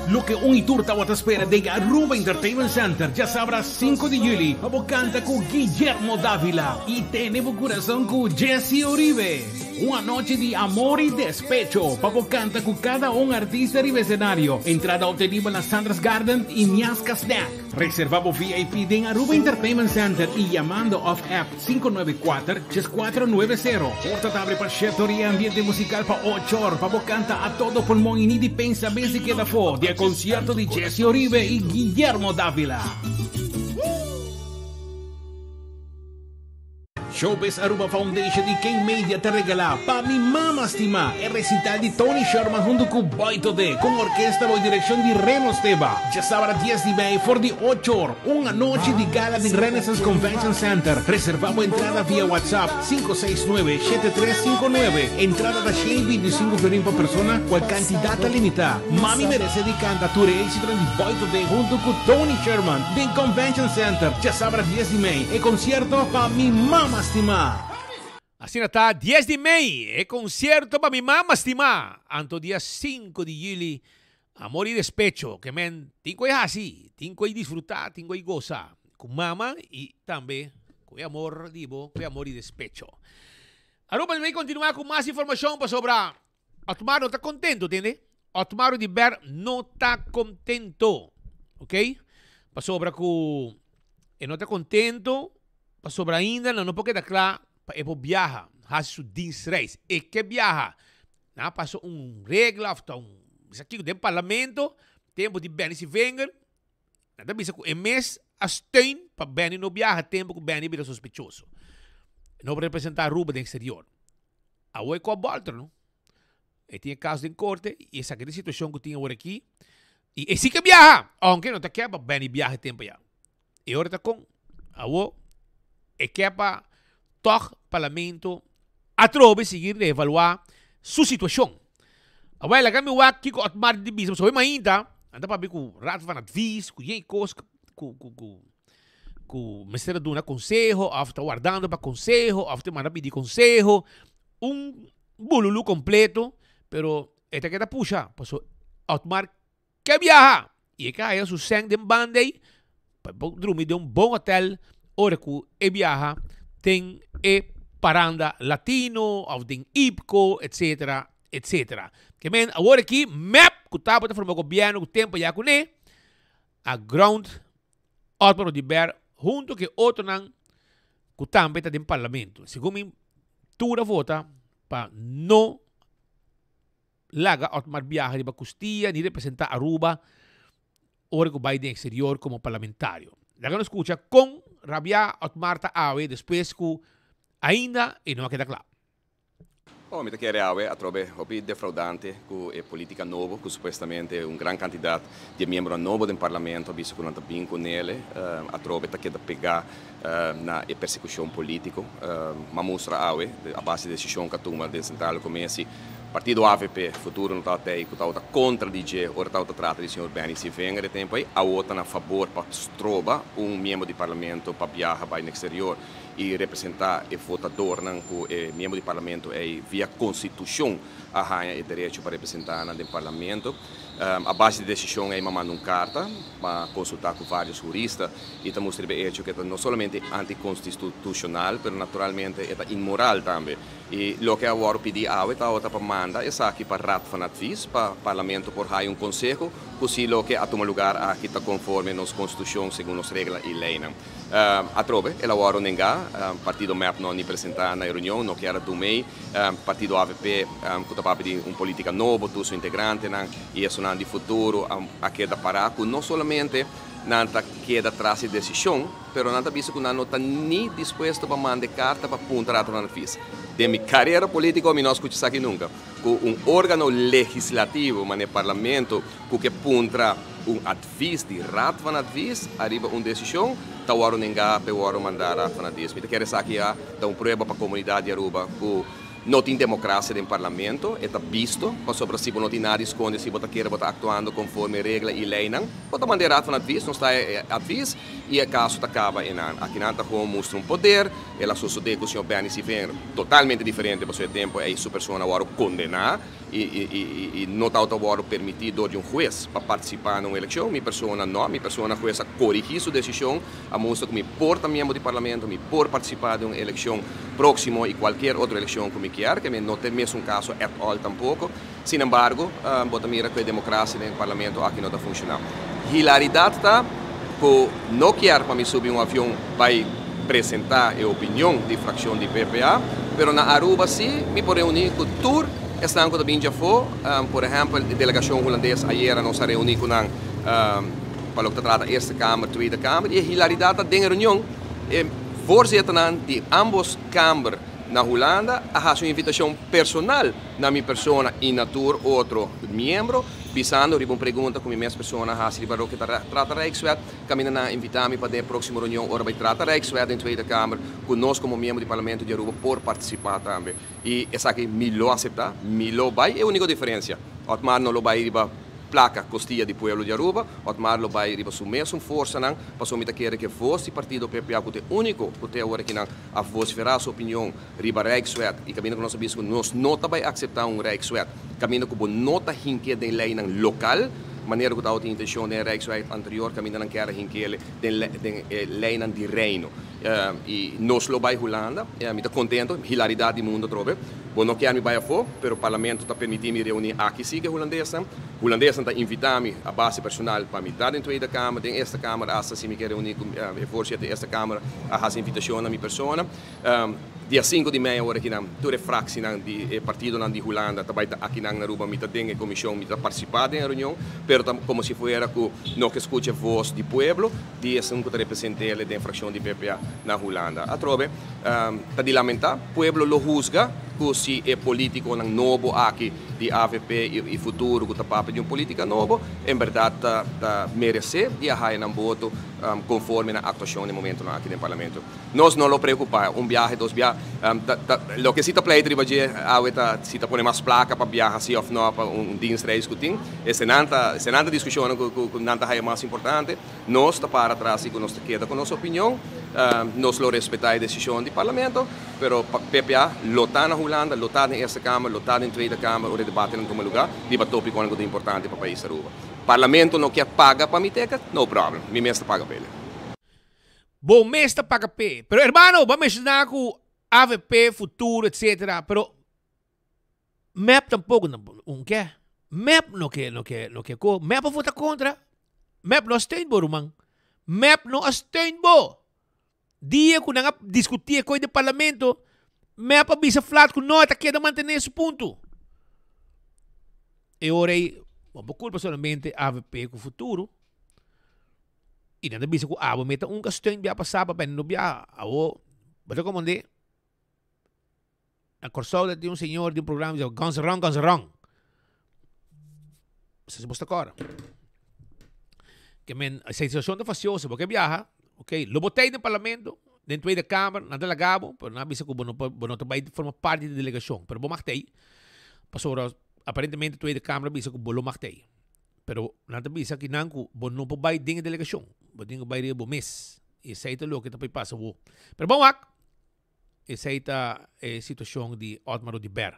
Loke un y tur tawata spera den Aruba Entertainment Center djasabra sinku di juli pa bo canta cu Guillermo Davila y tene bo curason cu Jessy Uribe. Un anochi di amor y despecho pa bo canta cu cada un artista riba escenario. Entrada obtenibel na Sandra's Garden y Miasca Snack. Reserva bo VIP den Aruba Entertainment Center y yamando of app 594 3490. Porta ta abri pa shete or y ambiente musical pa ocho or pa bo canta a todo pulmon y ni di pensa mes di keda afo di e concierto di Jessy Oribe y Guillermo Davila. Showbiz Aruba Foundation y King Media ta regala Pa Mi Mama Stima, e recital di Tony Sherman hunto cu Boy Todé, con orkesta bou direccion di Reno Steba. Djasabra dies di mei for di ocho or, un anochi di gala den Renaissance Convention Center. Reserva bo entrada via WhatsApp 569 7359. Entrada ta 125 florin pa persona, cual cantidad ta limita. Mami merece di canta tur e exitonan di Boy Todé hunto cu Tony Sherman den Convention Center, djasabra dies di mei. E concierto Pa Mi Mama Stimá. Asina ta dies di mei, e concierto Pa Mi Mama Stimá. Anto dia sinku di juli, Amor y Despecho, ke men tin ku e hasi, tin ku e disfruta, tin ku e gosa ku mama y tambe ku e amor di bo, ku e amor y despecho. Aruba mi bay continua ku mas informacion pasobra Otmar no ta contento, tende? Otmar Oduber no ta contento, ok? Pasobra cu e no ta contento, pasobra ainda nan no por keda cla pa e por biaha, haci su dienstreis. E ke biaha, nan a pasa un regla of ta un, bisa kico den parlamento, tempo di Benny Sevinger, Nan ta bisa ku e mes a steun pa Benny no biaha tempu ku Benny bira sospechoso. E no por representá Aruba den eksterior. Awor e kòp bòlter no. E tin e kaso den korte i esaki ta e situashon ku tin awor aki. I e si ke biaha, ounke no ta ke pa Benny biaha e tempu ya. E ora ta kon. Awor e ke pa tòg parlamento atrobe sigui reevaluá su situashon. Awel, laga mi wak kiko Otmar di bisa, pasobra mainta nan ta papia ku Raad van Advies, ku yen kos ku ku ku ku mester a duna konseho òf ta wardando pa konseho òf ta manda pidi konseho, un bululu kompleto, pero e ta keda pusha, pasobra Otmar Ke biaha! I e ke haya su sèn den banda ei pa e por drumi den un bon hotel ora ku e biaha den e paranda latino òf den Ipco etsetera etsetera. Ke men awor aki mep ku tabata forma gobièrnu ku tempu ya kuné a ground Otmar Oduber hunto ku e otronan ku tambe ta den parlamento. Segun mi tur a vota pa no laga Otmar biaha riba kustia ni representa Aruba ora ku bai den eksterior komo parlamentario. Laga nos skucha kon rabia Otmar ta awe despues ku ainda e no a keda kla. Oh, mi ta kere awe atrobe hopi defraudante ku e politica nobo ku supuestamente un gran kantidat di e miembronan nobo den parlamento a bisa ku nan ta bin ku nele atrobe ta keda pegá na e persekushon politiko. M'a mustra awe a base di desishon ku a tuma den Sentral Komesi Partido avp, Futuro no tabata ei ku tabata kontra di dje ora tabata trata di señor Benny Sievinger e tempu ei, awor ta na fabor pa stroba un miembro di parlamento pa biaha bai na eksterior i representá e votadornan ku e miembro di parlamento ei via konstitushon a haña e derecho pa representá nan den parlamento. A base di desishon ei m'a manda un karta pa konsultá ku vários hurista i ta mustra riba e echo ku e ta no solamente antikonstitushonal pero naturalmente e ta inmoral tambe. E loke a wòrdu pidí awe tabata pa manda esaki pa Raad van Advies pa Parlamento por haya un konseho ku si loke a tuma lugar aki ta konforme nos konstitushon segun nos regla i leinan. Atrobe el a wòrdu nengá. Partido mep no a ni presentá na e reunion, no kier a dumei. Partido avp ku ta papia di un polítika nobo, tur su integrantenan i esunnan di futuro a keda pará ku no solamente nan ta keda tras e desishon, Pero nan ta bisa ku nan no ta ni dispuesto pa manda e karta pa puntra rato nan advis. Den mi karera polítiko mi no a skucha esaki nunka, ku un órgano legislativo manera parlamento ku ke puntra un advis di Raad van Advies ariba un desishon ta wòrdu nengá pa e wòrdu mandá Raad van Advies. Mi ta kere esaki ya ta un prueba pa komunidat di Aruba ku No tin democracia den parlamento, e ta bisto, pasobra si bo no tin nada di sconde, si bo ta kere bo ta actuando conforme regla y leynan, bo ta manda e Raad van Advies, nos ta e advies y e caso ta caba enan. Akinan ta gewoon mustra un poder, el a sosode cu señor Benny Sievinger, totalmente diferente pasobra e tempo ey su persona a wordo condena y no tabata wordo permiti door di un huez pa participa na un eleccion, mi persona no, mi persona huez a corigi su decision, A mustra ku mi por ta miembro di parlamento, mi por partisipá den un elekshon próksimo i kualkier otro elekshon ku mi kier, ke mi no ta e mesun kaso at all tampoko. Sin embargo, bo ta mira ku e demokrasia den e parlamento aki no ta funshoná. Hilaridat ta ku no kier pa mi subi un avion bai presentá e opinion di frakshon di PPA, pero na Aruba sí mi por reuní ku tur esnan ku ta bin djafó. Por ehèmpel, e delegashon hulandes ayera nos a reuní ku nan. Pa loke ta trata Eerste Kamer, Tweede Kamer i e hilaridat ta den e reunion. E Voorzitternan di ambos Kamber na Hulanda a hasi un invitashon personal na mi persona i na tur otro miembro, bisando riba un pregunta ku mi mes persona a hasi riba loke ta trata Rijkswet, kaminda nan a invitá mi pa den e próksimo reunion ora bai trata Rijkswet den Tweede Kamer, ku nos komo miembro di Parlamento di Aruba por partisipá tambe. I esaki mi lo aseptá, mi lo bai. E úniko diferensia, Otmar no lo bai riba placa costilla di pueblo di Aruba, Otmar lo bay riba su mesun forsanan, pasobra mi ta kere cu e voz di partido PPA cu ta e unico cu te awor akinan a vocifera su opinion riba Rijkswet y caminda cu nos a bisa cu nos no ta bay acepta un Rijkswet caminda cu bo no ta hinke den leynan local manera cu tabatin intencion den e Rijkswet anterior caminda nan kier a hinkele den e leynan di Reino. Y nos lo bay Hulanda. Mi ta contento, hilaridad di mundo atrobe. Bo no kier mi bay afo, pero Parlamento ta permiti mi reuni aki si cu e Hulandesnan. Hulandesnan ta invita mi a base personal pa mi ta den Tweede Kamer, den Eerste Kamer, hasta si mi kier reuni cu e voorzitter di Eerste Kamer a haci invitacion na mi persona. Dia sinku di mei awor akinan tur e fractienan di e partidonan di Hulanda ta bai ta akinan na Aruba. Mi ta den e comision, mi ta participa den e reunion, pero ta como si fuera cu no ke scucha e voz di pueblo di esun cu ta representele den fraccion di PPA na Hulanda. Atrobe ta di lamenta, pueblo lo huzga cu si e politiconan nobo aki di avp y Futuro cu ta papia di un politica nobo, en berdad ta merece di a haya nan voto conforme nan actuacion den momentonan aki den Parlamento. Nos no lo preocupa, un biahe, dos biahe, ta, loke si ta pleit riba dje awe ta si ta pone mas placa pa biaha si of no pa un dienstreis cu tin. Esenan ta, esenan ta discusionnan cu, cu, cu nan ta haya mas importante. Nos ta para atras si cu nos ta keda cu nos opinion. Nos lo respeta e decision di Parlamento, pero pa PPA lo ta na Hulanda, lo ta den Eerste Kamer, lo ta den Tweede Kamer ora e debatenan tuma lugar riba topiconan cu ta importante pa pais Aruba. Parlamento no kier paga pa mi ticket? No problem, mi mes ta paga pa el'e. Bo mes ta paga p'e. Pero hermano, bo a menshoná ku avp, Futuro etc. Pero mep tampoco no un ke. Mep no ke no ke no ke ko. Mep a vota kontra. Mep no a steun bo ruman. Mep no a steun bo. Dia ku nan a diskutí e koi den parlamento, mep a bisa flat ku no e ta keda mantené su punto. E ora ei, bo por kulpa solamente avp ku Futuro. I nan ta bisa ku abo meta un ka steun bia pasá pa bende no bia. Awo, bo ta komprendé? Na Kòrsou ta tin un señor di un programa bisa Guns Wrong, Guns Wrong. No sé si bo ta kòrda. Ke men, e situashon ta fasioso, bo ke biaha, ok, lo bo ta ei den parlamento, den Tweede Kamer, nan ta laga bo, pero nan a bisa ku bo no por, bo no ta bai forma parti di delegashon, pero bo mag ta ei, pasobra aparentemente Tweede Kamer a bisa ku bo lo mag ta ei. Pero nan ta bisa kinan ku bo no por bai den e delegashon, bo tin ku bai riba bo mes. I esei ta loke ta por pasa awor. Pero bon wak, esei ta e situashon di Otmar Oduber.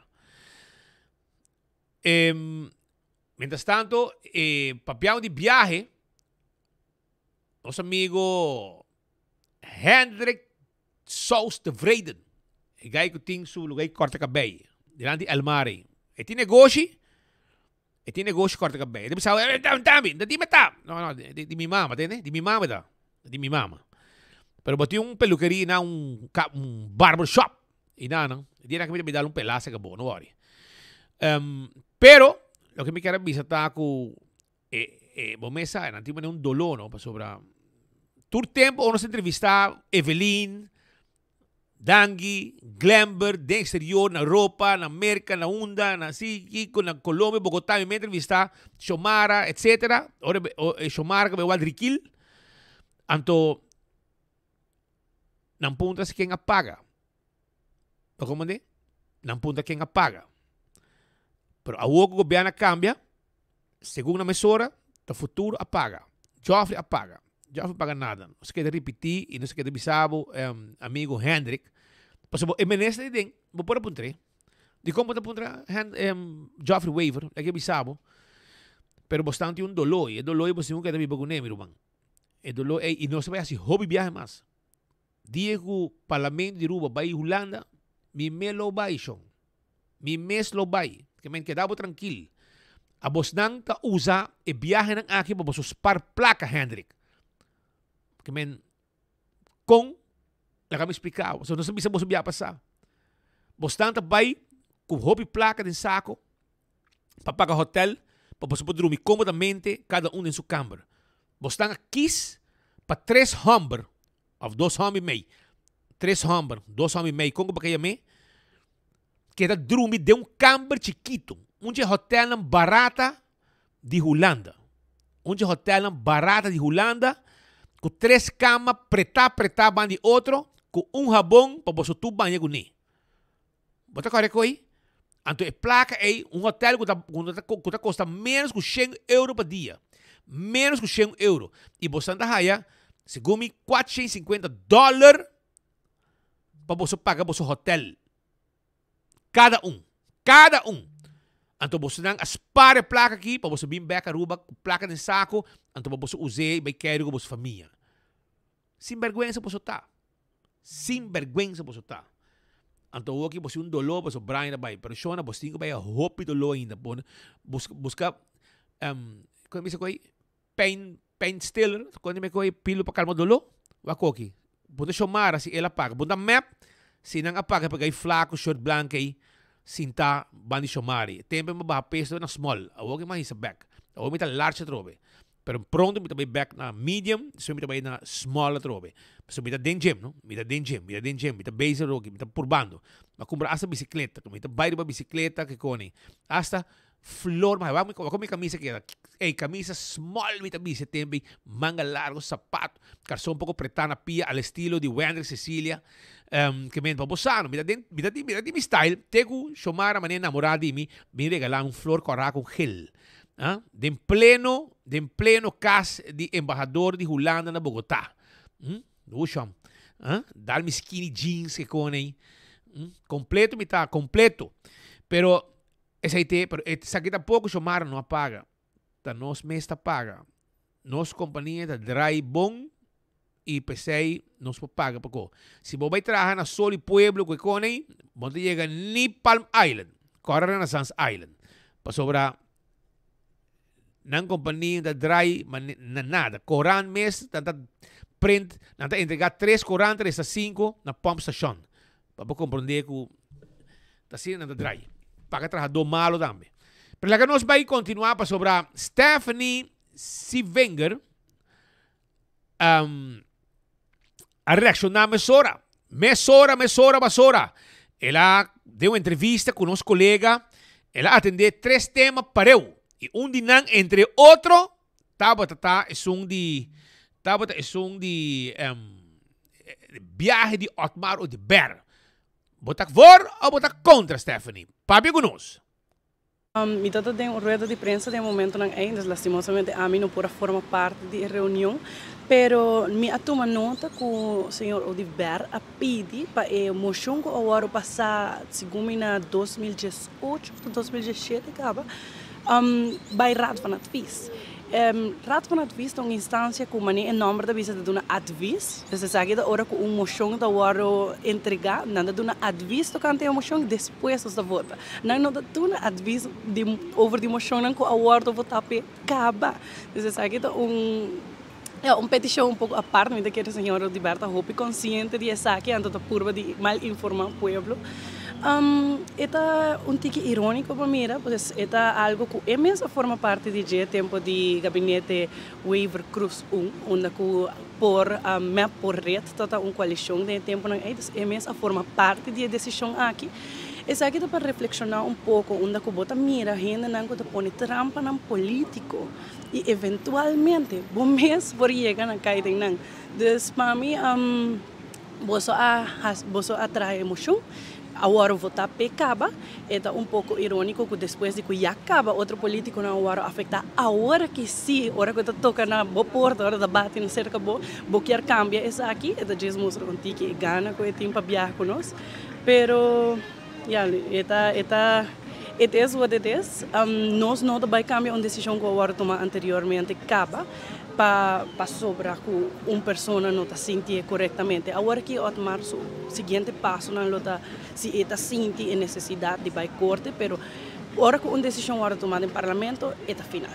E, mientras tanto, e papiaun di biahe, nos amigo Hendrik Sous Tevreden, e gai ku tin su lugar di kòrta kabei, dilanti El Mar ei. E tin negoshi, E tin negoshi korta kabei. E ta bisa, eh, dame, dame, da di mi ta. No, no, di, di mi mama, tende? Di mi mama ta. Di mi mama. Pero bo tin un pelukeria na un, un barber shop. I na nan, di na mi ta dal un pelasa ka bo, no worry. Um, pero, loke mi kier a bisa ta ku e, e, bo mes sa, nan tin un dolor, no, pasobra tur tempo ora nos entrevista Evelyn, Dangui, Glenber, den exterior, na Europa, na Merca, na unda, na si, kiko, na Colombia, Bogotá, mi me entrevista Xiomara, etcetera. Ora e Xiomara ku bai Rikil, anto nan puntra si ken a paga. Bo comprende? Nan puntra ken a paga. Pero awor ku gobierno a cambia, Segun nan mesora, ta futuro a paga. Geoffrey a paga. Geoffrey a paga nada. Nos keda ripití i nos keda bisa bo, amigo Hendrik, pasobra e minister di den, bo por a puntr'é. Dikon bo ta puntra Geoffrey Wever? E ke bisa bo. Pero bo stan tin un doló i e doló ei bo sin ku keda biba kuné, mi ruman. E doló ei, i nos ta bai hasi hopi biahe mas. Dia ku Parlamento di Aruba bai Hulanda, mi mes lo bai, shon. Mi mes lo bai. Ke men keda bo trankil. Abosnan ta usa e biahenan aki pa boso spar plaka, Hendrik. Ke men, kon? Laga mi splika bo. So nos a bisa boso biaha pasá. Bosnan ta bai ku hopi plaka den sako pa paga hotel pa boso por drumi komodamente kada un den su kamber. Bosnan a kis pa tres hòmber òf dos hòmber i mei. Tres hòmber, dos hòmber i mei, kon ku bo ka yam'é, keda drumi den un kamber chikitu, un dje hotèlnan barata di Hulanda. Un dje hotèlnan barata di Hulanda, ku tres kama pretá pretá ban di otro, ku un habon pa boso tur baña kuné. Bo ta kòrda ko'i? Anto e plaka ei, un hotèl ku ta ku ta kosta ménos ku shen euro pa dia. Ménos ku shen euro. I boso ta haya, segun mi, kuatshen i sinkuenta dòler pa boso paga boso hotèl. Kada un. Kada un. Anto bosonan a spar e plaka aki pa boso bin bèk Aruba ku plaka den sako, anto pa boso us'é i bai keri ku boso famia. Sinbèrgwensa boso ta. Sinbèrgwensa boso ta. Anto awoki bo sin un doló paso Brian a bai. Pero Shona bo tin ku bai a hopi doló ainda. Bo buska buska kon mi bisa ku ei pain pain stiller kon mi ku ei pilo pa kalma doló wak oki. Bo ta Shomara si el a paga. Bo ta mep si nan a paga pa gai flaku shirt blank ei sinta ban di Shomari. Tempo mi a baha peso na small. Awoki mi a hisa bek. Awor mi ta large atrobe. Pero pronto mi ta bay back na medium, despues mi ta bay na small atrobe. Pasobra mi ta den gym, no? Mi ta den gym, mi ta den gym, mi ta bezig roki, mi ta purbando. Mi a cumpra hasta bicicleta, mi ta bay riba bicicleta, kikoni. Hasta flor, ma wak wak mi camisa keda. Ey, camisa small mi ta bisti e tempo ey, manga largo, sapato, carson poco preta na pia al estilo di Wendrick Cecilia. Ke men pa bo sa, no? Mi ta den, mi ta den, mi ta den mi style, te cu Xiomara manera enamora di mi, bin regala un flor cora cu gel. Ah, den pleno, den pleno cas di embahador di Hulanda na Bogotá. Hm, Usham. Ah, dal mi skinny jeans ke con ei. Hm, completo mi ta, completo. Pero, esei te, pero esaki tampoco Xiomara no a paga. Ta nos mes ta paga. Nos compania ta draai bon y p'esei nos por paga pa ko. Si bo bai traha na Sol y Pueblo ku e kon ei, bo no ta yega ni Palm Island, kòrda Renaissance Island. Pasobra nan kompania ta drai na nada. Korant mes nan ta print, nan ta entregá tres korant resta sinku na pump station. Pa bo komprondé ku ta asina nan ta drai. Paga trahadó malo tambe. Pero laga nos bai kontinuá pasobra Stephanie Sievinger um, a reacciona mesora. Mesora, mesora, basora. El a den un entrevista cu nos colega, el a atende tres tema pareu. Y un di nan, entre otro, tabata ta esun di, tabata esun di um, biahe di Otmar Oduber. Bo ta voor of bo ta contra, Stephanie? Papia cu nos. Mi ta ta den un rueda di prensa den e momentonan ei, entonces lastimosamente ami no por a forma parti di e reunion, pero mi a tuma nota cu señor Oduber a pidi pa e mocion cu a worde pasa segun mi na 2018 of 2017 caba, bay Raad van Advies. Raad van Advies ta un instancia cu manera e nomber ta bisa ta duna advies, dus esaki ta ora cu un mocion ta wordo entrega, nan ta duna advies tocante e mocion, despues nos ta vota. Nan no ta duna advies di over di mocionnan cu a wordo vota p'e caba. Dus esaki ta un ya un peticion un poco apart, mi ta kere señor Oduber ta hopi consciente di esaki, anto ta purba di mal informa pueblo. E ta un tiki ironico pa mira, pues e ta algo cu e mes a forma parti di dje tempo di gabinete Wever Croes un, unda cu por mep por red ta ta un coalicion den e temponan ey, dus e mes a forma parti di e decision aki. Esaki ta pa reflexiona un poco unda cu bo ta mira hendenan cu ta pone trampanan politico y eventualmente bo mes por yega na cay den nan. Dus pa mi boso a boso a traha e mocion, awor vota p'e caba. E ta un poco ironico cu despues di cu ya caba otro politiconan a worde afecta, awor ki si, ora cu ta toca na bo porta, ora ta bati na cerca bo, bo kier cambia esaki, e ta djis mustra un tiki e gana cu e tin pa biaha cu nos. Pero ya, e ta, e ta, it is what it is. Nos no ta bai cambia un decision cu a worde tuma anteriormente caba pa pasobra cu un persona no ta sintié corectamente. Awor aki Otmar su siguiente pasonan lo ta si e ta sinti e necesidad di bai corte, pero ora cu un decision worde tuma den parlamento e ta final.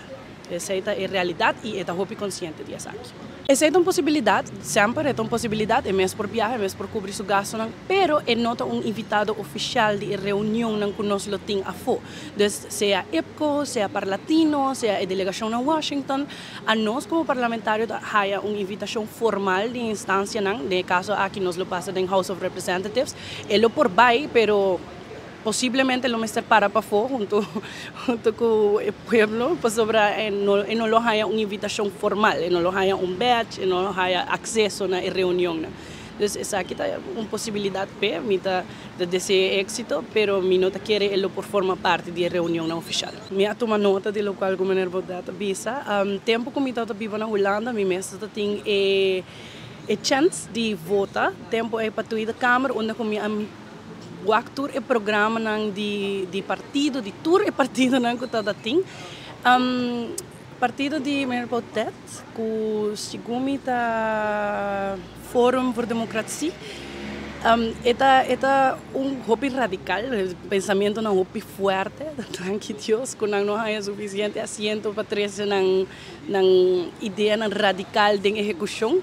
Esey ta e realidad y e ta hopi consciente di esaki. Esey ta un posibilidad, semper e ta un posibilidad, e mes por biaha, e mes por cubri su gastonan, pero e no ta un invitado oficial di e reunionnan cu nos lo tin afo. Dus sea IPCO, sea Parlatino, sea e delegacion na Washington, anos como parlamentario ta haya un invitacion formal di instancianan, den e caso aki nos lo pasa den House of Representatives, e lo por bay, pero posiblemente lo mester para pafó hunto hunto cu e pueblo pasobra e no e no lo haya un invitacion formal, e no lo haya un badge, e no lo haya acceso na e reunionnan. Dus esaki ta un posibilidad p'e, mi ta ta dese'e exito, pero mi no ta kere e lo por forma parti di e reunionnan oficial. Mi a tuma nota di locual cu meneer Baudet a bisa. Tempo cu mi tabata biba na Hulanda mi mes ta tin e e chens di vota, tempo ei pa Tweede Kamer unda cu mi a Wak tur e programanan di di partido, di tur e partidonan ku ta tin. Partido di meneer Baudet ku segun mi ta Forum voor Democratie, e ta e ta un hopi radical, pensamentonan hopi fuerte, danki Dios ku nan no haña sufisiente asiento pa trese nan nan ideanan radical den ehekushon.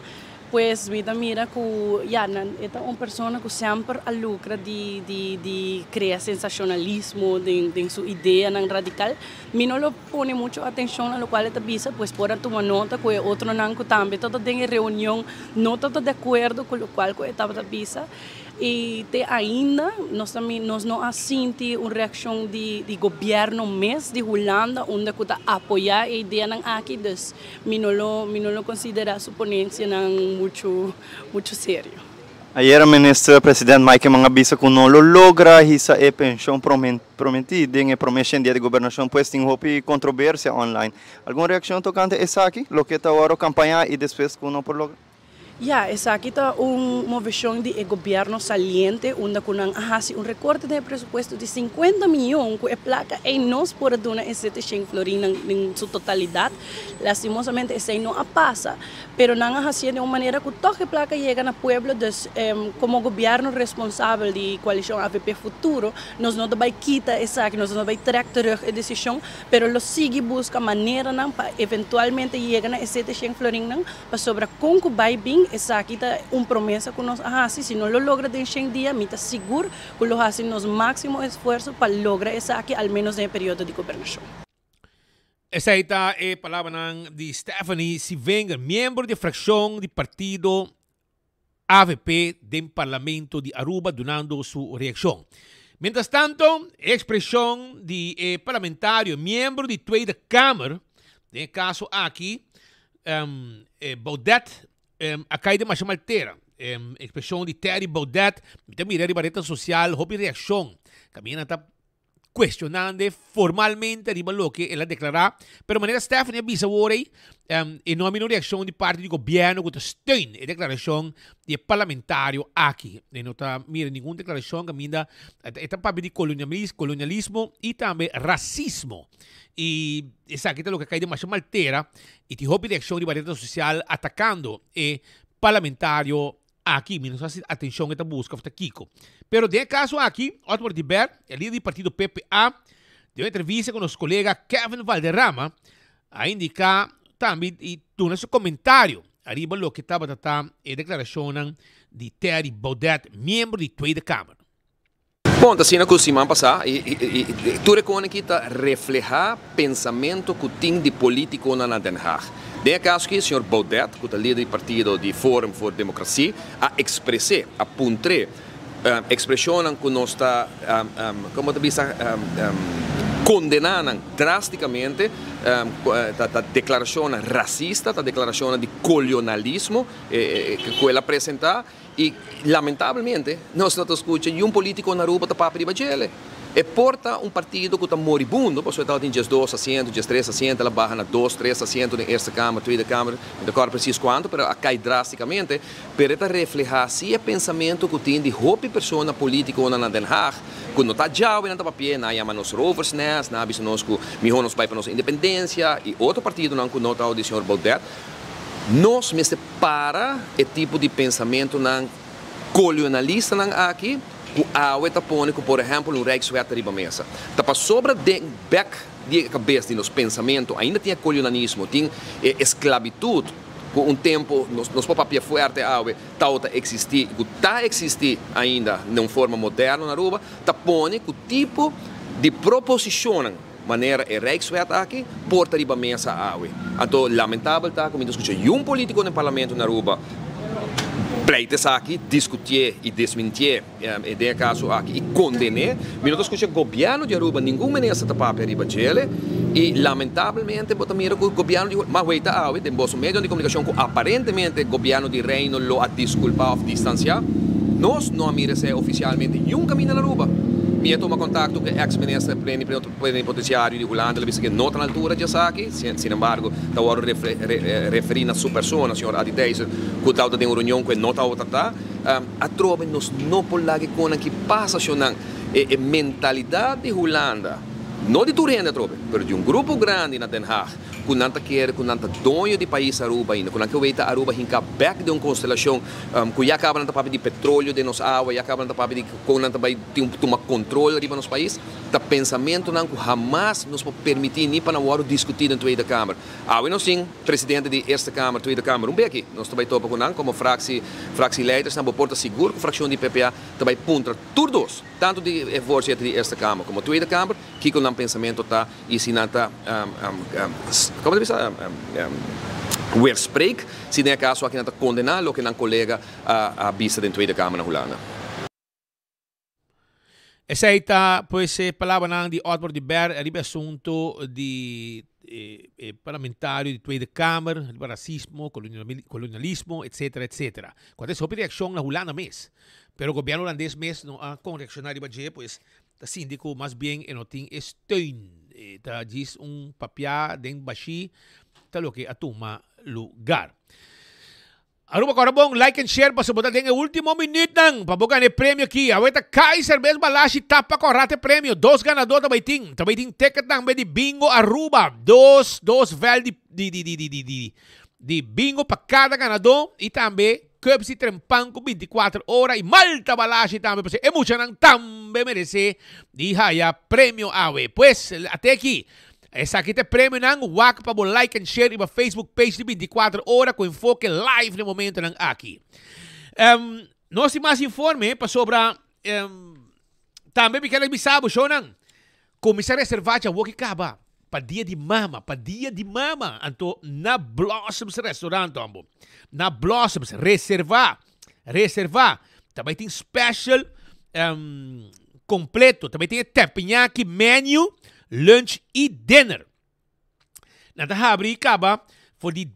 Pues mi ta mira ku ya nan e ta un persona ku semper a lukra di di di krea sensashonalismo den den su ideanan radikal. Mi no lo pone muchu atenshon na lokual e ta bisa, pues por a tuma nota ku e otronan ku tambe tabata den e reunion no tabata di akuerdo ku lokual ku e tabata bisa. I te ainda nos ta mi nos no a sinti un reakshon di di gobièrnu mes di Hulanda unda ku ta apoyá e ideanan aki, dus mi no lo mi no lo konsiderá su ponencianan muchu muchu serio. Ayera Minister President Mike Eman a bisa ku no lo logra hisa e penshon prometí den e promé shen dia di gobernashon, pues tin hopi kontroversia online. Algun reakshon tokante esaki, loke ta wòrdu kampañá i despues ku no por logra? Ya, esaki ta un moveshon di e gobierno saliente unda ku nan a hasi un rekorte den e presupuesto di sinkuenta miyon ku e plaka ei nos por a duna e seteshen florinnan den su totalidat. Lastimosamente esei no a pasa, pero nan a hasié den un manera ku tòg e plaka yega na pueblo, dus komo gobierno responsabel di koalishon avp Futuro nos no ta bai kita esaki, nos no ta bai trèk terug e desishon, pero lo sigui buska maneranan pa eventualmente yega na e seteshen florinnan. Pasobra kon ku bai bin, esaki ta un promesa ku nos a hasi, si no lo logra den shen dia, mi ta sigur ku lo hasi nos máksimo esfuerso pa logra esaki al ménos den e periodo di gobernashon. Esei ta e palabranan di Stephanie Sivenger, miembro di e frakshon di partido avp den Parlamento di Aruba dunando su reaccion. Mientras tanto, e expresion di e parlamentario, miembro di Tweede Kamer, den e caso aki, Baudet, a cay den masha mal tera. Expresion di Thierry Baudet, mi ta mira riba rednan social hopi reaccion. Caminda ta cuestionand'e formalmente riba loke el a declara, pero manera Stephanie a bisa awor ey, e no a mira un reaccion di parti di gobierno cu ta steun e declaracion di e parlamentario aki. E no ta mira ningun declaracion caminda e ta papia di colonialismo y tambe racismo. Y esaki ta loke a cay den masha mal tera y tin hopi reaccion riba rednan social atacando e parlamentario Aki mi no sa si atencion e ta busca of ta kico. Pero den e caso aki, Otmar Dibert, e lider di partido PPA, den un entrevista cu nos colega Kevin Valderrama, a indica tambe y duna su comentario ariba loke tabata ta e declaracionnan di Thierry Baudet, miembro di Tweede Kamer. Bon, ta asina ku siman pasá i tur e konen aki ta reflehá pensamentu ku tin di polítikonan na Den Haag. Den e kaso aki, señor Baudet, ku ta lider di partido di Forum voor Democratie, a ekspres'é, a puntr'é ekspreshonnan ku nos ta, komo ta bisa, kondená nan drástikamente, ta deklarashonnan rasista, ta deklarashonnan di kolionalismo ku el a presentá. I lamentablemente nos no ta skucha niun politiko na Aruba ta papia riba djele. E por ta un partido ku ta moribundo, pasobra e tabatin diesdos asiento, diestres asiento, el a baha na dos, tres asiento den Eerste Kamer, Tweede Kamer, mi ta kòrda presis kuantu, pero a kai drástikamente. Pero e ta reflehá si e pensamentu ku tin di hopi persona politikonan na Den Haag, ku no ta djawe nan ta papia, nan a yama nos roversnest, nan a bisa nos ku mihó nos bai pa nos independensia, i otro partidonan ku no ta di señor Baudet. Nos mester para e tipo di pensamentunan kolionalistanan aki ku awe ta pone ku por ehèmpel un Rijkswet ta riba mesa. Ta pasobra den bèk di e kabes di nos pensamentu ainda tin e kolonialismo, tin e esklabitut ku un tempu nos nos por papia fuerte awe tabata eksistí i ku ta eksistí ainda den un forma moderno na Aruba, ta pone ku tipo di proposishonnan manera e Rijkswet aki por ta riba mesa awe. Anto lamentabel ta ku mi ta skucha yun politiko den parlamento na Aruba pleita esaki, diskutié i desmintié den e kaso aki i kondené. Mi no ta skucha gobièrnu di Aruba, ningun minister ta papia riba djele i lamentabelmente bo ta mira ku gobièrnu di mas wei ta awe den boso medionan di komunikashon ku aparentemente gobièrnu di Reino lo a diskulpá òf distansiá. Nos no a mira esei ofisialmente niun kaminda na Aruba. Mi a tuma kontakto ku e eks minister plenipotensiario di Hulanda, el a bisa ku e no ta na altura di esaki. Sin embargo, ta wòrdu referí na su persona, señor Adi Thijssen, ku tabata den un reunion ku e no tabata ta. Atrobe nos no por laga e konan ki pasa shonnan. E mentalidat di Hulanda, no di tur hende atrobe, pero di un grupo grandi na Den Haag, ku nan ta kere ku nan ta doño di pais Aruba ainda, ku nan ke weta Aruba hinká bèk den un konstelashon ku ya kaba nan ta papia di petroleo den nos awa, ya kaba nan ta papia di kon nan ta bai tin tuma kontrol riba nos pais, ta pensamentunan ku hamas nos por permití ni pa nan wòrdu diskutí den Tweede Kamer. Awe nos tin presidente di Eerste Kamer, Tweede Kamer un beki. Nos ta bai topa ku nan komo fraksi, fraksieleiders. Bo por ta sigur ku frakshon di PPA ta bai puntra tur dos, tantu di e voorzitter di Eerste Kamer komo Tweede Kamer, kiko nan pensamentu ta i si nan ta, komo ta bisa, weerspreek, si den e kaso aki nan ta kondena loke nan kolega a bisa den Tweede Kamer na Hulanda. Esei ta pues e palabranan di Otmar Oduber riba e asunto di e parlamentario di Tweede Kamer riba racismo, kolonialismo, etcetera, etcetera. Ku a trese hopi reakshon na Hulanda mes. Pero gobierno hulandes mes no a kon reakshoná riba dje, pues ta sinti ku mas bien e no tin e steun. E ta djis un papiá den bashí ta loke a tuma lugar. Aruba kora bon, like and share pasobra bo ta den e ultimo minuutnan pa bo gana e premio aki. Awe ta Kaiser bes Balashi tapa kora te premio. Dos ganador ta bay tin. Ta bay tin ticketnan be di Bingo Aruba. Dos, dos vel di di di di di di di di bingo pa cada ganador y tambe cups di trempan cu 24 ora y Malta Balashi tambe pasobra e muchanan tambe merece di haya premio awe. Pues, ate aki. Esaki ta e premionan, wak pa bo like and share riba Facebook page di 24 ora ku Enfoke live na e momentonan aki. Um, nos tin mas informe pasobra um, tambe mi ker bisa bo shownan, kuminsá reserva dja woki kaba pa dia di mama, pa dia di mama, anto na Blossoms Restaurant hombo. Na Blossoms, reserva, reserva. Ta bai tin special um, completo. Ta bai tin e teppanyaki menu, lunch y dinner. Nan ta habri caba for di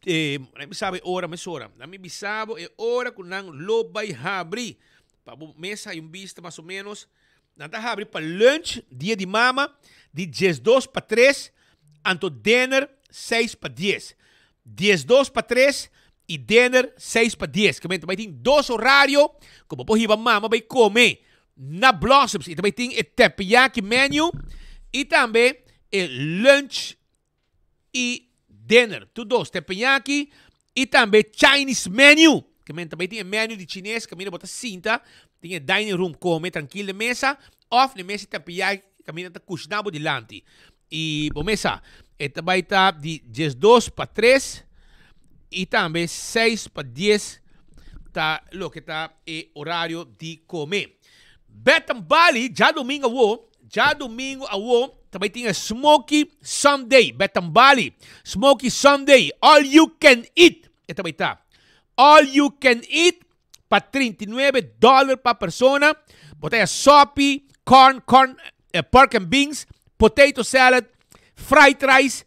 eh, mi sabe ora mesora. Nan mi bisabo e ora cu nan lo bai habri. Pa bo mesa hay un bista mas o menos. Nan ta habri pa lunch dia di mama di 12 pa 3, anto dinner 6 pa 10. 12 pa 3 y dinner 6 pa 10. Ke men ta bai tin dos horario ku bo por hiba mama bai kome na Blossoms. Y ta bai tin e teppanyaki menu y tambe e lunch y dinner. Tur dos, teppanyaki y tambe Chinese menu. Ke men ta bai tin e menu di chines kaminda bo ta sinta den e dining room kome trankil den mesa of den mesa di teppanyaki kaminda ta kushna bo dilanti. Y bo mesa e ta bai ta di 12 pa 3 y tambe 6 pa 10 ta loke ta e horario di come. Bath and Bali djadomingo awo, djadomingo awo ta bai tin e Smoky Sunday, Bath and Bali, Smoky Sunday, all you can eat e ta bai ta. All you can eat pa 39 dollar pa persona. Bo ta haya sopi, corn, corn, eh, pork and beans, potato salad, fried rice,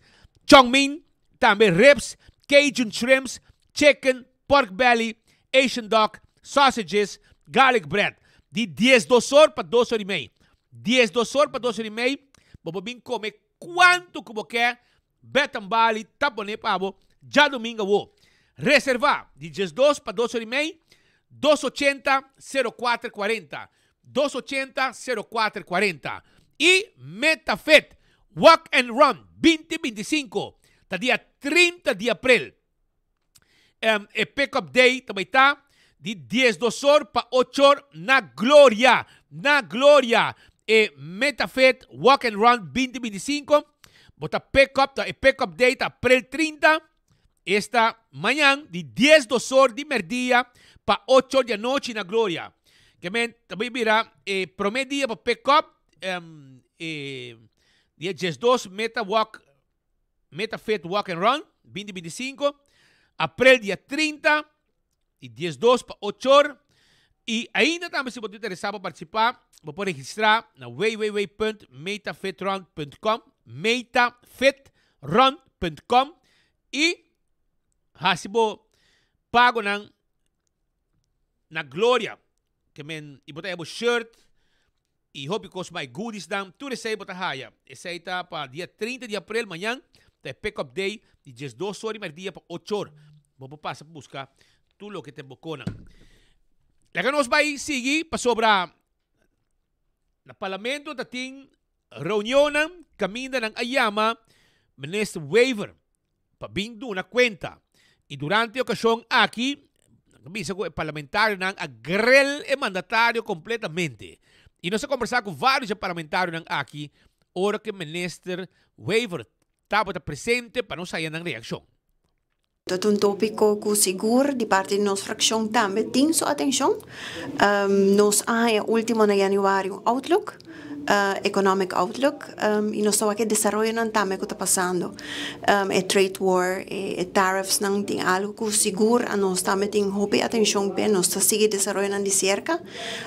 chow mein, tambe ribs, Cajun shrimps, chicken, pork belly, Asian dog, sausages, garlic bread. Di 12 or pa 2 or y mei. 12 or pa 2 or y mei, bo por bin come cuanto cu bo ke. Bath and Bali ta pone pa bo djadomingo awo. Reserva di 12 pa 2 or y mei, 2 80 0 cuater 40, 2 80 0 cuater 40. Y Metafit Walk and Run 2025 ta dia 30 di april. E pick-up day ta bay ta. Di 12 or pa 8 or na Gloria. Na Gloria. E Metafit Walk and Run 2025. Bo ta pick up, ta e pick up day ta april 30. Esta mañan di 12 or di merdia pa 8 or di anochi na Gloria. Ke men ta bay bira e prome dia pa pick up um, e dia 12 Meta Walk Metafit Walk and Run 2025. April dia 30 di 12 pa 8 or. Y ainda tambe si bo ta interesa pa participa, bo por registra na www.metafitrun.com, metafitrun.com y haci bo pagonan na Gloria. Ke men y bo ta haya bo shirt y hopi cos mas, goodiesnan, tur esey bo ta haya. Esey ta pa dia 30 di april, mañan, ta e pick up day di 12 or di merdia pa 8 or. Bo por pasa pa busca tur loke ta e boconan. Laga nos bay sigui pasobra na parlamento ta tin reunionnan caminda nan a yama Minister Wever pa bin duna cuenta y durante e ocasion aki nan a bisa cu e parlamentarionan a grel e mandatario completamente y nos a conversa cu varios e parlamentarionan aki ora cu Minister Wever tabata presente pa nos haya nan reaccion. Ta un topico cu sigur di parti di nos fraccion tambe tin su atencion. Nos a haya ultimo na januari un outlook, economic outlook, y nos ta wak e desaroyonan tambe cu ta pasando. E trade war, e tariffsnan tin algo cu sigur a nos tambe tin hopi atencion p'e. Nos ta sigui desaroyonan di cerca.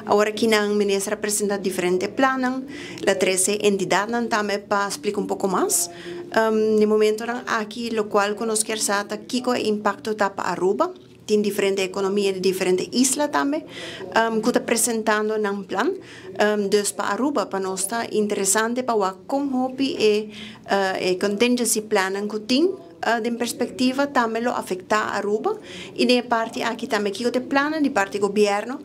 Awor aki nan minister a presenta diferente plannan, el a trece entidadnan tambe pa splica un poco mas. Na e momentonan aki locual cu nos kier sa ta kico e impacto ta pa Aruba. Tin diferente economia di diferente isla tambe cu ta presentando nan plan. Dus pa Aruba pa nos ta interesante pa wak con hopi e e contingency plannan cu tin den perspectiva tambe lo afecta Aruba y den e parti aki tambe kico ta e plannan di parti gobierno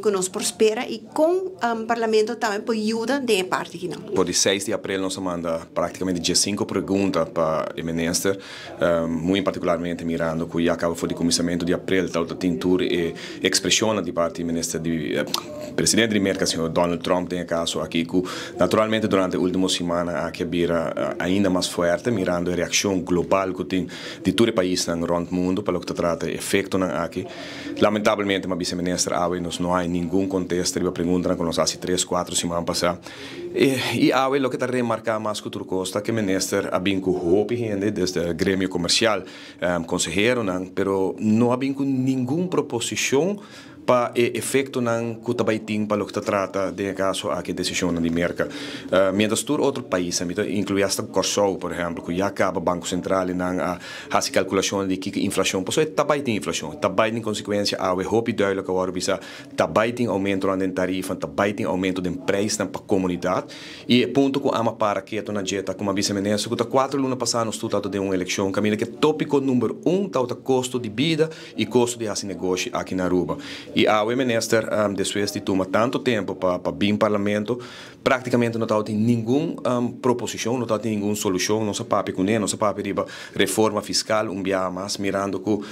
cu nos por spera y con Parlamento tambe por yuda den e parti kinan. For di seis di april nos a manda practicamente diescinco pregunta pa e minister, muy particularmente mirando cu ya caba for di cuminsamento di april tabata tin tur e expresionnan di parti di minister di presidente di Merca señor Donald Trump den e caso aki cu naturalmente durante e ultimo simannan aki a bira ainda mas fuerte mirando e reaccion global cu tin di tur e paisnan rond mundo pa loke ta trata e efectonan aki. Lamentablemente, ma Vice Minister, awe nos no hay ningun contesta riba preguntanan cu nos haci tres, cuatro siman pasa. Y awe loke ta remarca mas cu tur cos ta cu Minister a bin cu hopi hende desde gremio comercial, conseheronan, pero no a bin cu ningun proposicion pa e efectonan cu ta bay tin pa loke ta trata den e caso aki decisionnan di Merca. Mientras tur otro paisnan, mi ta inclui hasta Corsou por ehempel, cu ya caba Banco Central y nan a Hasi kalkulashon di kiko inflashon, pasobra e ta bai tin inflashon, ta bai tin konsekuensia awe hopi duidelijk a wòrdu bisa, ta bai tin oumentonan den tarifanan, ta bai tin oumento den preisnan pa komunidat. I e punto ku ama para ketu na dje ta kuma bisa minister ku ta kuater luna pasá nos tur tabata den un elekshon kaminda ku e topiko number un tabata kosto di bida i kosto di hasi negoshi aki na Aruba. I awe minister despues di tuma tantu tempu pa pa bin parlamento, Práktikamente no tabatin ningun proposishon, no tabatin ningun solushon. Nos a papia kuné, nos a papia riba reforma fiskal un biaha mas, mirando ku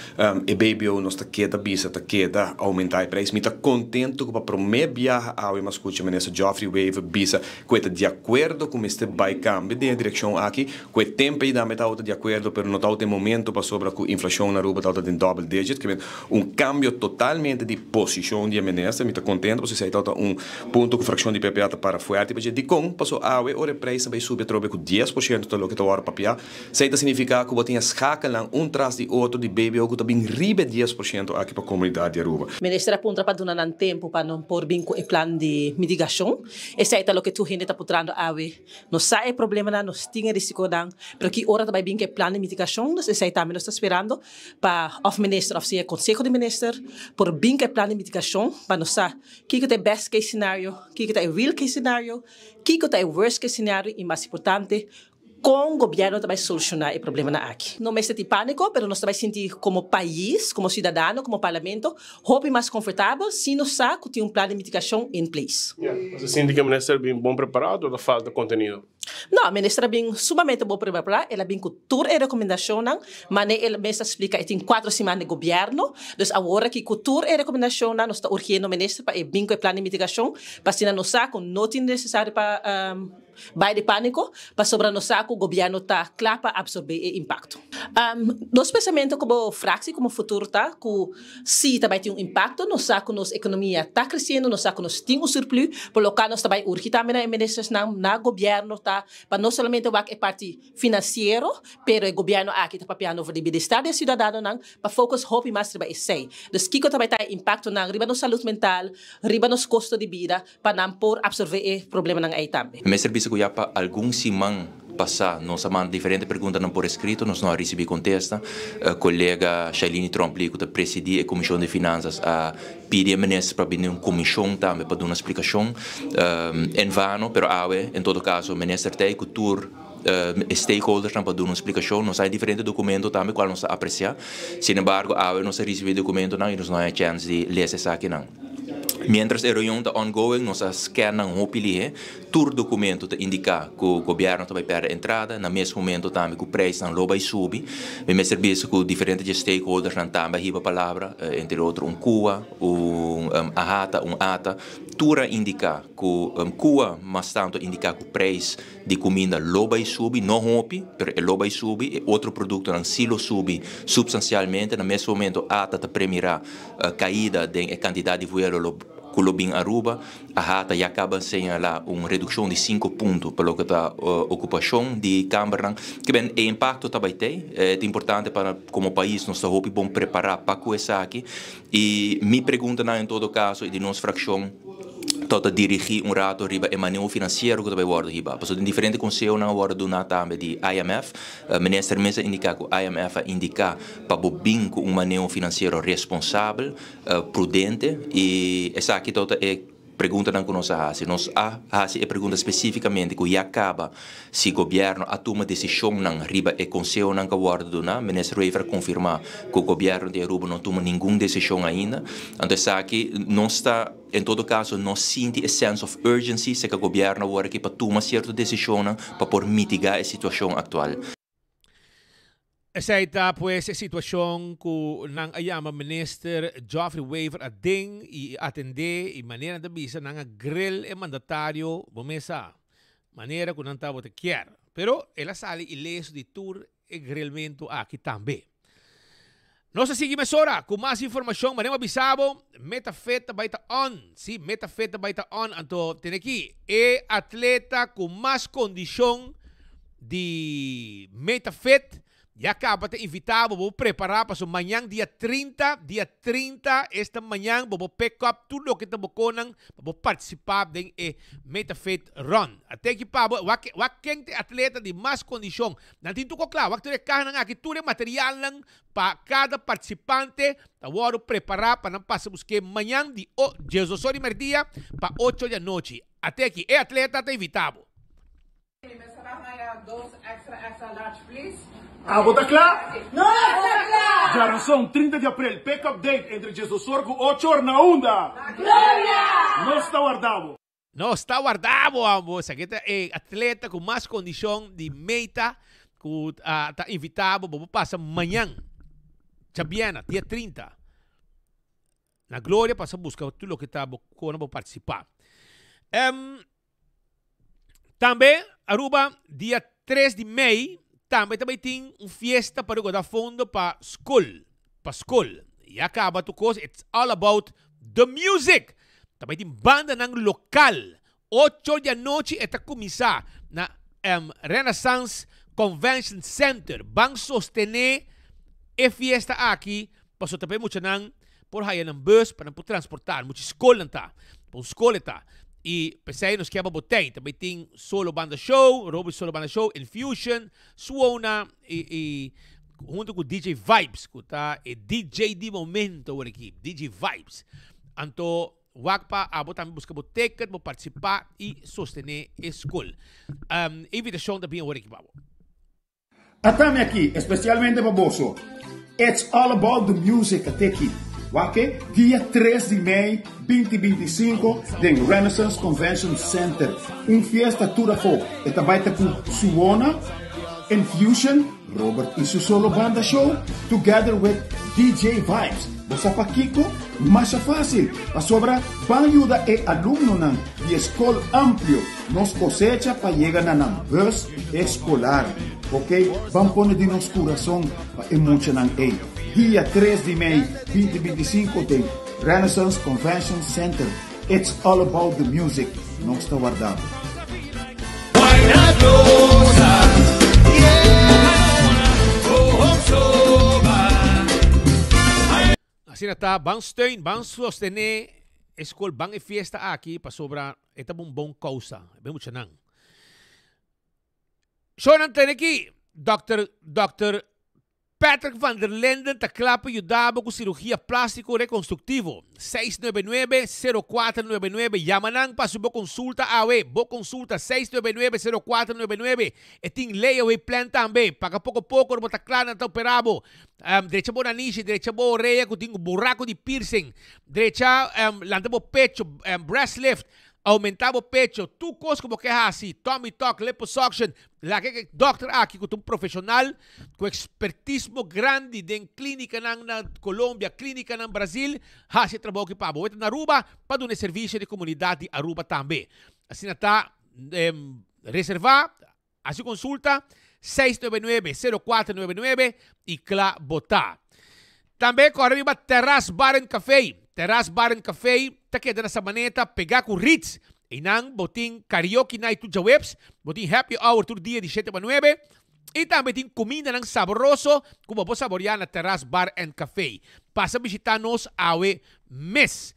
e BBO nos ta keda bisa ta keda oumentá e preis. Mi ta kontentu ku pa promé biaha awe mi a skucha Minister Geoffrey Wever bisa ku e ta di akuerdo ku mester bai kambia den e direkshon aki, ku e tempu ei tambe tabata di akuerdo pero no tabata e momento pasobra ku inflashon na Aruba tabata den double digit. Un kambio totalmente di posishon di e minister. Mi ta kontentu pasobra esei tabata un punto ku frakshon di PPA ta para fuerte pa dje. Dikon? Pasobra awe ora e preis ta bai subi atrobe ku 10% ta loke ta wòrdu papiá. Esei ta signifiká ku bo tin e skakelnan un tras di otro di BBO ku ta bin riba e 10% aki pa komunidat di Aruba. Minister a puntra pa duna nan tempu pa nan por bin ku e plan di mitigashon. Esei ta loke tur hende ta putrando awe. Nos sa e problemanan, nos tin e risikonan, pero ki ora ta bai bin ku e plan di mitigashon? Dus esei tambe nos ta sperando. pa of minister of sea conseho di minister por bin cu e plan di mitigacion pa nos sa kico ta e best case scenario, kico ta e real case scenario, kico ta e worst case scenario y mas importante con gobierno ta bay soluciona e problemanan aki. No mester tin panico pero nos ta bay sinti como pais, como ciudadano, como parlamento hopi mas comfortabel si nos sa cu tin un plan di mitigacion in place. Bo ta sinti cu e minister bin bon preparado o ta falta contenido? No, minister a bin sumamente bon prepará, el a bin ku tur e rekomendashonnan, mane el mes a splika e tin kuater siman di gobièrnu, dus awor aki ku tur e rekomendashonnan nos ta urgiendo minister pa e bin ku e plan di mitigashon pa asina nos sa ku no tin nesesario pa bai di pániko pasobra nos sa ku gobièrnu ta kla pa apsorbé e impakto. Nos pensamentu komo fraksi, komo futuro ta ku si ta bai tin un impakto, nos sa ku nos ekonomia ta kresiendo, nos sa ku nos tin un surplu, por lo kal nos ta bai urgi tambe na e ministersnan, na gobièrnu ta pa no solamente wak e parti finansiero, pero e gobièrnu aki ta papiando over di bienestar di e siudadanonan, pa focus hopi mas riba esei. Dus kiko ta bai ta e impaktonan riba nos salud mental, riba nos kosto di bida, pa nan por absorbe e problemanan ei tambe. Mester bisa ku ya pa algun siman pasá nos a manda diferente preguntanan por eskrito, nos no a risibí kontesta. Kolega Shailini Tromp-Lee ku ta presidí e Komishon di Finansas a pidi e minister pa bini un komishon tambe pa duna splikashon. En vano, pero awe en todo kaso minister ta ei ku tur e stakeholdersnan pa duna un splikashon. Nos hay diferente dokumento tambe kual nos ta apresiá. Sinembargo awe nos a risibí e dokumentonan i nos no hay chèns di lesa esakinan. Mientras e reunion ta ongoing nos a scan nan hopi lihe. Tur documento ta indica cu gobierno ta bay perde entrada, na mes momento tambe cu prijsnan lo bay subi. Mi mester bisa cu diferente dje stakeholdersnan tambe a hiba palabra, entre otro un cua, un ahata, un ata. Tur a indica cu cua mas tanto a indica cu prijs di cuminda lo bay subi, no hopi, pero e lo bay subi. E otro productonan si lo subi substancialmente. Na mes momento ata ta premira Caida den e cantidad di vuelo lo cu lo bin Aruba. AHATA ya caba señala un reduccion di cinco punto pa loke ta ocupacion di cambernan. Ke ben e impacto ta bay tey. E ta importante pa como pais nos ta hopi bon prepara pa cu esaki. Y mi preguntanan en todo caso y di nos fraccion ta ta dirigi un rato riba e maneho financiero cu ta bay wordo hiba. Pasobra den diferente consehonan a wordo duna tambe di IMF. Minister mes a indica cu IMF a indica pa bo bin ku un maneho finansiero responsabel, prudente i esaki ta ota e preguntanan ku nos a hasi. Nos a hasi e pregunta spesífikamente ku ya kaba si gobièrnu a tuma desishonnan riba e konsehonan ku a wòrdu duná. Minister Wever a konfirmá ku gobièrnu di Aruba no tuma ningun desishon ainda. Anto esaki nos ta en todo kaso no sinti e sense of urgency serka gobièrnu awor aki pa tuma sierto desishonnan pa por mitigá e situashon aktual. Esei ta pues e situacion cu nan a yama Minister Geoffrey Wever aden y atende y manera nan ta bisa nan a grill e mandatario bo mes sa manera cu nan tabata kier. Pero el a sali ileso di tur e grillmento aki tambe. Nos a sigui mesora cu mas informacion manera bo a bisa bo Meta Fit ta bay ta on. Si, Meta Fit ta bay ta on. Anto tene aki e atleta cu mas condicion di Meta Fit ya caba ta invita bo, bo prepara pasobra mañan dia 30, dia 30 esta mañan bo bo pick up tur loke ta bo conan pa bo participa den e Meta Fit Run. Ate aki pa bo, wak wak ken ta e atleta di mas condicion. Nan tin tur ko kla, wak tur e kahanan aki, tur e materialnan pa kada partisipante ta wòrdu prepará pa nan pasa busk'é mañan di o diesdos or di mèrdia pa ocho di anochi. Ate aki, e atleta ta invitá bo. Mi mester a haya dos extra extra large please. Abo ta kla? Nos ta kla! Djarason 30 di aprel, pick up date entre diesdos or ku ocho or na unda? Na Gloria! Nos ta warda bo! Nos ta warda bo amo. Esaki ta e atleta ku mas kondishon di meta ku ta invita bo. Bo por pasa mañan, djabièrnè, dia 30, na Gloria pasa buska tur loke ta bo kona bo partisipá. Tambe Aruba dia 3 di mei tambe ta bai tin un fiesta pa rekoda fondo pa skol, pa skol. Ya kaba tur kos, it's all about the music. Ta bai tin bandanan lokal. Ocho di anochi e ta kuminsá na Renaissance Convention Center. Ban sostené e fiesta aki pasobra ta pa e muchanan por haya nan bus pa nan por transportá. Mucha skolnan ta, pa un skol e ta. I p'esei nos kier pa bo tei. Ta bai tin Solo Banda Show, Roby Solo Banda Show, Infusion, Suona i i hunto ku DJ Vibes ku ta e DJ di momento awor aki, DJ Vibes. Anto wak pa abo tambe buska bo ticket, bo partisipá i sostené e skol. E invitashon ta bin awor aki pa bo. Atami aki, especialmente pa boso. It's all about the music ateki. Wak e dia tres di mei binti 25 den Renaissance Convention Center. Un fiesta tur afó. E ta bai ta ku Suona, Infusion, Robert i su solo banda show, together with DJ Vibes. Bo sa pakiko? Masha fásil, pasobra ban yuda e alumnonan di e skol amplio nos kosecha pa yega na nan bus eskolar. Ok, ban pone di nos kurason pa e muchanan ei. Dia tres di mei 2025 den Renaissance Convention Center. It's all about the music. Nos ta warda bo. Asina ta, ban steun, ban sostené e skol, ban e fiesta aki pasobra e ta un bon kousa. E muchanan. Shownan tene ki Dòkter Dòkter Patrick van der Linden ta kla pa yuda bo ku sirugia plástiko rekonstruktivo. 699, 0499 Yama nan pa hasi bo konsulta awe. Bo konsulta 699, 0499 E tin layaway plan tambe. Paga poko poko ora bo ta kla nan ta opera bo. Drecha bo nanishi, drecha bo orea ku tin un buraku di piercing, drecha lanta bo pecho, breast lift. Aumenta bo pecho, tur kos ku bo ke hasi, tummy tuck, liposuction, laga e dòkter aki ku ta un profeshonal ku ekspertismo grandi den klínikanan na Colombia, klínikanan Brazil, hasi e trabou aki pa bo. Bo ta na Aruba pa duna e servisio di komunidat di Aruba tambe. Asina ta, reserva, hasi konsulta, 699 0499 i kla bo ta. Tambe kòrda riba Terras Bar and Café. Terras Bar and Café ta keda na Sabaneta pegá ku Ritz. Einan bo tin karaoke night tur djaweps, bo tin happy hour tur dia di shete pa nuebe i tambe tin kumindanan sabroso ku bo por saboriá na Terras Bar and Café. Pasa bishitá nos awe mes.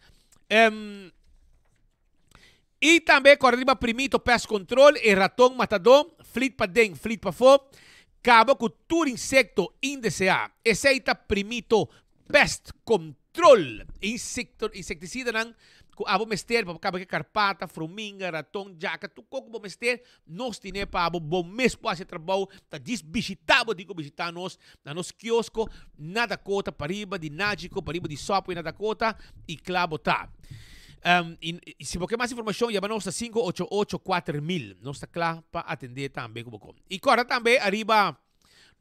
I tambe kòrda riba Primito Pest Control, e raton matadó, flit paden, flit pafó, kaba ku tur insekto indeseá. Esei ta Primito Pest Control. Insekto, insektisidanan ku abo mester pa bo kaba ku e karpata, fruminga, raton, djaka, tur kos ku bo mester, nos tine pa abo. Bo mes por hasi e trabou, ta djis bishitá bo tin ku bishitá nos na nos kiosko na Dakota, pariba di Nagico, pariba di Subway na Dakota, i kla bo ta. Um, y, y si bo ke mas informacion, yama nos na 588 4000. Nos ta kla pa atende tambe ku bo kon. Y korda tambe ariba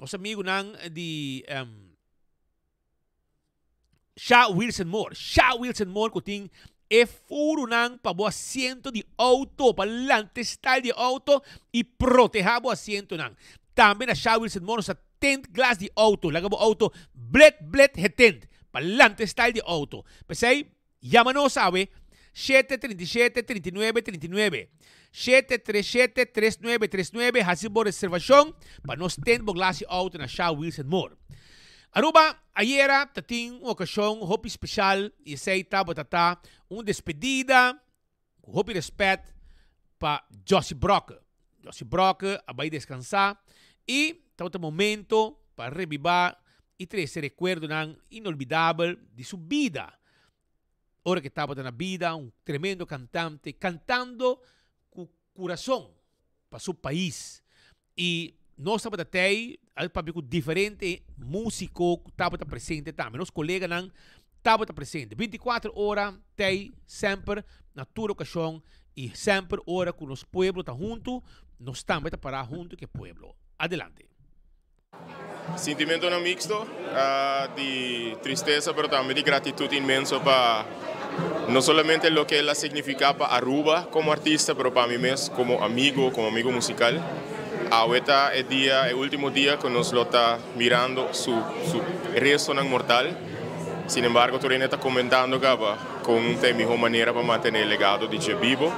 nos amigunan di um, Sha Wilson Moore. Sha Wilson Moore ku tin e furunan pa bo asiento di auto, pa lante style di auto y proteha bo asientonan. Tambe na Sha Wilson Moore nos ta tint glas di auto. Laga bo auto blet blet getint pa lante style di auto. P'esei Yama nos awe, 737 39 39. 737 39 39 Hasi bo reservashon pa nos tent bo glasi outo na Shah Wheels and More. Aruba, ayera ta tin un okashon hopi speshal i esei tabata ta un despedida ku hopi respet pa Jossy Brokke. Jossy Brokke a bai deskansa i tabata momento pa rebiba i trese rekuerdonan inolbidabel di su bida. Ora ke tabata na bida, un tremendo kantante, kantando ku kurason pa su pais. I nos tabata tei al papia ku diferente músiko ku tabata presente tambe. Nos koleganan tabata presente. 24 ora tei semper na tur okashon i semper ora ku nos pueblo ta huntu, nos tambe ta pará huntu ku e pueblo. Adelante. Sintimentonan mixto di tristesa pero tambe di gratitud inmenso pa no solamente loke el a significa pa Aruba como artista pero pa mi mes como amigo, como amigo musical. Awe ta e dia, e ultimo dia cu nos lo ta mirando su su restonan mortal. Sin embargo tur hende ta comentando caba con ta e miho manera pa mantene e legado di dje bibo.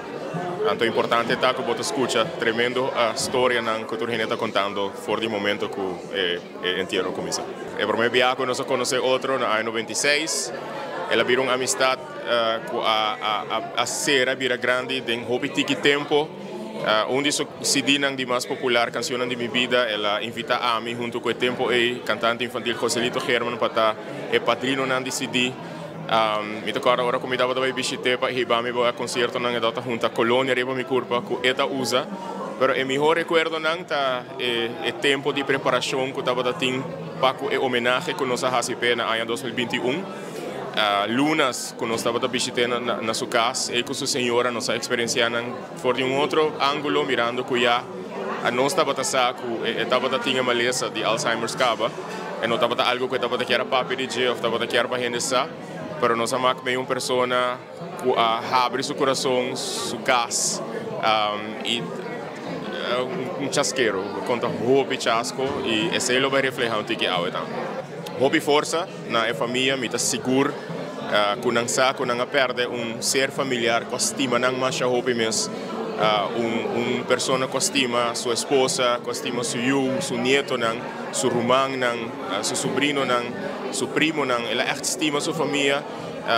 Anto importante ta cu bo ta scucha tremendo storianan cu tur hende ta contando for di momento cu e entiero cuminsa. E prome biaha cu nos a conoce otro na aña 96, el a bira un amistad cu a cera bira grandi den hopi tiki tempo. Un di su CDnan di mas popular, Cancionnan di mi bida, el a invita ami hunto cu e tempo ey cantante infantil Joselito Geerman pa ta e padrinonan di CD. Mi ta corda ora cu mi tabata bay bishit'e pa hiba mi bo e conciertonan e tabata hunta colonia riba mi curpa cu e ta usa. Pero e miho recuerdonan ta e tempo di preparacion cu tabata tin pa cu e homenahe cu nos a haci p'e na aña 2021. Lunas ku nos tabata bishit'é na su kas, e ku su señora nos a eksperensiá nan for di un otro ángulo mirando ku ya nos tabata sa ku e tabata tin e malesa di Alzheimer's kaba. E no tabata algu ku e tabata kier a papia di dje òf tabata kier pa hende sa, pero nos a mak mei un persona ku a habri su kurason, su kas i un chaskero, konta hopi chasko i esei lo bai reflehá un tiki awe tambe. Hopi forsa na e famia, mi ta sigur ku nan sa ku nan a pèrdè un ser familiar ku a stima nan masha hopi mes, un persona ku a stima su esposa, ku a stima su yu, su nietonan, su rumannan, su subrinonan, su primonan, el a ègt stima su famia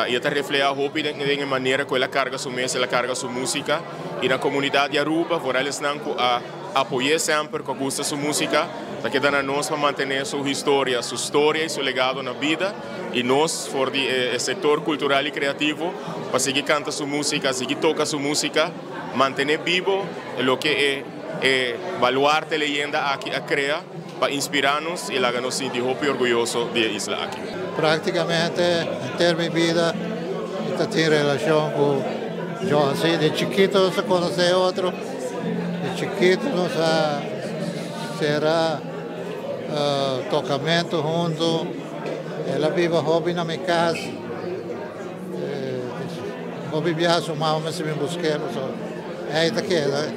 i e ta reflehá hopi den e manera ku el a karga su mes, el a karga su músika i na komunidat di Aruba, foral esnan ku a apoy'é semper, ku a gusta su músika, ta keda na nos pa mantené su historia, su storia i su legado na bida i nos for di e sektor kultural i kreativo pa sigui kanta su músika, sigui toka su músika, mantené bibo loke e e baluarte leyenda aki a krea pa inspirá nos i laga nos sinti hopi orguyoso di e isla aki. Práktikamente henter mi bida mi ta tin relashon ku Johnson. Di chikito nos a konosé otro. Di chikitu nos a sera tokamentu huntu. El a biba hopi na mi kas. Hopi biaha su mama mester bin busk'é pasobra ei ta keda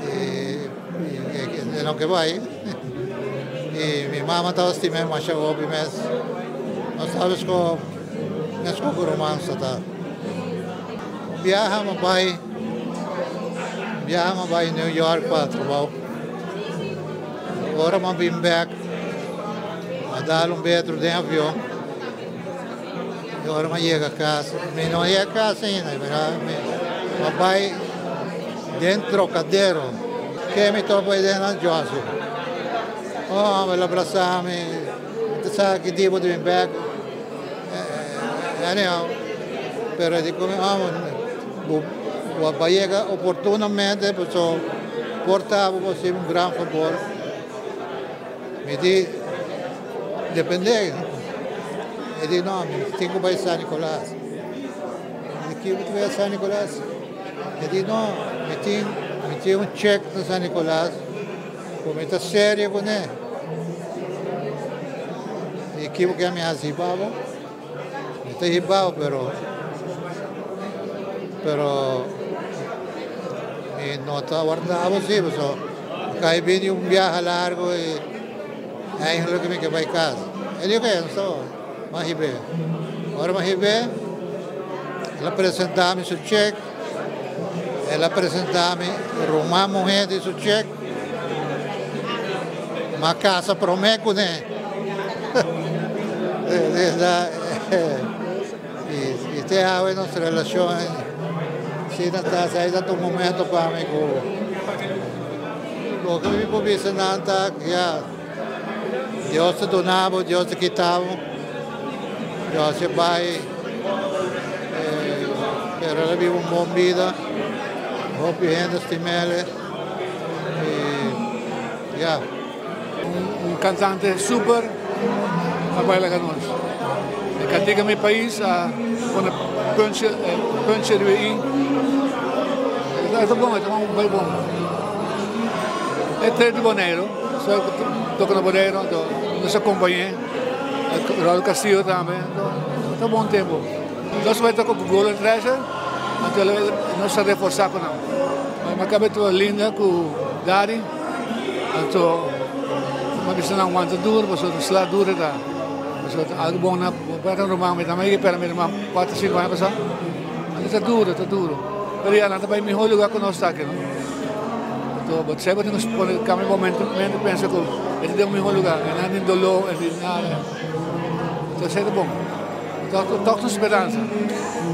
i e no ke bai. I mi mama tabata stim'é masha hopi mes. No sabes kon meskos ku ruman sa ta. Un biaha mi bai un biaha mi bai New York pa trabou. Ora mi bin bek mi a dal un betro den avion i ora mi a yega kas, mi no a yega kas ainda, mi a bai den Trocadero. Ke mi topa ei den nan Johnson. Oh, el a brasa mi, mi ta sa ki dia bo ta bin bek. Anyhow, pero e di ku mi, amo, bo bo a yega oportunamente, paso por ta bo por hasi un gran fabor. Mi di, depende. E di, no, mi tin ku bai San Nicolas. Mi di, ki bo ta bai San Nicolas? E di, no, mi tin, mi tin un check na San Nicolas ku mi ta serio kuné. I ki bo ke mi hasi hiba bo? Mi ta hiba bo pero pero mi no ta warda bo si pasobra mi kai bini un biaha largo i eigenlijk mi ke bai kas. E di oke so mi a hib'é. Ora mi a hib'é el a presenta mi su chek, el a presenta mi ruman muhé di su chek. Mi a kasa promé kuné. I te awe nos relashon asina ta. Esei ta un momento pa mi ku loke mi por bisa nan ta ya Dios ta duna bo, Dios ta kita bo. Dios a bai pero el a biba un bon bida. Hopi hende stim'el. Y ya. Un cantante super a baila cu nos. E cantica Mi Pais a pone punch punch riba i. E ta bon, e ta un bai bon. E ta di Boneiru, so toca na Boneiru, anto nos a compañ'e. Raul Castillo tambe, ta bon tempo. Nos bai toca cu Golden Treasure, anto nos a reforsa cu nan. Mi a caba e toer linda cu Daddy, anto mi a bisa nan wanta duro pasobra ta sla duro ta. Pasobra ta algo bon na bo ta un ruman, mi tambe a pera mi ruman cuatro cinco aña pasa. Anto ta duro, ta duro. Pero ya nan ta bai miho lugar cu nos ta aki no. Anto bo semper tin cu pone cambia bo mente pensa cu e ta den un miho lugar, e nan tin dolor, e tin nada. Anto esey ta bon. Tòg tin speransa.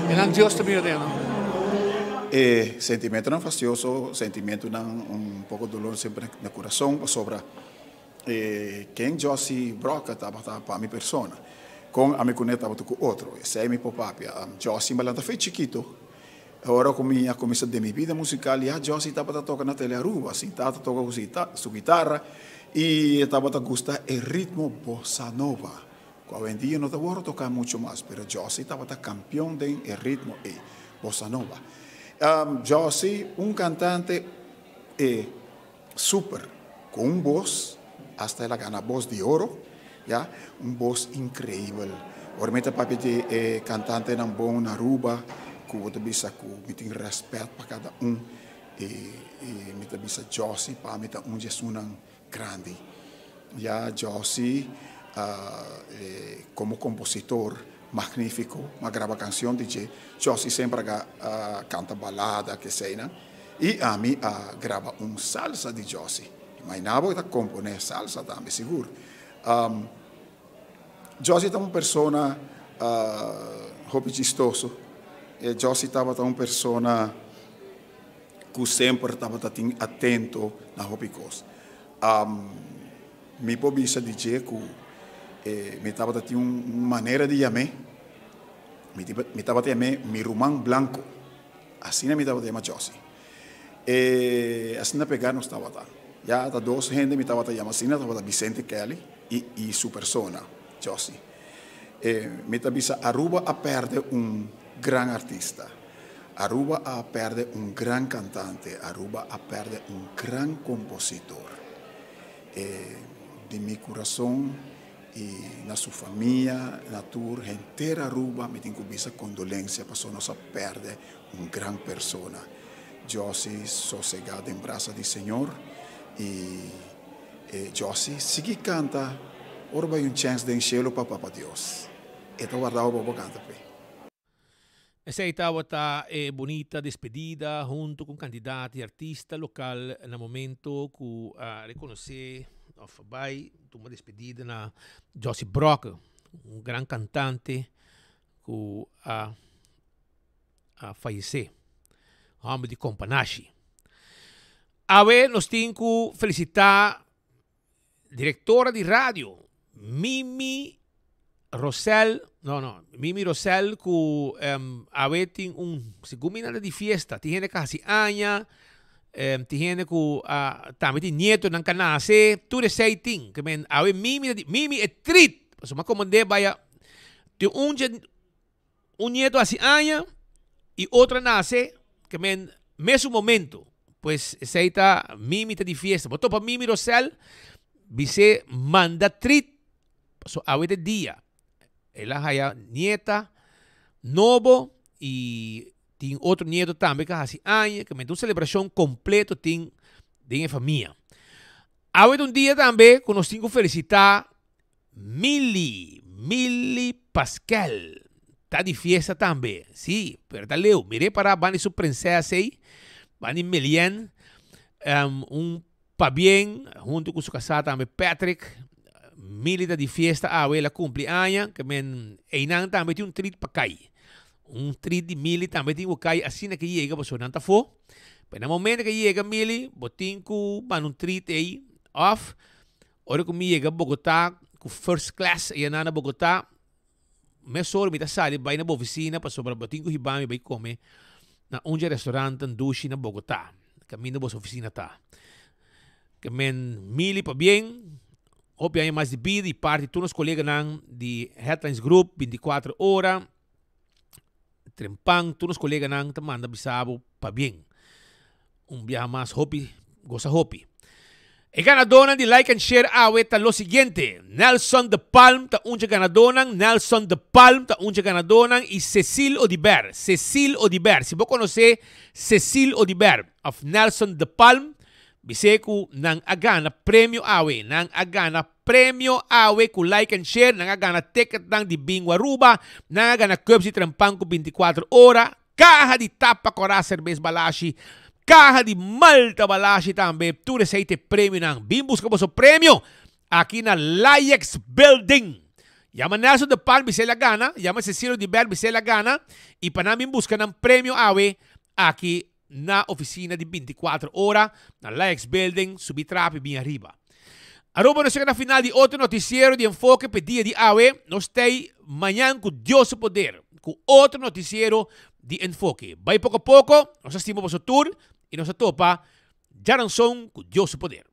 E nan Dios ta bira den nan. E sentimentonan fastioso, sentimentonan un poko dolor semper na kurason pasobra e ken Jossy Broca tabata pa mi persona, kon ami kuné tabata ku otro, esei mi por papia. Jossy mi a lanta fe chikito, ora ku mi a kuminsá den mi bida musikal ya Jossy tabata toka na Tele Aruba, sintá ta toka ku su gitara i e tabata gusta e ritmo bossa nova. Ku awendia no ta wòrdu toká muchu mas, pero Jossy tabata kampion den e ritmo ei, bossa nova. Jossy un kantante e super, ku un bos, hasta el a gana bos di oro, ya, un bos inkreibel. Ora mi ta papia di e kantantenan bon na Aruba, ku bo ta bisa ku mi tin rèspèt pa kada un, i mi ta bisa Jossy pa mi ta un di esunnan grandi. Ya Jossy como compositor magnifico, m'a graba cancion di dje. Jossy semper a canta balada, keseinan. Y ami a graba un salsa di Jossy. Imagina bo e ta compone salsa tambe, sigur. Jossy ta un persona hopi chistoso. Jossy tabata un persona ku semper tabata tin atento na hopi kos. Mi por bisa di dje ku mi tabata tin un manera di yam'é, mi tabata yam'é mi ruman blanko, asina mi tabata yama Jossy. E asina pegá nos tabata. Ya ta dos hende mi tabata yama asina, tabata Vicente Kelly i su persona, Jossy. Mi ta bisa Aruba a pèrdè un gran artista. Aruba a perde un gran cantante, Aruba a perde un gran compositor. E di mi curason y na su famia, na tur henter Aruba mi tin cu bisa condolencia pasobra nos a perde un gran persona. Jossy sosega den brasa di Señor y Jossy sigui canta ora bay un chance den cielo pa Papa Dios. E ta warda bo pa bo canta p'e. Esei tabata e bunita despedida hunto cu un cantidad di artista local na momento cu a reconoce of a bay tuma despedida na Jossy Brokke, un gran cantante cu a a fayece, homber di Companashi. Awe nos tin cu felicita Directora di radio, Mimi Rosel, no, no, Mimi Rosel cu um, awe tin un, segun mi nada di fiesta, tin hende ka hasi aña, um, tin hende cu uh, tambe tin nietonan ka nace, tur esei tin. Ke men, awe Mimi, Mimi e trit, pasobra mi a komand'é baya, tin un dje, Un nieto hasi aña y otro a nace, ke men mesun momento. Pues esey ta Mimi ta di fiesta. Bo topa Mimi Rosel, bis'é manda trit, paso awe ta e dia. El a haya nieta nobo y tin otro nieto tambe ke a hasi aña, ke men ta un celebracion completo tin den e famia. Awe ta un dia tambe ku nos tin ku felicita Milly, Milly Paskel ta di fiesta tambe. Sí, pero ta leu. Mir'é pará banda di su prinsesa ei, banda di Melien, un pabien hunto ku su kasá tambe Patrick. Milly ta di fiesta awe, el a kumpli aña, ke men einan tambe tin un trit pa kai. Un trit di Milly tambe tin ku kai asina ke yega pasobra nan ta afó. Pero na momento ke yega Milly, bo tin ku manda un trit ei òf Ora ku mi yega Bogotá ku first class eyanan na Bogotá, mesora mi ta sali bai na bo ofisina pasobra bo tin ku hiba mi bai kome na un dje restaurantnan dushi na Bogotá, kaminda boso ofisina ta. Ke men mili pabien, hopi aña mas di bida di parti tur nos koleganan di Headlines Group, 24 ora, Trempan, tur nos koleganan ta manda bisa bo pabien. Un biaha mas hopi gosa hopi. E ganadónan di Like and Share awe ta lo siguiente, Nelson de Palm ta un dje ganadónan, Nelson de Palm ta un dje ganadónan i Cecil Odiber, Cecil Odiber. Si bo konosé Cecil Odiber òf Nelson de Palm, bis'é ku nan a gana premio awe, nan a gana premio awe ku Like and Share, nan a gana ticketnan di Bingo Aruba, nan a gana cups di Trempan ku 24 ora, Caha di tapa corá cerbes Balashi, caha di malta Balashi tambe, tur esey ta e premionan. Bin busca boso premio aki na Layex Building. Yama Nelson de Palm bis'e la gana, yama Cecilio di Bert bis'e la gana y pa nan bin busca nan premio awe aki na oficina di 24 ora na Layex Building, subi trapi bin ariba. Aruba nos yega na final di otro noticiero di Enfoke p'e dia di awe. Nos t'ey mañan cu Dios su poder cu otro noticiero di Enfoke. Bay poco poco, nos a stima boso tur y nos a topa djaranson cu Dios su poder.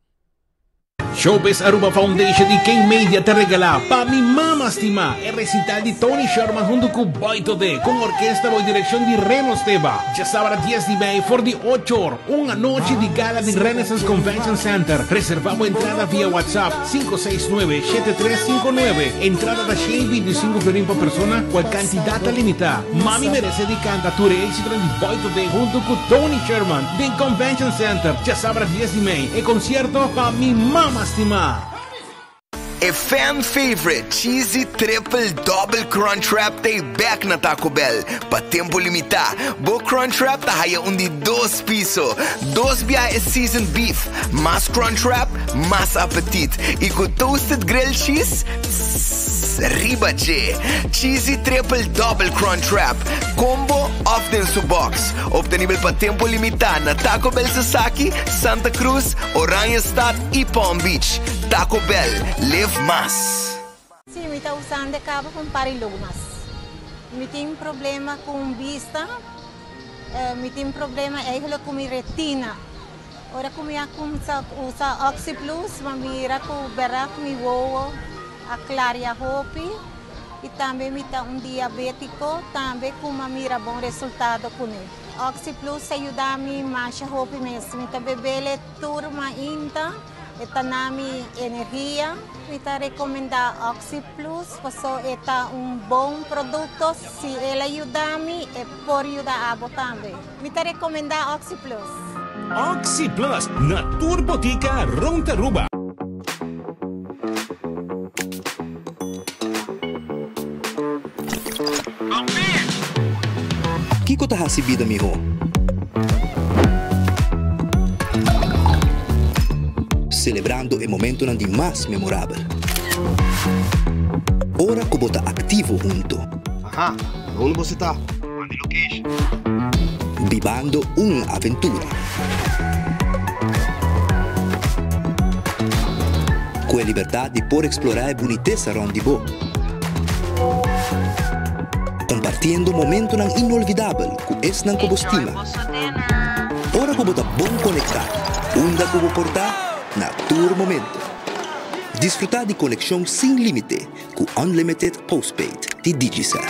Showbiz Aruba Foundation y King Media ta regala Pa Mi Mama Stima e recital di Tony Sherman hunto cu Boy Todé con orkesta boy direccion di Reno Steba. Djasabra dies di mei for di ocho or, un anochi di gala den Renaissance Convention Center. Reserva bo entrada via WhatsApp 569 7359. Entrada ta 125 florin pa persona, cual cantidad ta limita. Mami merece di canta tur e exitonan di Boy Today hunto cu Tony Sherman den Convention Center djasabra 10 di mei. E concierto pa mi mama stima. E fan favorite Cheesy Triple Double Crunch Wrap ta e bek na Taco Bell. Pa tempo limita, bo Crunch Wrap ta haya un di dos piso. Dos biaha e seasoned beef, mas Crunch Wrap, mas apetit. Y cu toasted grilled cheese, tss, riba dje. Cheesy Triple Double Crunch Wrap, combo of den su box. Obtenibel pa tempo limita na Taco Bell Sasaki, Santa Cruz, Oranjestad y Palm Beach. Taco Bell, live mas. Sí, mi ta usando e cabo pa un par di lunas. Mi tin problema cu un bista, mi tin problema eigenlijk cu mi retina. Ora cu mi a cuminsa usa OxyPlus, mi a mira cu berdad mi wowo a claria hopi y tambe mi ta un diabetico tambe cu mi a mira bon resultado cune. OxyPlus a yuda mi masha hopi mes. Mi ta bebele tur mainta. E ta na mi energia. Mi ta recomenda OxyPlus paso e ta un bon producto. Si el a yuda mi, e por yuda abo tambe. Mi ta recomenda OxyPlus. OxyPlus na tur botica rond Aruba. Kiko ta hasi bida mihó? Selebrando e momentonan di mas memorabel. Ora ku bo ta aktivo hunto. Aha, na unda boso ta? Manda e location. Bibando un aventura. Ku e libertat di por eksplorá e bunitesa rònt di bo. Kompartiendo momentonan inolvidabel ku esnan ku bo stima. Ora ku bo ta bon konektá, unda ku bo por ta, na tur momento. Disfrutá di konekshon sin límite ku Unlimited Postpaid di Digicel.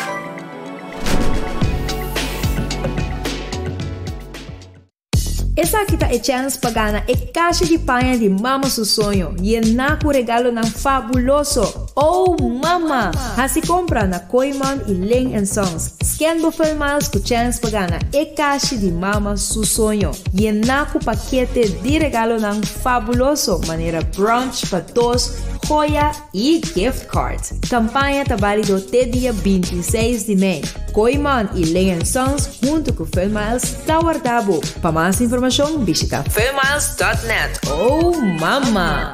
Esaki ta e chèns pa gana e kashi di paña di Mama su soño, yená ku regalonan fabuloso! Oh Mama! Hasi kompra na Kooiman i Ling and Sons. Scan bo Funmiles ku chèns pa gana e kashi di Mama su soño, yená ku pakete di regalonan fabuloso manera brunch pa dos, joya i gift cards. Kampaña ta bálido te dia 26 di mei. Kooiman i Ling and Sons huntu ku Funmiles ta warda bo. Pa mas informashon bishita funmiles dot net. Oh mama!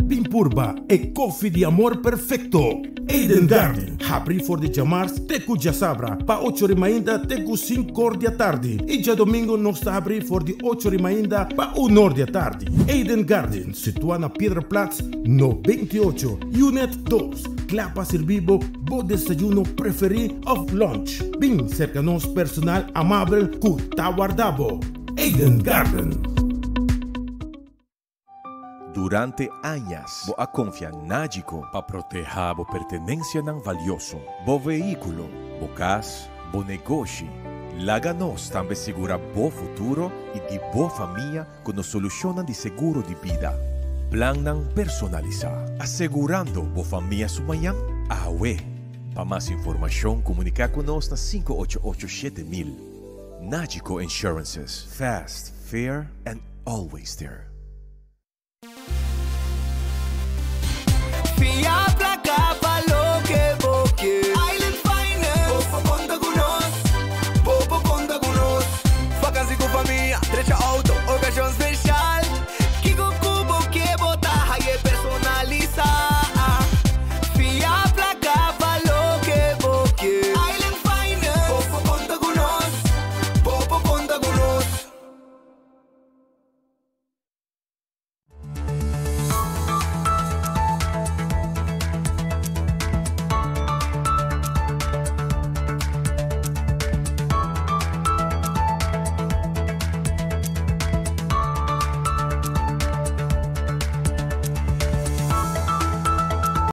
Bin purba e koffie di amor perfecto! Eden Garden, habri for di djamars te ku djasabra pa ocho ri mainta te ku sinkor di atardi i djadomingo nos ta habri for di ocho ri mainta pa unor di atardi. Eden Garden, situa na Piedraplaats no 28, Unit dos, kla pa sirbi bo bo desayuno preferi of lunch. Bin serka nos personal amabel ku ta warda bo. Eden Garden. Durante añas bo a konfia Nagico pa protehá bo pertenensianan valioso, bo vehíkulo, bo kas, bo negoshi. Laga nos tambe sigurá bo futuro i di bo famia ku nos solushonnan di seguro di bida. Plannan personalisá, asegurando bo famia su mañan awe. Pa mas informashon komuniká ku nos na 588 7000. Nagico Insurances, fast, fair and always there. Fia.